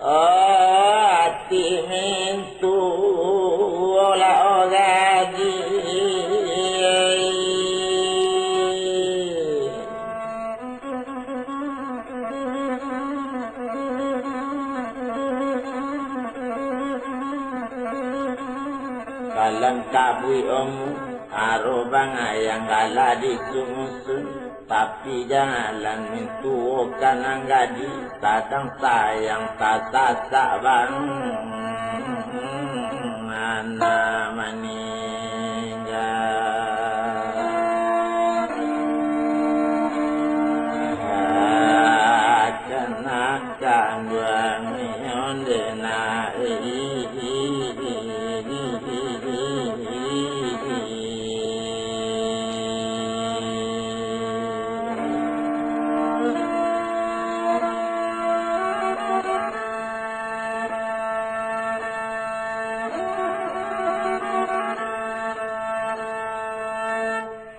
Oh, ati mintuo lah ogadi. Kalam kabuik omu, aro bangayang gala disusun-usun, tapi jalan mintuo ka nan gadi, sadang sayang tasasak bang, anak maningga. Kanak kanduang nyo ndak nak.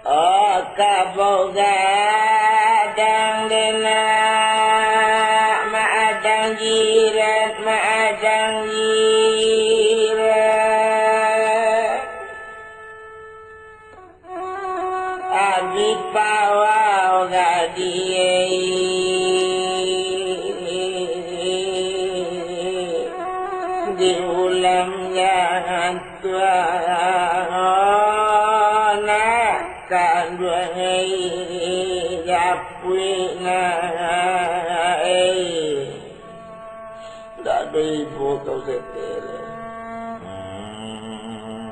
Oh, kabau gadang denak, maadang jirat, maadang jirat. Abih pawau gadih, diulam jangan tuang, nak kanduang ai, japuik nak ai. Ndak ado ibo kau setel. Hmm.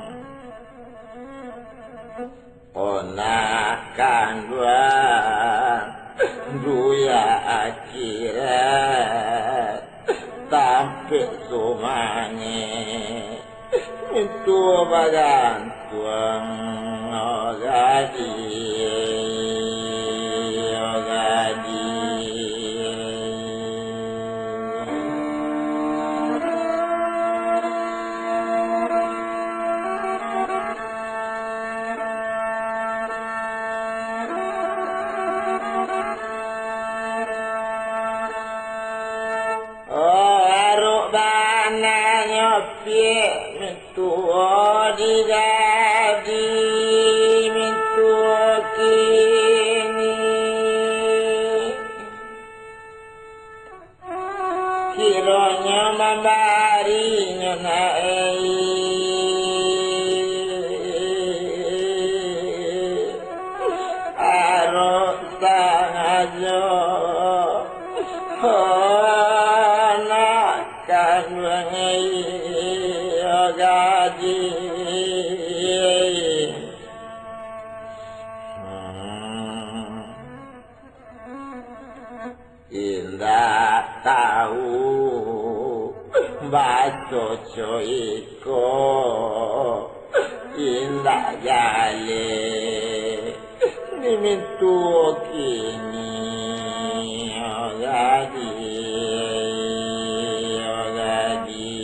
Onak kanduang, dunia akhirat, tampek sumangek, mintuo bagantuang, oh gadih, oh gadih. Piak mintuo di gadi mintuo kini. Kironyo mambarinyo nak ai, arok sangajo, oh, nak kanduang ai, oh, gadi. Hmm. Indak tahu baco co iko, indak jaleh, ni mintuo kini, oh gadi, oh gadi.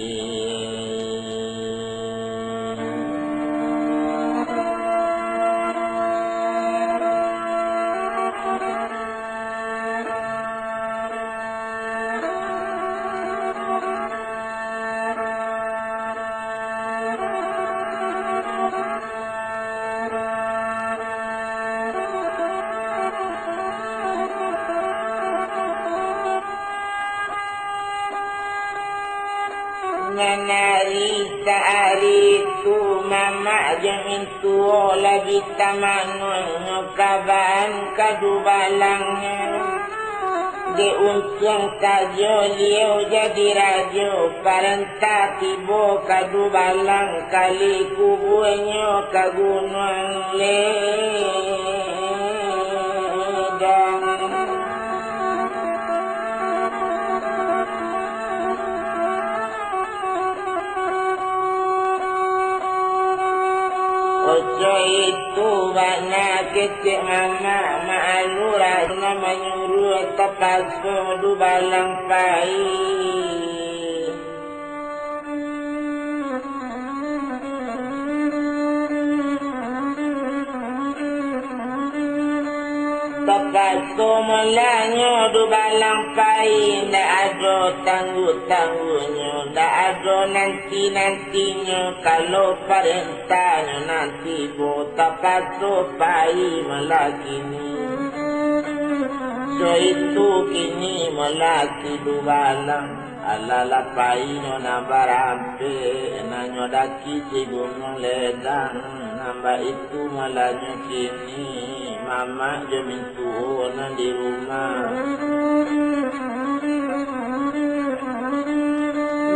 Nan ari saari tu, mamak jo mintuo lah bi tamanuangnyo kabaan ka dubalangnyo. Dek untuang sajo liau jadi rajo, parentah tibo ka dubalang, kali kubuanyo ka Gunuang Ledang. Oco itu bana kecek mamak, mak alurah nan manyuruah, tapaso dubalang pai. Tapaso malanyo dubalang pai, ndak ado tangguh-tangguhnyo, ndak ado nanti-nantinyo. Kalau parentahnyo nan tibo, tapaso pai malah kini. Co itu kini malah si dubalang. Alah lah painyo nan barampek, nan nyo daki si Gunuang Ledang, nan baitu malanyo kini, mamak jo mintuo nan di rumah.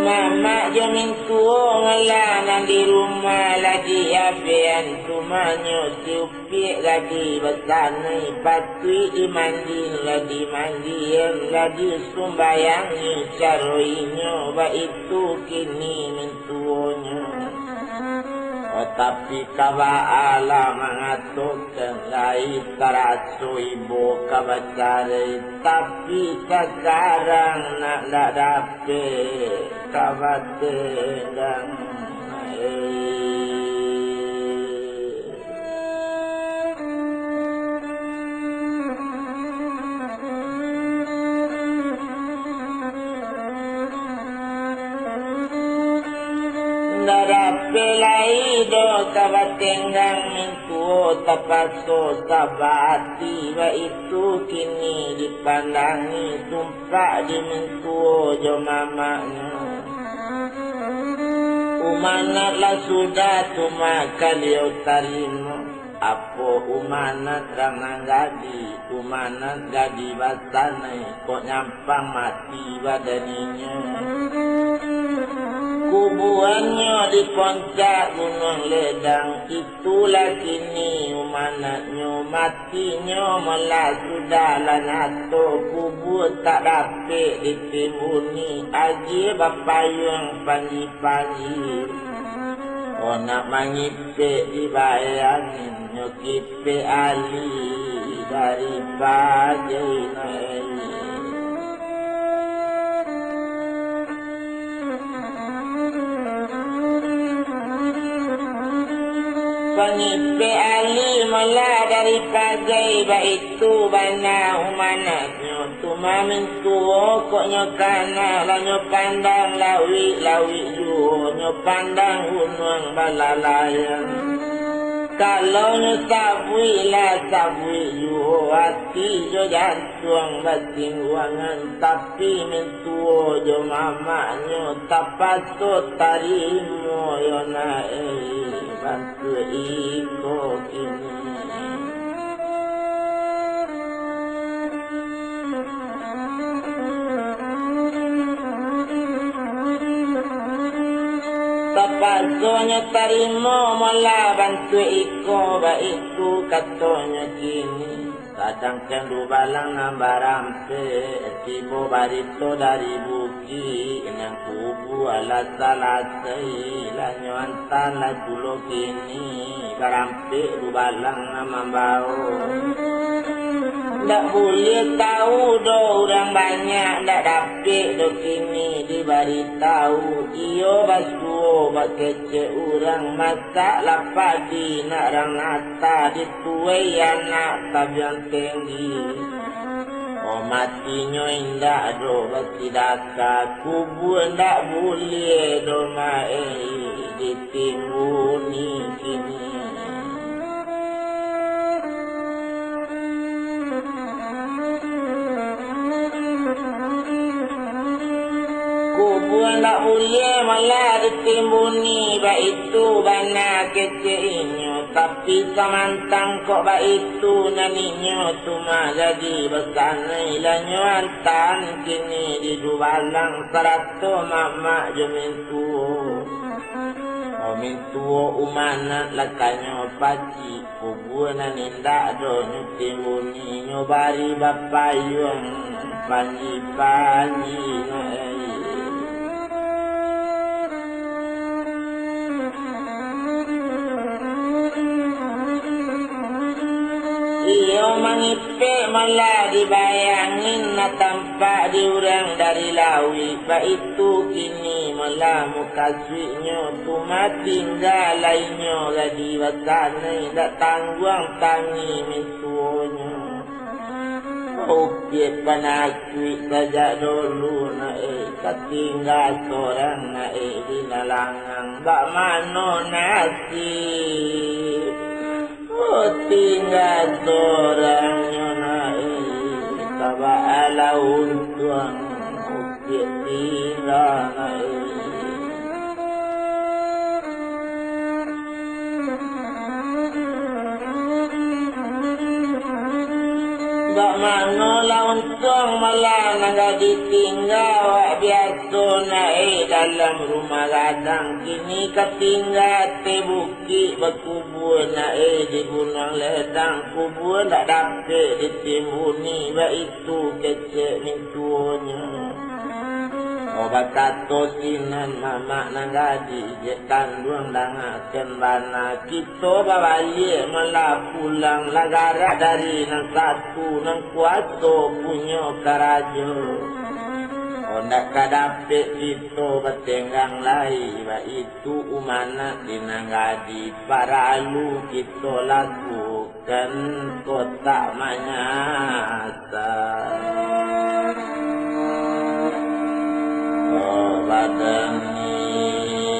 Mamak jo mintuo malah nan di rumah, lah di apean tumanyo si Piak gadi basanai, patuik dimandi, lah dimandian, lah disumbayangi, caro inyo baitu kini mintuonyo. Oh, tapi ka baa lah mangatokan, lai taraso ibo ka bacarai, tapi sakarang nak ndak dapek ka batenggang. Ndak dapek lai doh ka batenggang, mintuo tapaso saba ati, baitu kini dipandangi tumpak di mintuo jo mamaknyo. Umanat lah sudah tu mah ka liau tarimo. Apo umanat rang nan gadi, umanat gadi basanai, kok nyampang mati badan inyo. Kubuannyo di poncak Gunuang Ledang, itulah kini umanatnyo, matinyo malah sudah lah nyato, kubua tak dapek ditimbuni, aji bapayuang panji-panji. Oh, nak mangipek dibae angin, nyo kipek alih dari pagi nai. Pangipek alih Malah dari pajai baitu bana umanaknyo tu mamintuo kok nyo kana lah nyo pandang lawik-lawik juo, nyo pandang gunuang balalayang. Kalau nyo sabuik lah sabuik juo, ati jo jantuang basingguangan, tapi mintuo jo mamaknyo tapaso tarimo yo nak, eh, bantuak iko kini. Tapasonyo tarimo malah bantuak iko, baitu katonyo kini. Sadangkan dubalang nan barampek, tibo barito dari bukik, nan kubua lah salasai, lah nyo anta lah pulo kini, barampek dubalang nan mambao. Ndak buliah tau doh urang banyak, ndak dapek doh kini dibaritau, iyo basuo bakecek urang, masak lah padi nak rang nata di tuai anak tabiang tenggi. Oh, matinyo indak doh basidaka, kubua ndak buliah doh maeh ditimbuni kini. Kubua ndak buliah malah ditimbuni, baitu bana kecek inyo. Tapi samantang kok baitu, nan inyo tu mah jadi basanai, lah nyo antaan kini di dubalang sarato mamak jo mintuo. Oh, mintuo umanah lah kanyo pacik. Kubua nan indak doh nyo timbuni, nyo bari bapayuang panji-panji, nak ai. Iyo mangipek malah dibayangin, nak tampak di urang dari lawik, baitu kini malah mukasuiknyo tu mah tingga lai nyo gadi basanai, dak tangguang tangi mintuonyo. Ukik panasuik sajak dulu, nak ai, ka tingga sorang, nak ai, di nalangang, bak mano nasib. Oh, tingga sorang nyo, nak ai, sabab alah untuang. Tingga nak ai. Bak mano lah untuang malah nan gadi tingga, wak biaso nak ai dalam rumah gadang, kini ka tingga ateh bukik bakubua nak ai di gunuang ledang, kubua ndak dapek ditimbuni, baitu kecek mintuonyo. Oh, bakato sinan mamak nan gadih, dek kanduang dangakan bana, kito babaliak malah pulang, lah garak dari nan satu, nan kuaso punyo karajo. Oh, ndak ka dapek kito batenggang lai, baitu umanah di nan gadih, paralu kito laku kan kotak manyasal. Oh, badan inyo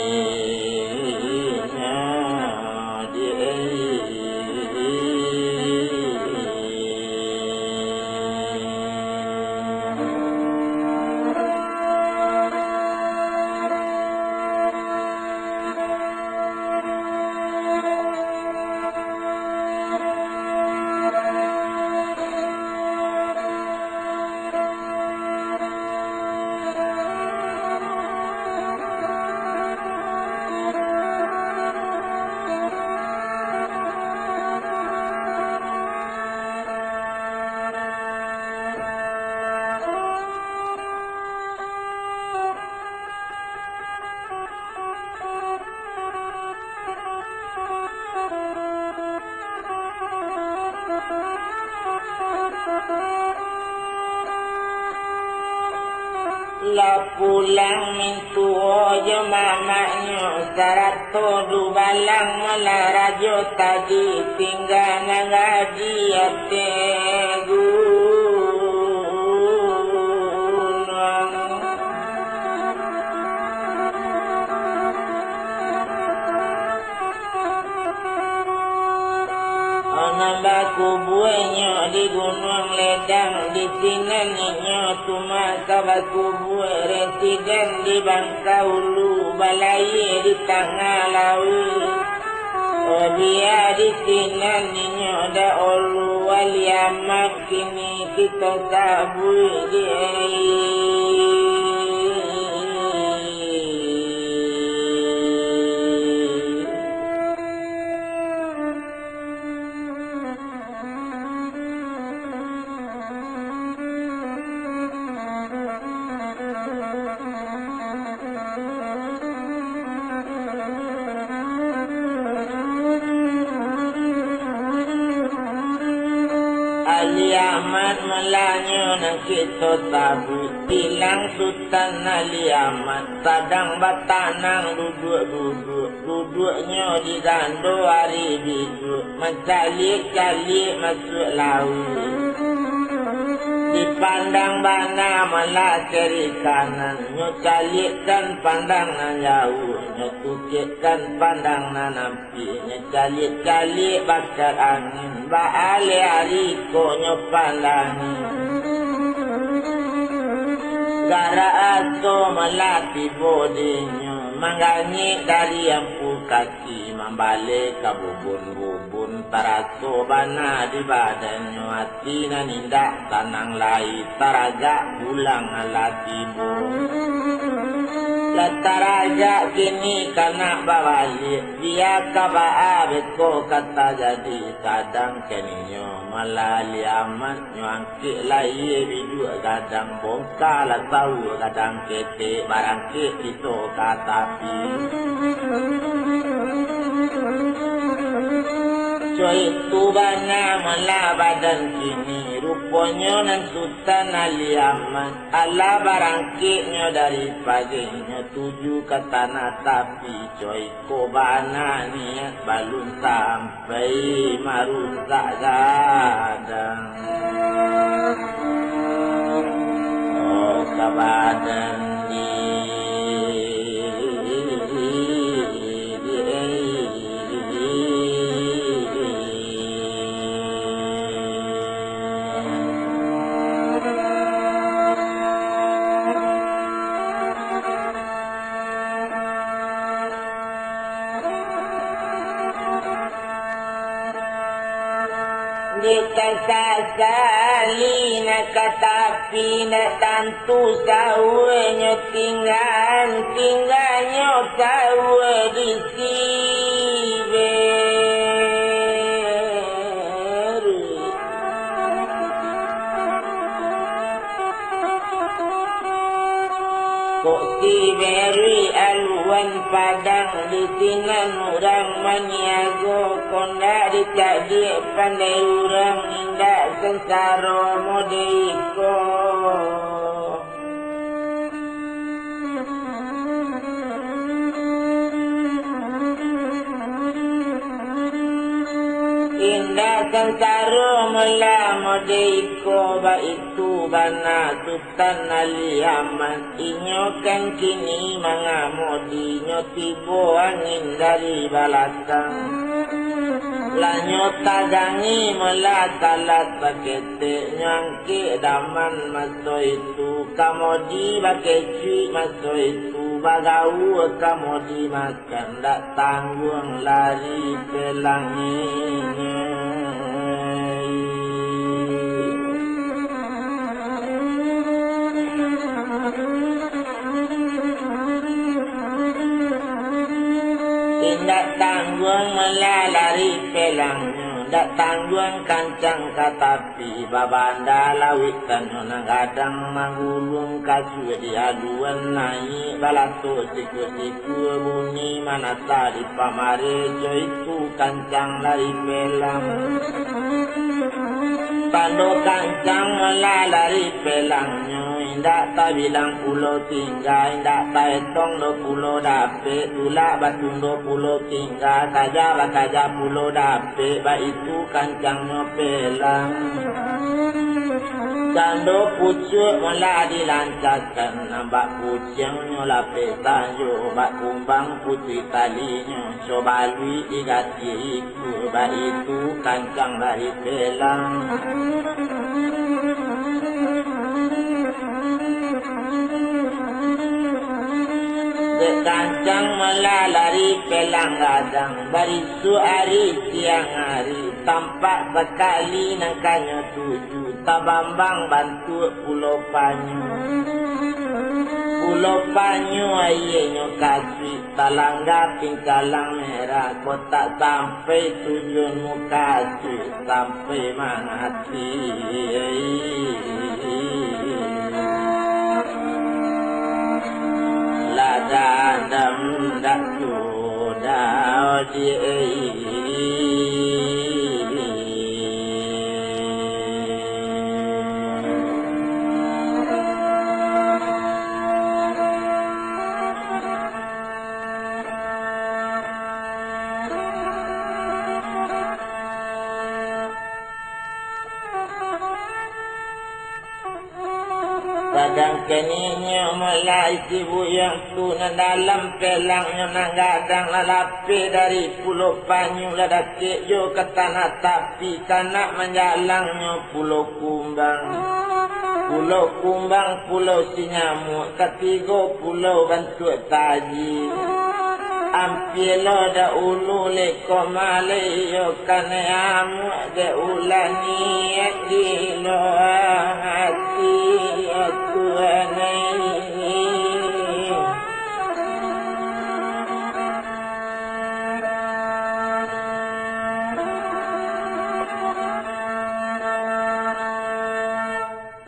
di Lah pulang mintuo jo mamaknyo, sarato dubalang malah rajo tadi, tingga nan gadih ateh gunuang. Nan bakubuanyo di Gunuang Ledang, di sinan inyo tu maka bakubua, residen di Bangkaulu, balayia di tangah lauik. Oh, bia di sinan inyo dahulu, wali amat kini kito sabuik di. Ali Ahmad malanyo nan kito tabuik, bilang Sutan Ali Ahmad sadang batanang duduak-duduak. Duduaknyo di gando ari biduak, mancaliak-caliak masuak lauik. Dipandang bana malah kiri kanan, nyo caliakkan pandang nan jauah, nyo tukekkan pandang nan ampia, nyo caliak-caliak bakal angin. Baaleh ari ko nyo pandangi. Garak aso malah tibo dinyo, manggangik dari ampu kaki, mambaleh ka bubun-bubun, taraso bana di badannyo, ati nan indak sanang lai, taragak pulang alah tibo. Lah taragak kini ka nak babaliak, bia ka baa beko ka tajadi, sadang kini nyo malah Ali Ahmad nyo angkek layia biduak gadang, bongka lah sawa gadang ketek, barangkek kito ka tapi. Coik tu bana malah badan kini, ruponyo nan Sutan Ali Ahmad, alah barangkeknyo dari paginyo tuju ka tanah tapi, coik. Ko bana niat balun sampai marusak gadang. Oh, ka badan di. Dek tasasali nak ka tapi, ndak tantu sawanyo tinggaan, tingganyo sawa di Siberui. Kok Siberui aluan Padang, di sinan urang maniago, kok ndak dicaliak pandai urang, indak sansaro mode iko. Indak sansaro malah mode iko, baitu bana Sutan Ali Ahmad. Inyo kan kini mangamodi, nyo tibo angin dari balakang. Lah nyo tagangi malah salat saketek, nyo angkek daman maso itu, kamodi bakecuik maso itu, bagaua kamodi makan, ndak tangguang lari pelanginyo. Indak tangguang malah lari pelangnyo, ndak tangguang kancang ka tapi, babanda lauik tanyo nan gadang, manggulung kasua di aduan, naiak balato sikua-sikua, bunyi manasa di pamare, jo itu kancang lari pelang. Tando kancang Lah lari pelangnyo, indak tabilang pulo tingga, indak taetong doh pulo dapek, tulak batundo pulo tingga, kaja bakaja pulo dapek, baitu kancangnyo pelang. Cando pucuak malah dilancakan, nampak kuciangnyo lapeh sajo, bak kumbang putuih talinyo, cobaluik digatiak. Baitu kancang dari pelang. Dek kancang malah lari pelang gadang, barisuak ari siang ari, tampak sakali nan kanyo tuju, tabambang bantuak Pulo Panyu. Pulo Panyu aianyo kasuik, talangga pincalang merah, kok tak sampai tujuan mukasuik, sampai mangati. Lah dandam dak sudah di Sadangkan inyo malah isi buyuang tu, nan dalam pelangnyo nan gadang lah lapeh dari Pulo Panyu, lah dakek jo ka tanah tapi, sanak manjalangnyo Pulo Kumbang. Pulo Kumbang, Pulo Sinyamuak, katigo pulo bantuak taji. Ampia lo dahulu leko malai iyo kanai amuak dek ulah niat gilo ati atuanai.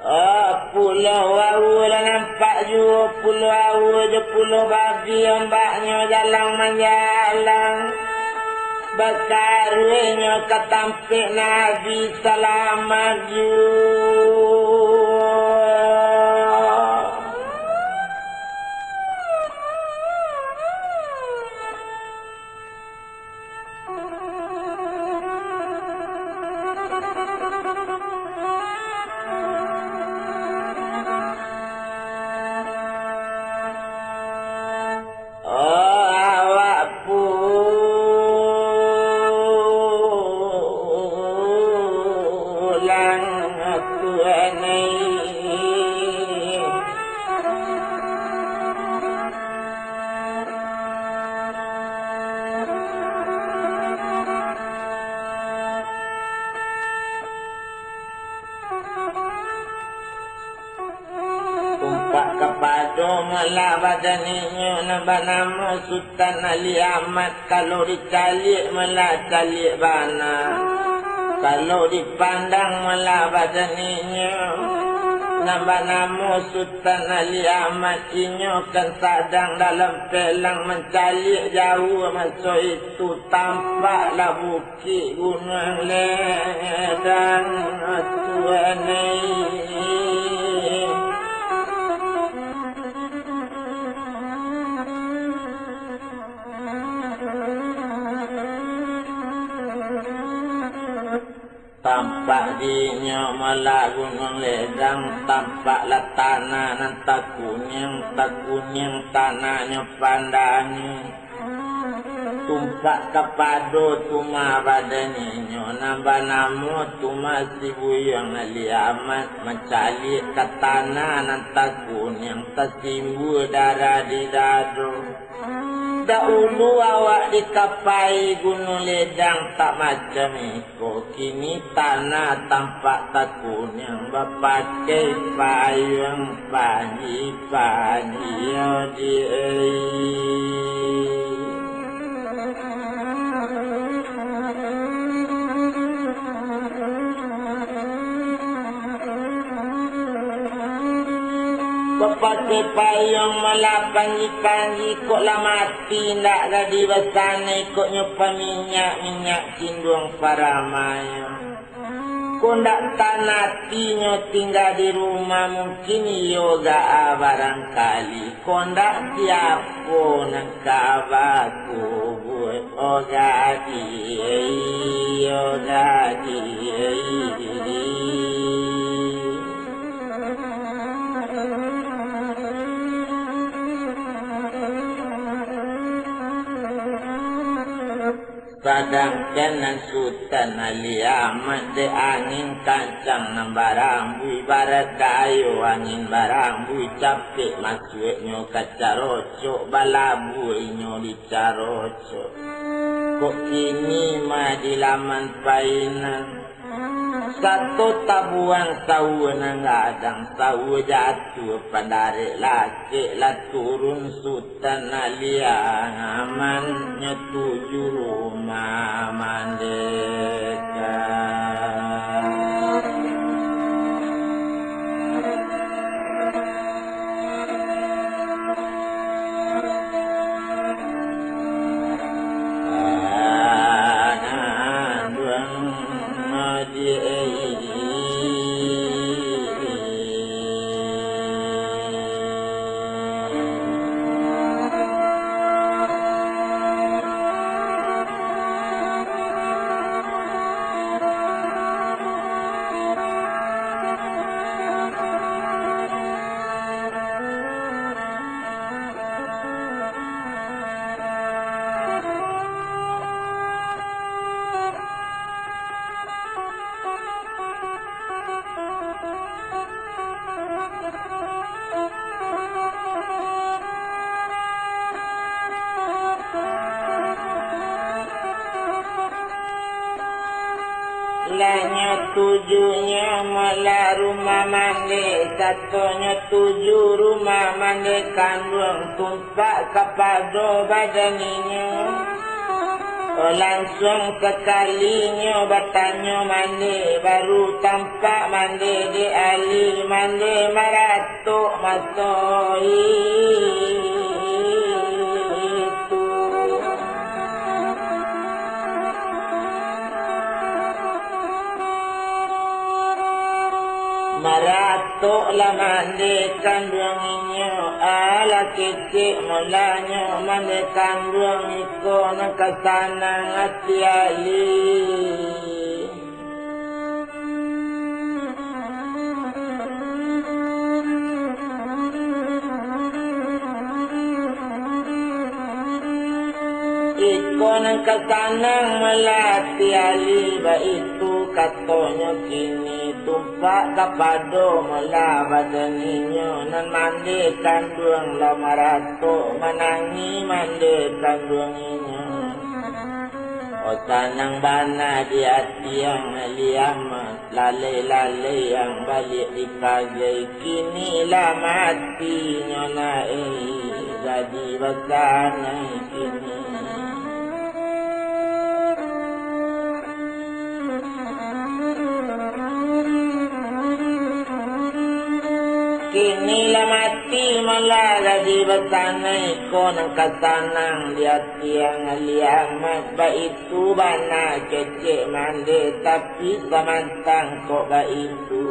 Oh, Pulo Aua lah nampak juo, Pulo Aua jo Pulo Babi, ombaknyo jalang manjalang. Bakaruihnyo ka tampek Nabi Salamat juo. Oh, awak pulang tuanai. Tumpak kapado malah badan inyo nan banamo Sutan Ali Ahmad. Kalau dicaliak malah caliak bana. Kalau dipandang malah badan inyo nan banamo Sutan Ali Ahmad, inyo kan sadang dalam pelang mancaliak jauah maso itu, tampaklah bukik Gunuang Ledang tuanai. Tampak dinyo malah Gunuang Ledang, tampaklah tanah nan takuniang, takuniang tanahnyo pandangi. Tumpak kapado tuma badan inyo nan banamo Tuma Sibuyuang Ali Ahmad mancaliak ka tanah nan takuniang, tasimbua darah di dado. Dahulu awak dikapai Gunuang Ledang tak macam iko, kini tanah tampak takuniang, bapakai payuang panji-panji, yo di. Bapakai payuang malah panji-panji, kok lah mati indak jadi basanai, kok nyo paminyak-minyak cinduang paramayo. Kok ndak tanatinyo tingga di rumah, mungkin iyo ga barangkali. Kok ndak, siapo nan ka bakubuak? Oh gadih, oh gadih. Sadangkan nan Sutan Ali Ahmad, dek angin kancang nan barambuih, ibarat kayo angin barambuih, capek masuaknyo ka carocok, balabuah inyo di carocok. Kok kini mah di laman painan, sato tabuang sawa nan gadang, sawa jatuah pandarek, lasek lah turun Sutan Ali Ahmad, nyo tuju rumah mandeka. Lah nyo tujunyo malah rumah mande, sato nyo tuju rumah mande kanduang, tumpak kapado badan inyo. Oh, lansuang sakalinyo batanyo mande, baru tampak mande dek Ali, mande maratok maso itu. Maratok lah mande kanduang inyo, alah kecek mulanyo mande kanduang iko nan ka sanang ati Ali. Iko nan ka sanang malah ati Ali, baitu katonyo kini, tumpak kapado malah badan inyo, nan mande kanduang lah maratok, manangih mande kanduang inyo. Oh, sanang bana di ati ang liaman. Lalai-lalai ang baliak dipagai, kini lah mati nyo nak, eh, jadi basanai kini. Kini lah mati malah jadi basanai, ko nan ka sanang di ati ang liaman, baitu bana kecek mande, tapi samantang kok baitu.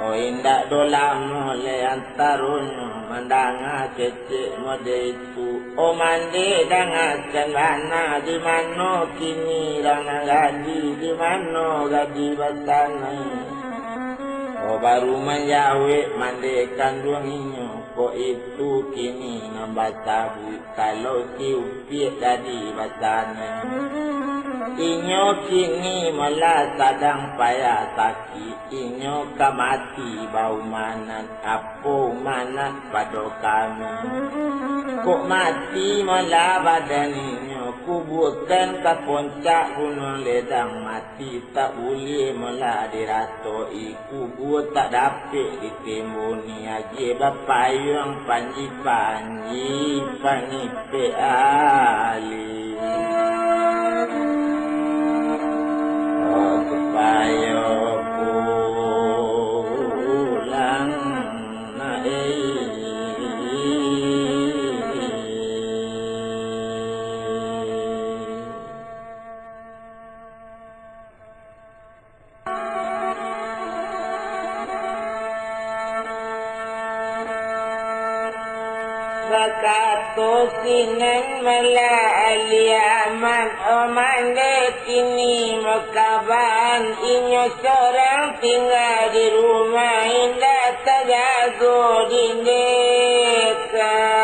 Oh, indak doh lamo lai antaronyo mandanga kecek mode itu. Oh, mande dangakan bana, di mano kini rang nan gadih, di mano gadih basanai. Oh, baru manjawek mande kanduang inyo, kok itu kini nan basabuik. Kalau si Upiak tadi basanai, inyo kini malah sadang payah sakik, inyo ka mati baumanan, apo umanan pado kami. Kok mati malah badan inyo, kubuakan ka poncak Gunuang Ledang, mati tak buliah malah diratoki. Kubua tak dapek ditimbuni, agiah bapayuang panji-panji, pangipek alih. Oh, supayo pulang nak, eh. Bakato sinan malah Alia Amat, "O mandeh kini makaban, inyo sorang tingga di rumah, indak tajago dindeh kanduang."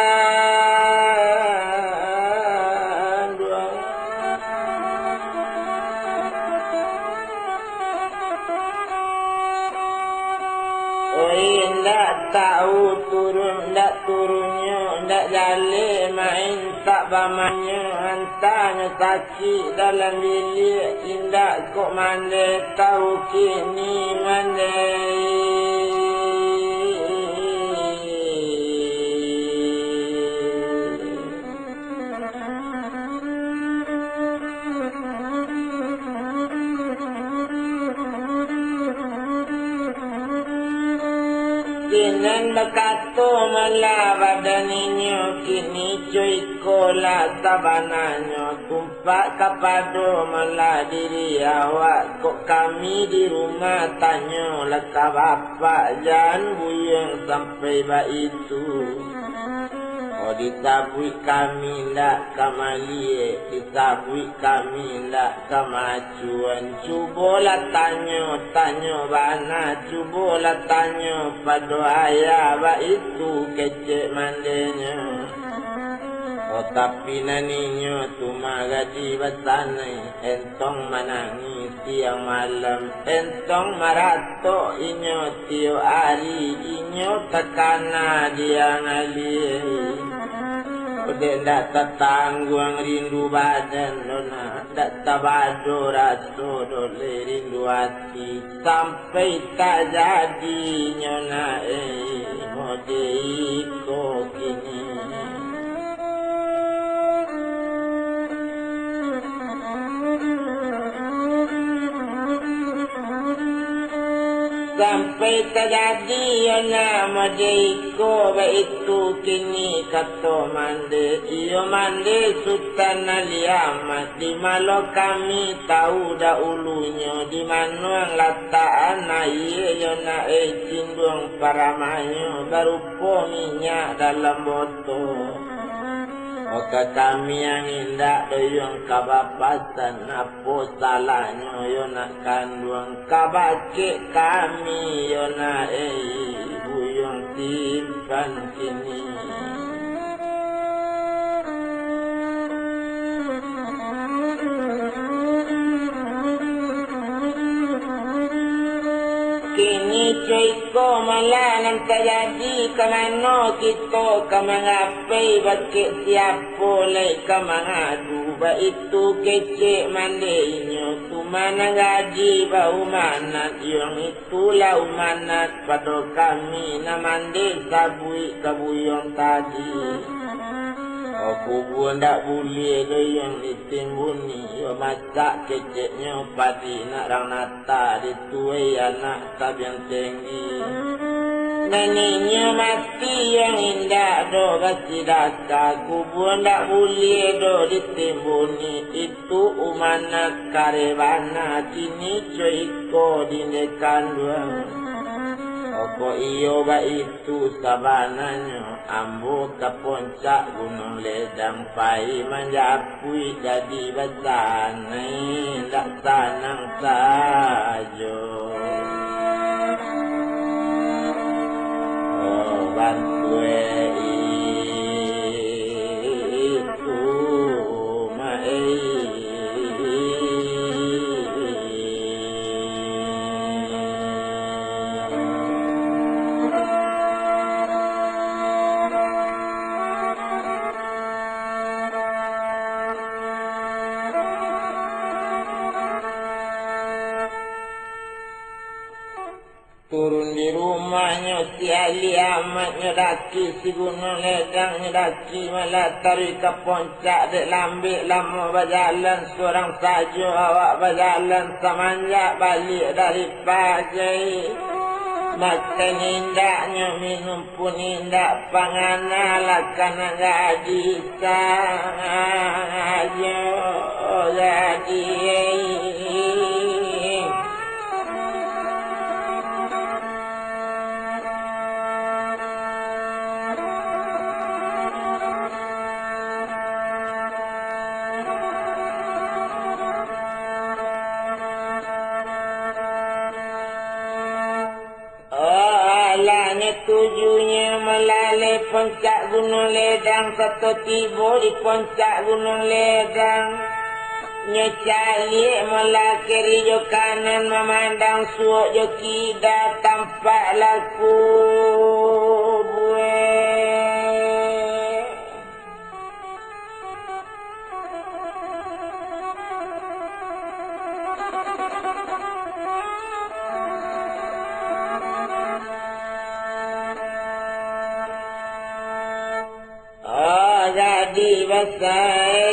Oi, ndak tahu turun, ndak turunnyo, ndak jaleh main, tak bamanyo, antanyo sakik dalam biliak, indak kok mandeh, tahu kini mandeh. Sinan bakato malah badan inyo, "Kini co iko lah sabananyo, tumpak kapado malah diri awak, kok kami di rumah tanyolah ka bapak, jan buyuang sampai baitu." Oh, disabuik kami ndak ka maliek, disabuik kami ndak ka macuan. Cubolah tanyo, tanyo bana, cubolah tanyo pado ayah, baitu kecek mandehnyo. Oh, tapi nan inyo tu mah gadih basanai, entong manangih siang malam, entong maratok inyo tiok ari, inyo takana diang alie. Dek ndak tatangguang rindu badan doh nah, ndak tabado raso doh lai rindu ati, sampai tajadinyo nah, eh, mode iko kini. Sampai tajadi iyo namo di iko, baitu kini kato mande, iyo mande Sutan Alia Amat, di malo kami tau daulunyo, di manuang latakan aie iyo nak, eh, cinduang paramayo, barupo minyak dalam botol. Oka kami ang indak doyuang ka bapasan, apo salahnyo yo nak kanduang, ka bakek kami yo nak, eh, buyuang simpan kini. Kini co iko malah nan tajadi, ka mano kito ka mangapai, bakek siapo lai ka mangadu, baitu kecek mande inyo tu mananggaji baumanat, iyo itulah umanat pado kami nan mande sabuik ka buyuang tadi. Oh, kubua ndak buliah doh iyo ditimbuni, iyo masak keceknyo padi nak rang nata, dituai anak tabiang tenggi. Nan inyo mati iyo indak doh basidaka, kubua ndak buliah doh ditimbuni, itu umanat kare bana, kini co iko dinde kanduang. Opo iyo baitu sabananyo, ambo ka poncak Gunuang Ledang, pai manjapuik gadih basanai, indak sanang sajo. Oh, bantuak itu, Mak, eh. Turun di rumahnyo si Ali Ahmad, nyo daki si Gunuang Ledang, nyo daki malah taruih ka poncak, dek lambek lamo bajalan, surang sajo awak bajalan, samanjak baliak dari pajai. Makan indaknyo, minum pun indak, pangana lah ka nan gadih sajo gadih. Tujunyo malalai poncak Gunuang Ledang, sato tibo di poncak Gunuang Ledang, nyo caliak malah kiri jo kanan, mamandang suok jo kida, tampak lah kubua. Oh, gadih basah.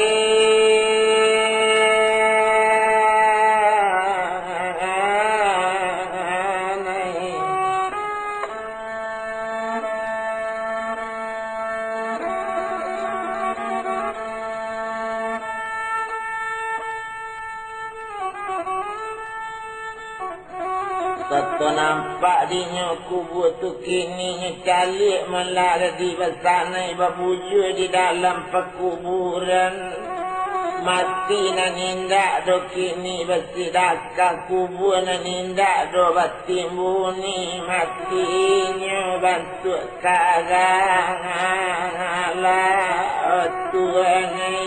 Sato nampak dinyo kubua tu, kini nyo caliak malah gadih basanai babujua di dalam pakuburan. Mati nan indak do kini basidakah, kubua nan indak do batimbuni, matinyo bantuak karang lah, oh Tuhan ai.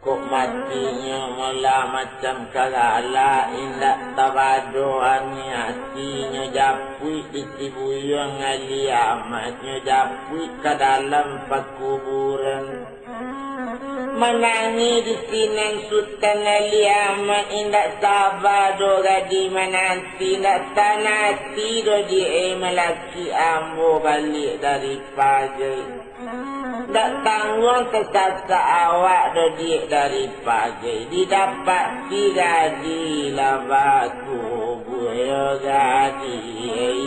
Kok matinyo malah macam karala, indak tabado ani atinyo, japuik di si Buyuang Ali Amat, nyo japuik ka dalam pakuburan. Manangih di sinan Sutan Ali Amat, indak saba doh gadih mananti, indak tanati doh diak e malaki ambo baliak dari pagai. Indak tangguang tasasak awak doh diak dari pagai, didapati gadih lah baku Buyo gadih.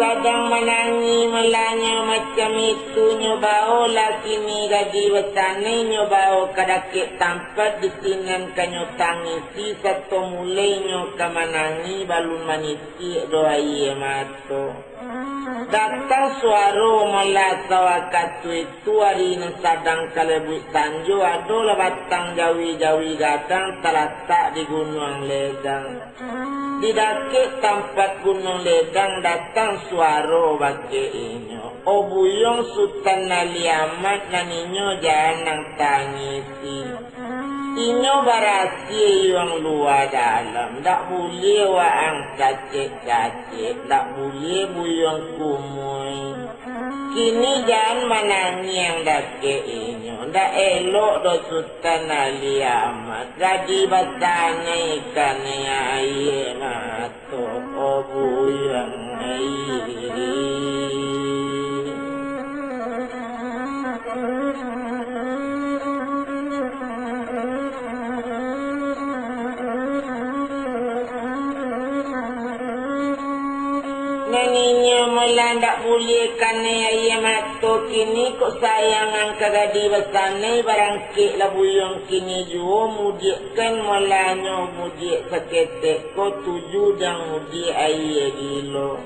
Sadang manangih malanyo macam itu, nyo baolah kini gadih basanai, nyo bao ka dakek tampat di sinan ka nyo tangisi, sato mulai nyo ka manangih, balun maniti Cik doh aia mato. Datang suaro malah sawakatu itu, ari nan sadang kalabuik sanjo, adolah batang jawi-jawi gadang talatak di Gunuang Ledang. Di dakek tampat Gunuang Ledang datang suaro bakeh inyo, "O Buyuang Sutan Ali Amat, nan inyo jan ang tangisi. Inyo barasiah iwang lua dalam, dak buliah waang cacek-cacek, dak buliah buyuang kumui. Kini jan manangiang dakek inyo, dak elok doh Sutan Ali Amat, gadih basanai kanai aia mato." Ko buyuang ai. Nan inyo malah ndak buliah kanai aia mato, kini kok sayang ang ka gadih basanai, barangkeklah buyuang kini juo, mudiakkan malah nyo mudiak saketek ko tuju dang mudiak aia gilo.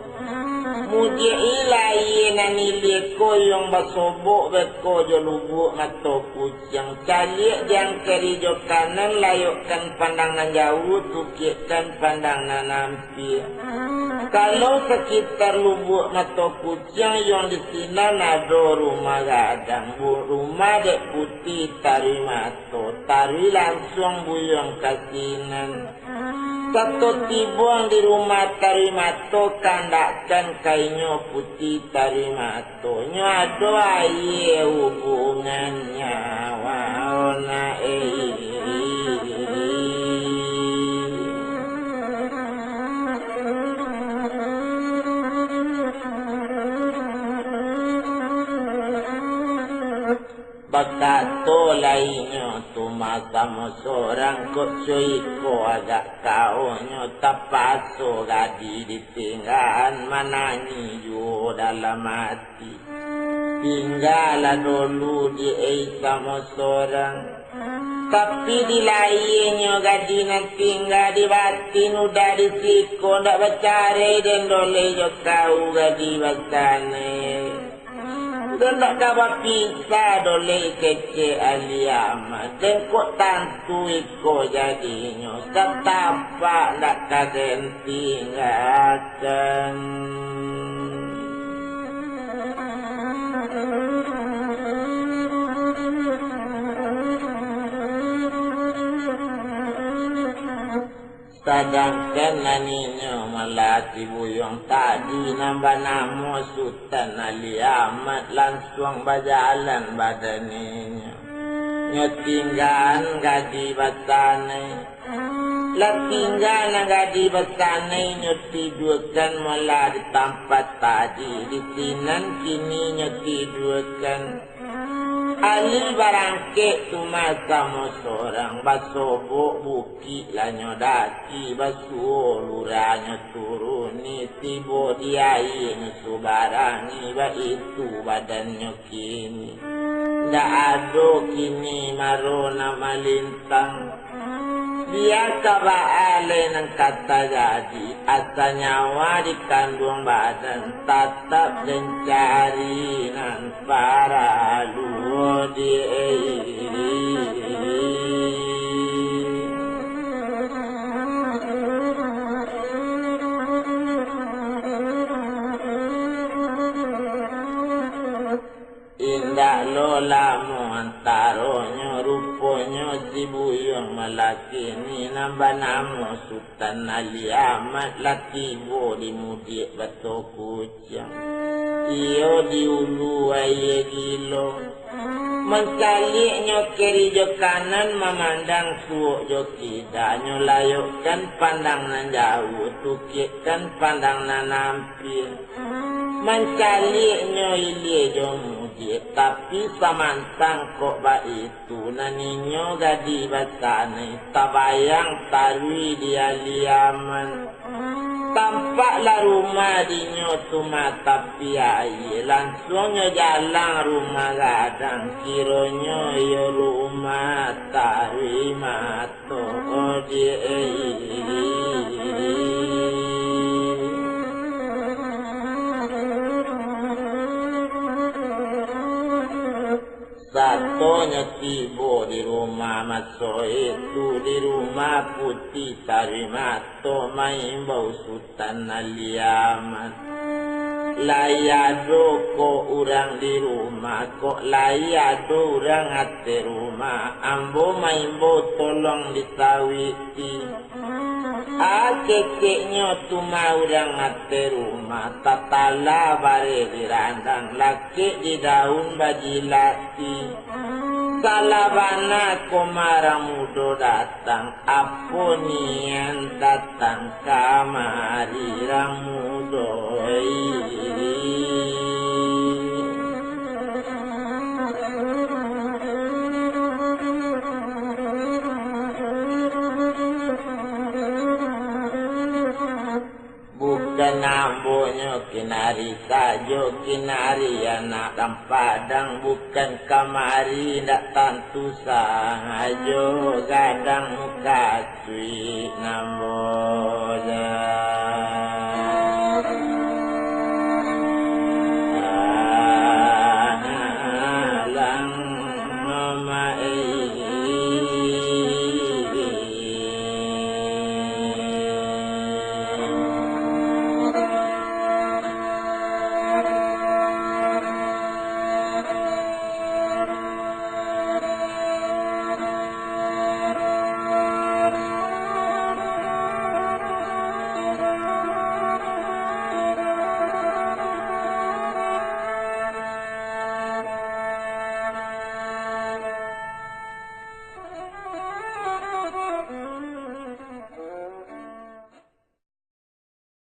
Mudiak ilah aia nan ilia ko, iyong basobok beko jo lubuak mato kuciang. Caliak jan kiri jo kanan, layokkan pandang nan jauah, tukiakkan pandang nan ampia. Kalau sakitar lubuak mato kuciang, iyong di sinan ado rumah gadang, bu-, rumah dek Puti Taruih Mato, taruih lansuang buyuang ka sinan. Sato tibo ang di rumah Taruih Mato, kandakkan ka inyo Puti Taruih Mato. Nyo ado aia hubungan nyawa, ona ei. Bakato lai inyo tu, masamo sorang kok co iko agak kaonyo, tapaso gadih ditinggaan, manangih juo dalam ati. Tinggalah dulu di ei samo sorang. Tapi di lahianyo gadih nan tingga di batin udah di siko, ndak bacarai den doleh jo kau gadih batanai. Den ndak ka bapisah doleh kecek Aliamat, den kok tantu iko jadinyo, satapak ndak ka den tinggakan. Sadangkan naninyo malati buyuang tadi nan banamo Sutan Aliamat lansuang bajalan badan inyo. Nyo tinggaan gadih batanai. Lah tingga nan gadih batanai nyo tiduakan malah di tampat tadi, di sinan kini nyo tiduakan. Alih barangkek tu mah samo sorang, basobok bukik lah nyo daki, basuo lurah nyo turuni, tibo di aia nyo subarangi, baitu badannyo kini. Ndak ado kini maro nan malintang. Bia ka baa lai nan ka tajadi, asa nyawa di kanduang badan, tatap den cari nan paralu di. Indak lo lamo antaronyo, ruponyo si buyuang malakini nan banamo Sutan Aliamat lah tibo di mudiak Bato Kuciang. Iyo di ulu aia gilo. Mancaliak nyo kiri jo kanan, mamandang suok jo kida, nyo layokkan pandang nan jauah, tukiakkan pandang nan ampia. Mancaliak nyo ilia jo mudiak, tapi samantang kok baitu, nan inyo gadih batanai, tabayang taruih di Aliamat. Tampaklah rumah dinyo tu mah tapi aia, lansuang nyo jalang rumah gadang, kironyo iyo rumah taruih mah. Satonyo tibo di rumah maso itu, di rumah Puti Tarimato maimbau Sutan Aliamat. Lai ado ko urang di rumah, kok lai ado urang ateh rumah, ambo maimbau tolong disawiki. Akekeknyo tu mah urang ateh rumah, tatala bareh di randang, lakek di daun bajilati. Salah bana ko mah rang mudo datang, apo nian datang kamari rang mudo, ih. Bukan ambonyo kinari sajo, kinari anak Padang, bukan kamari ndak tantu sangajo, gadang mukasuik namboja.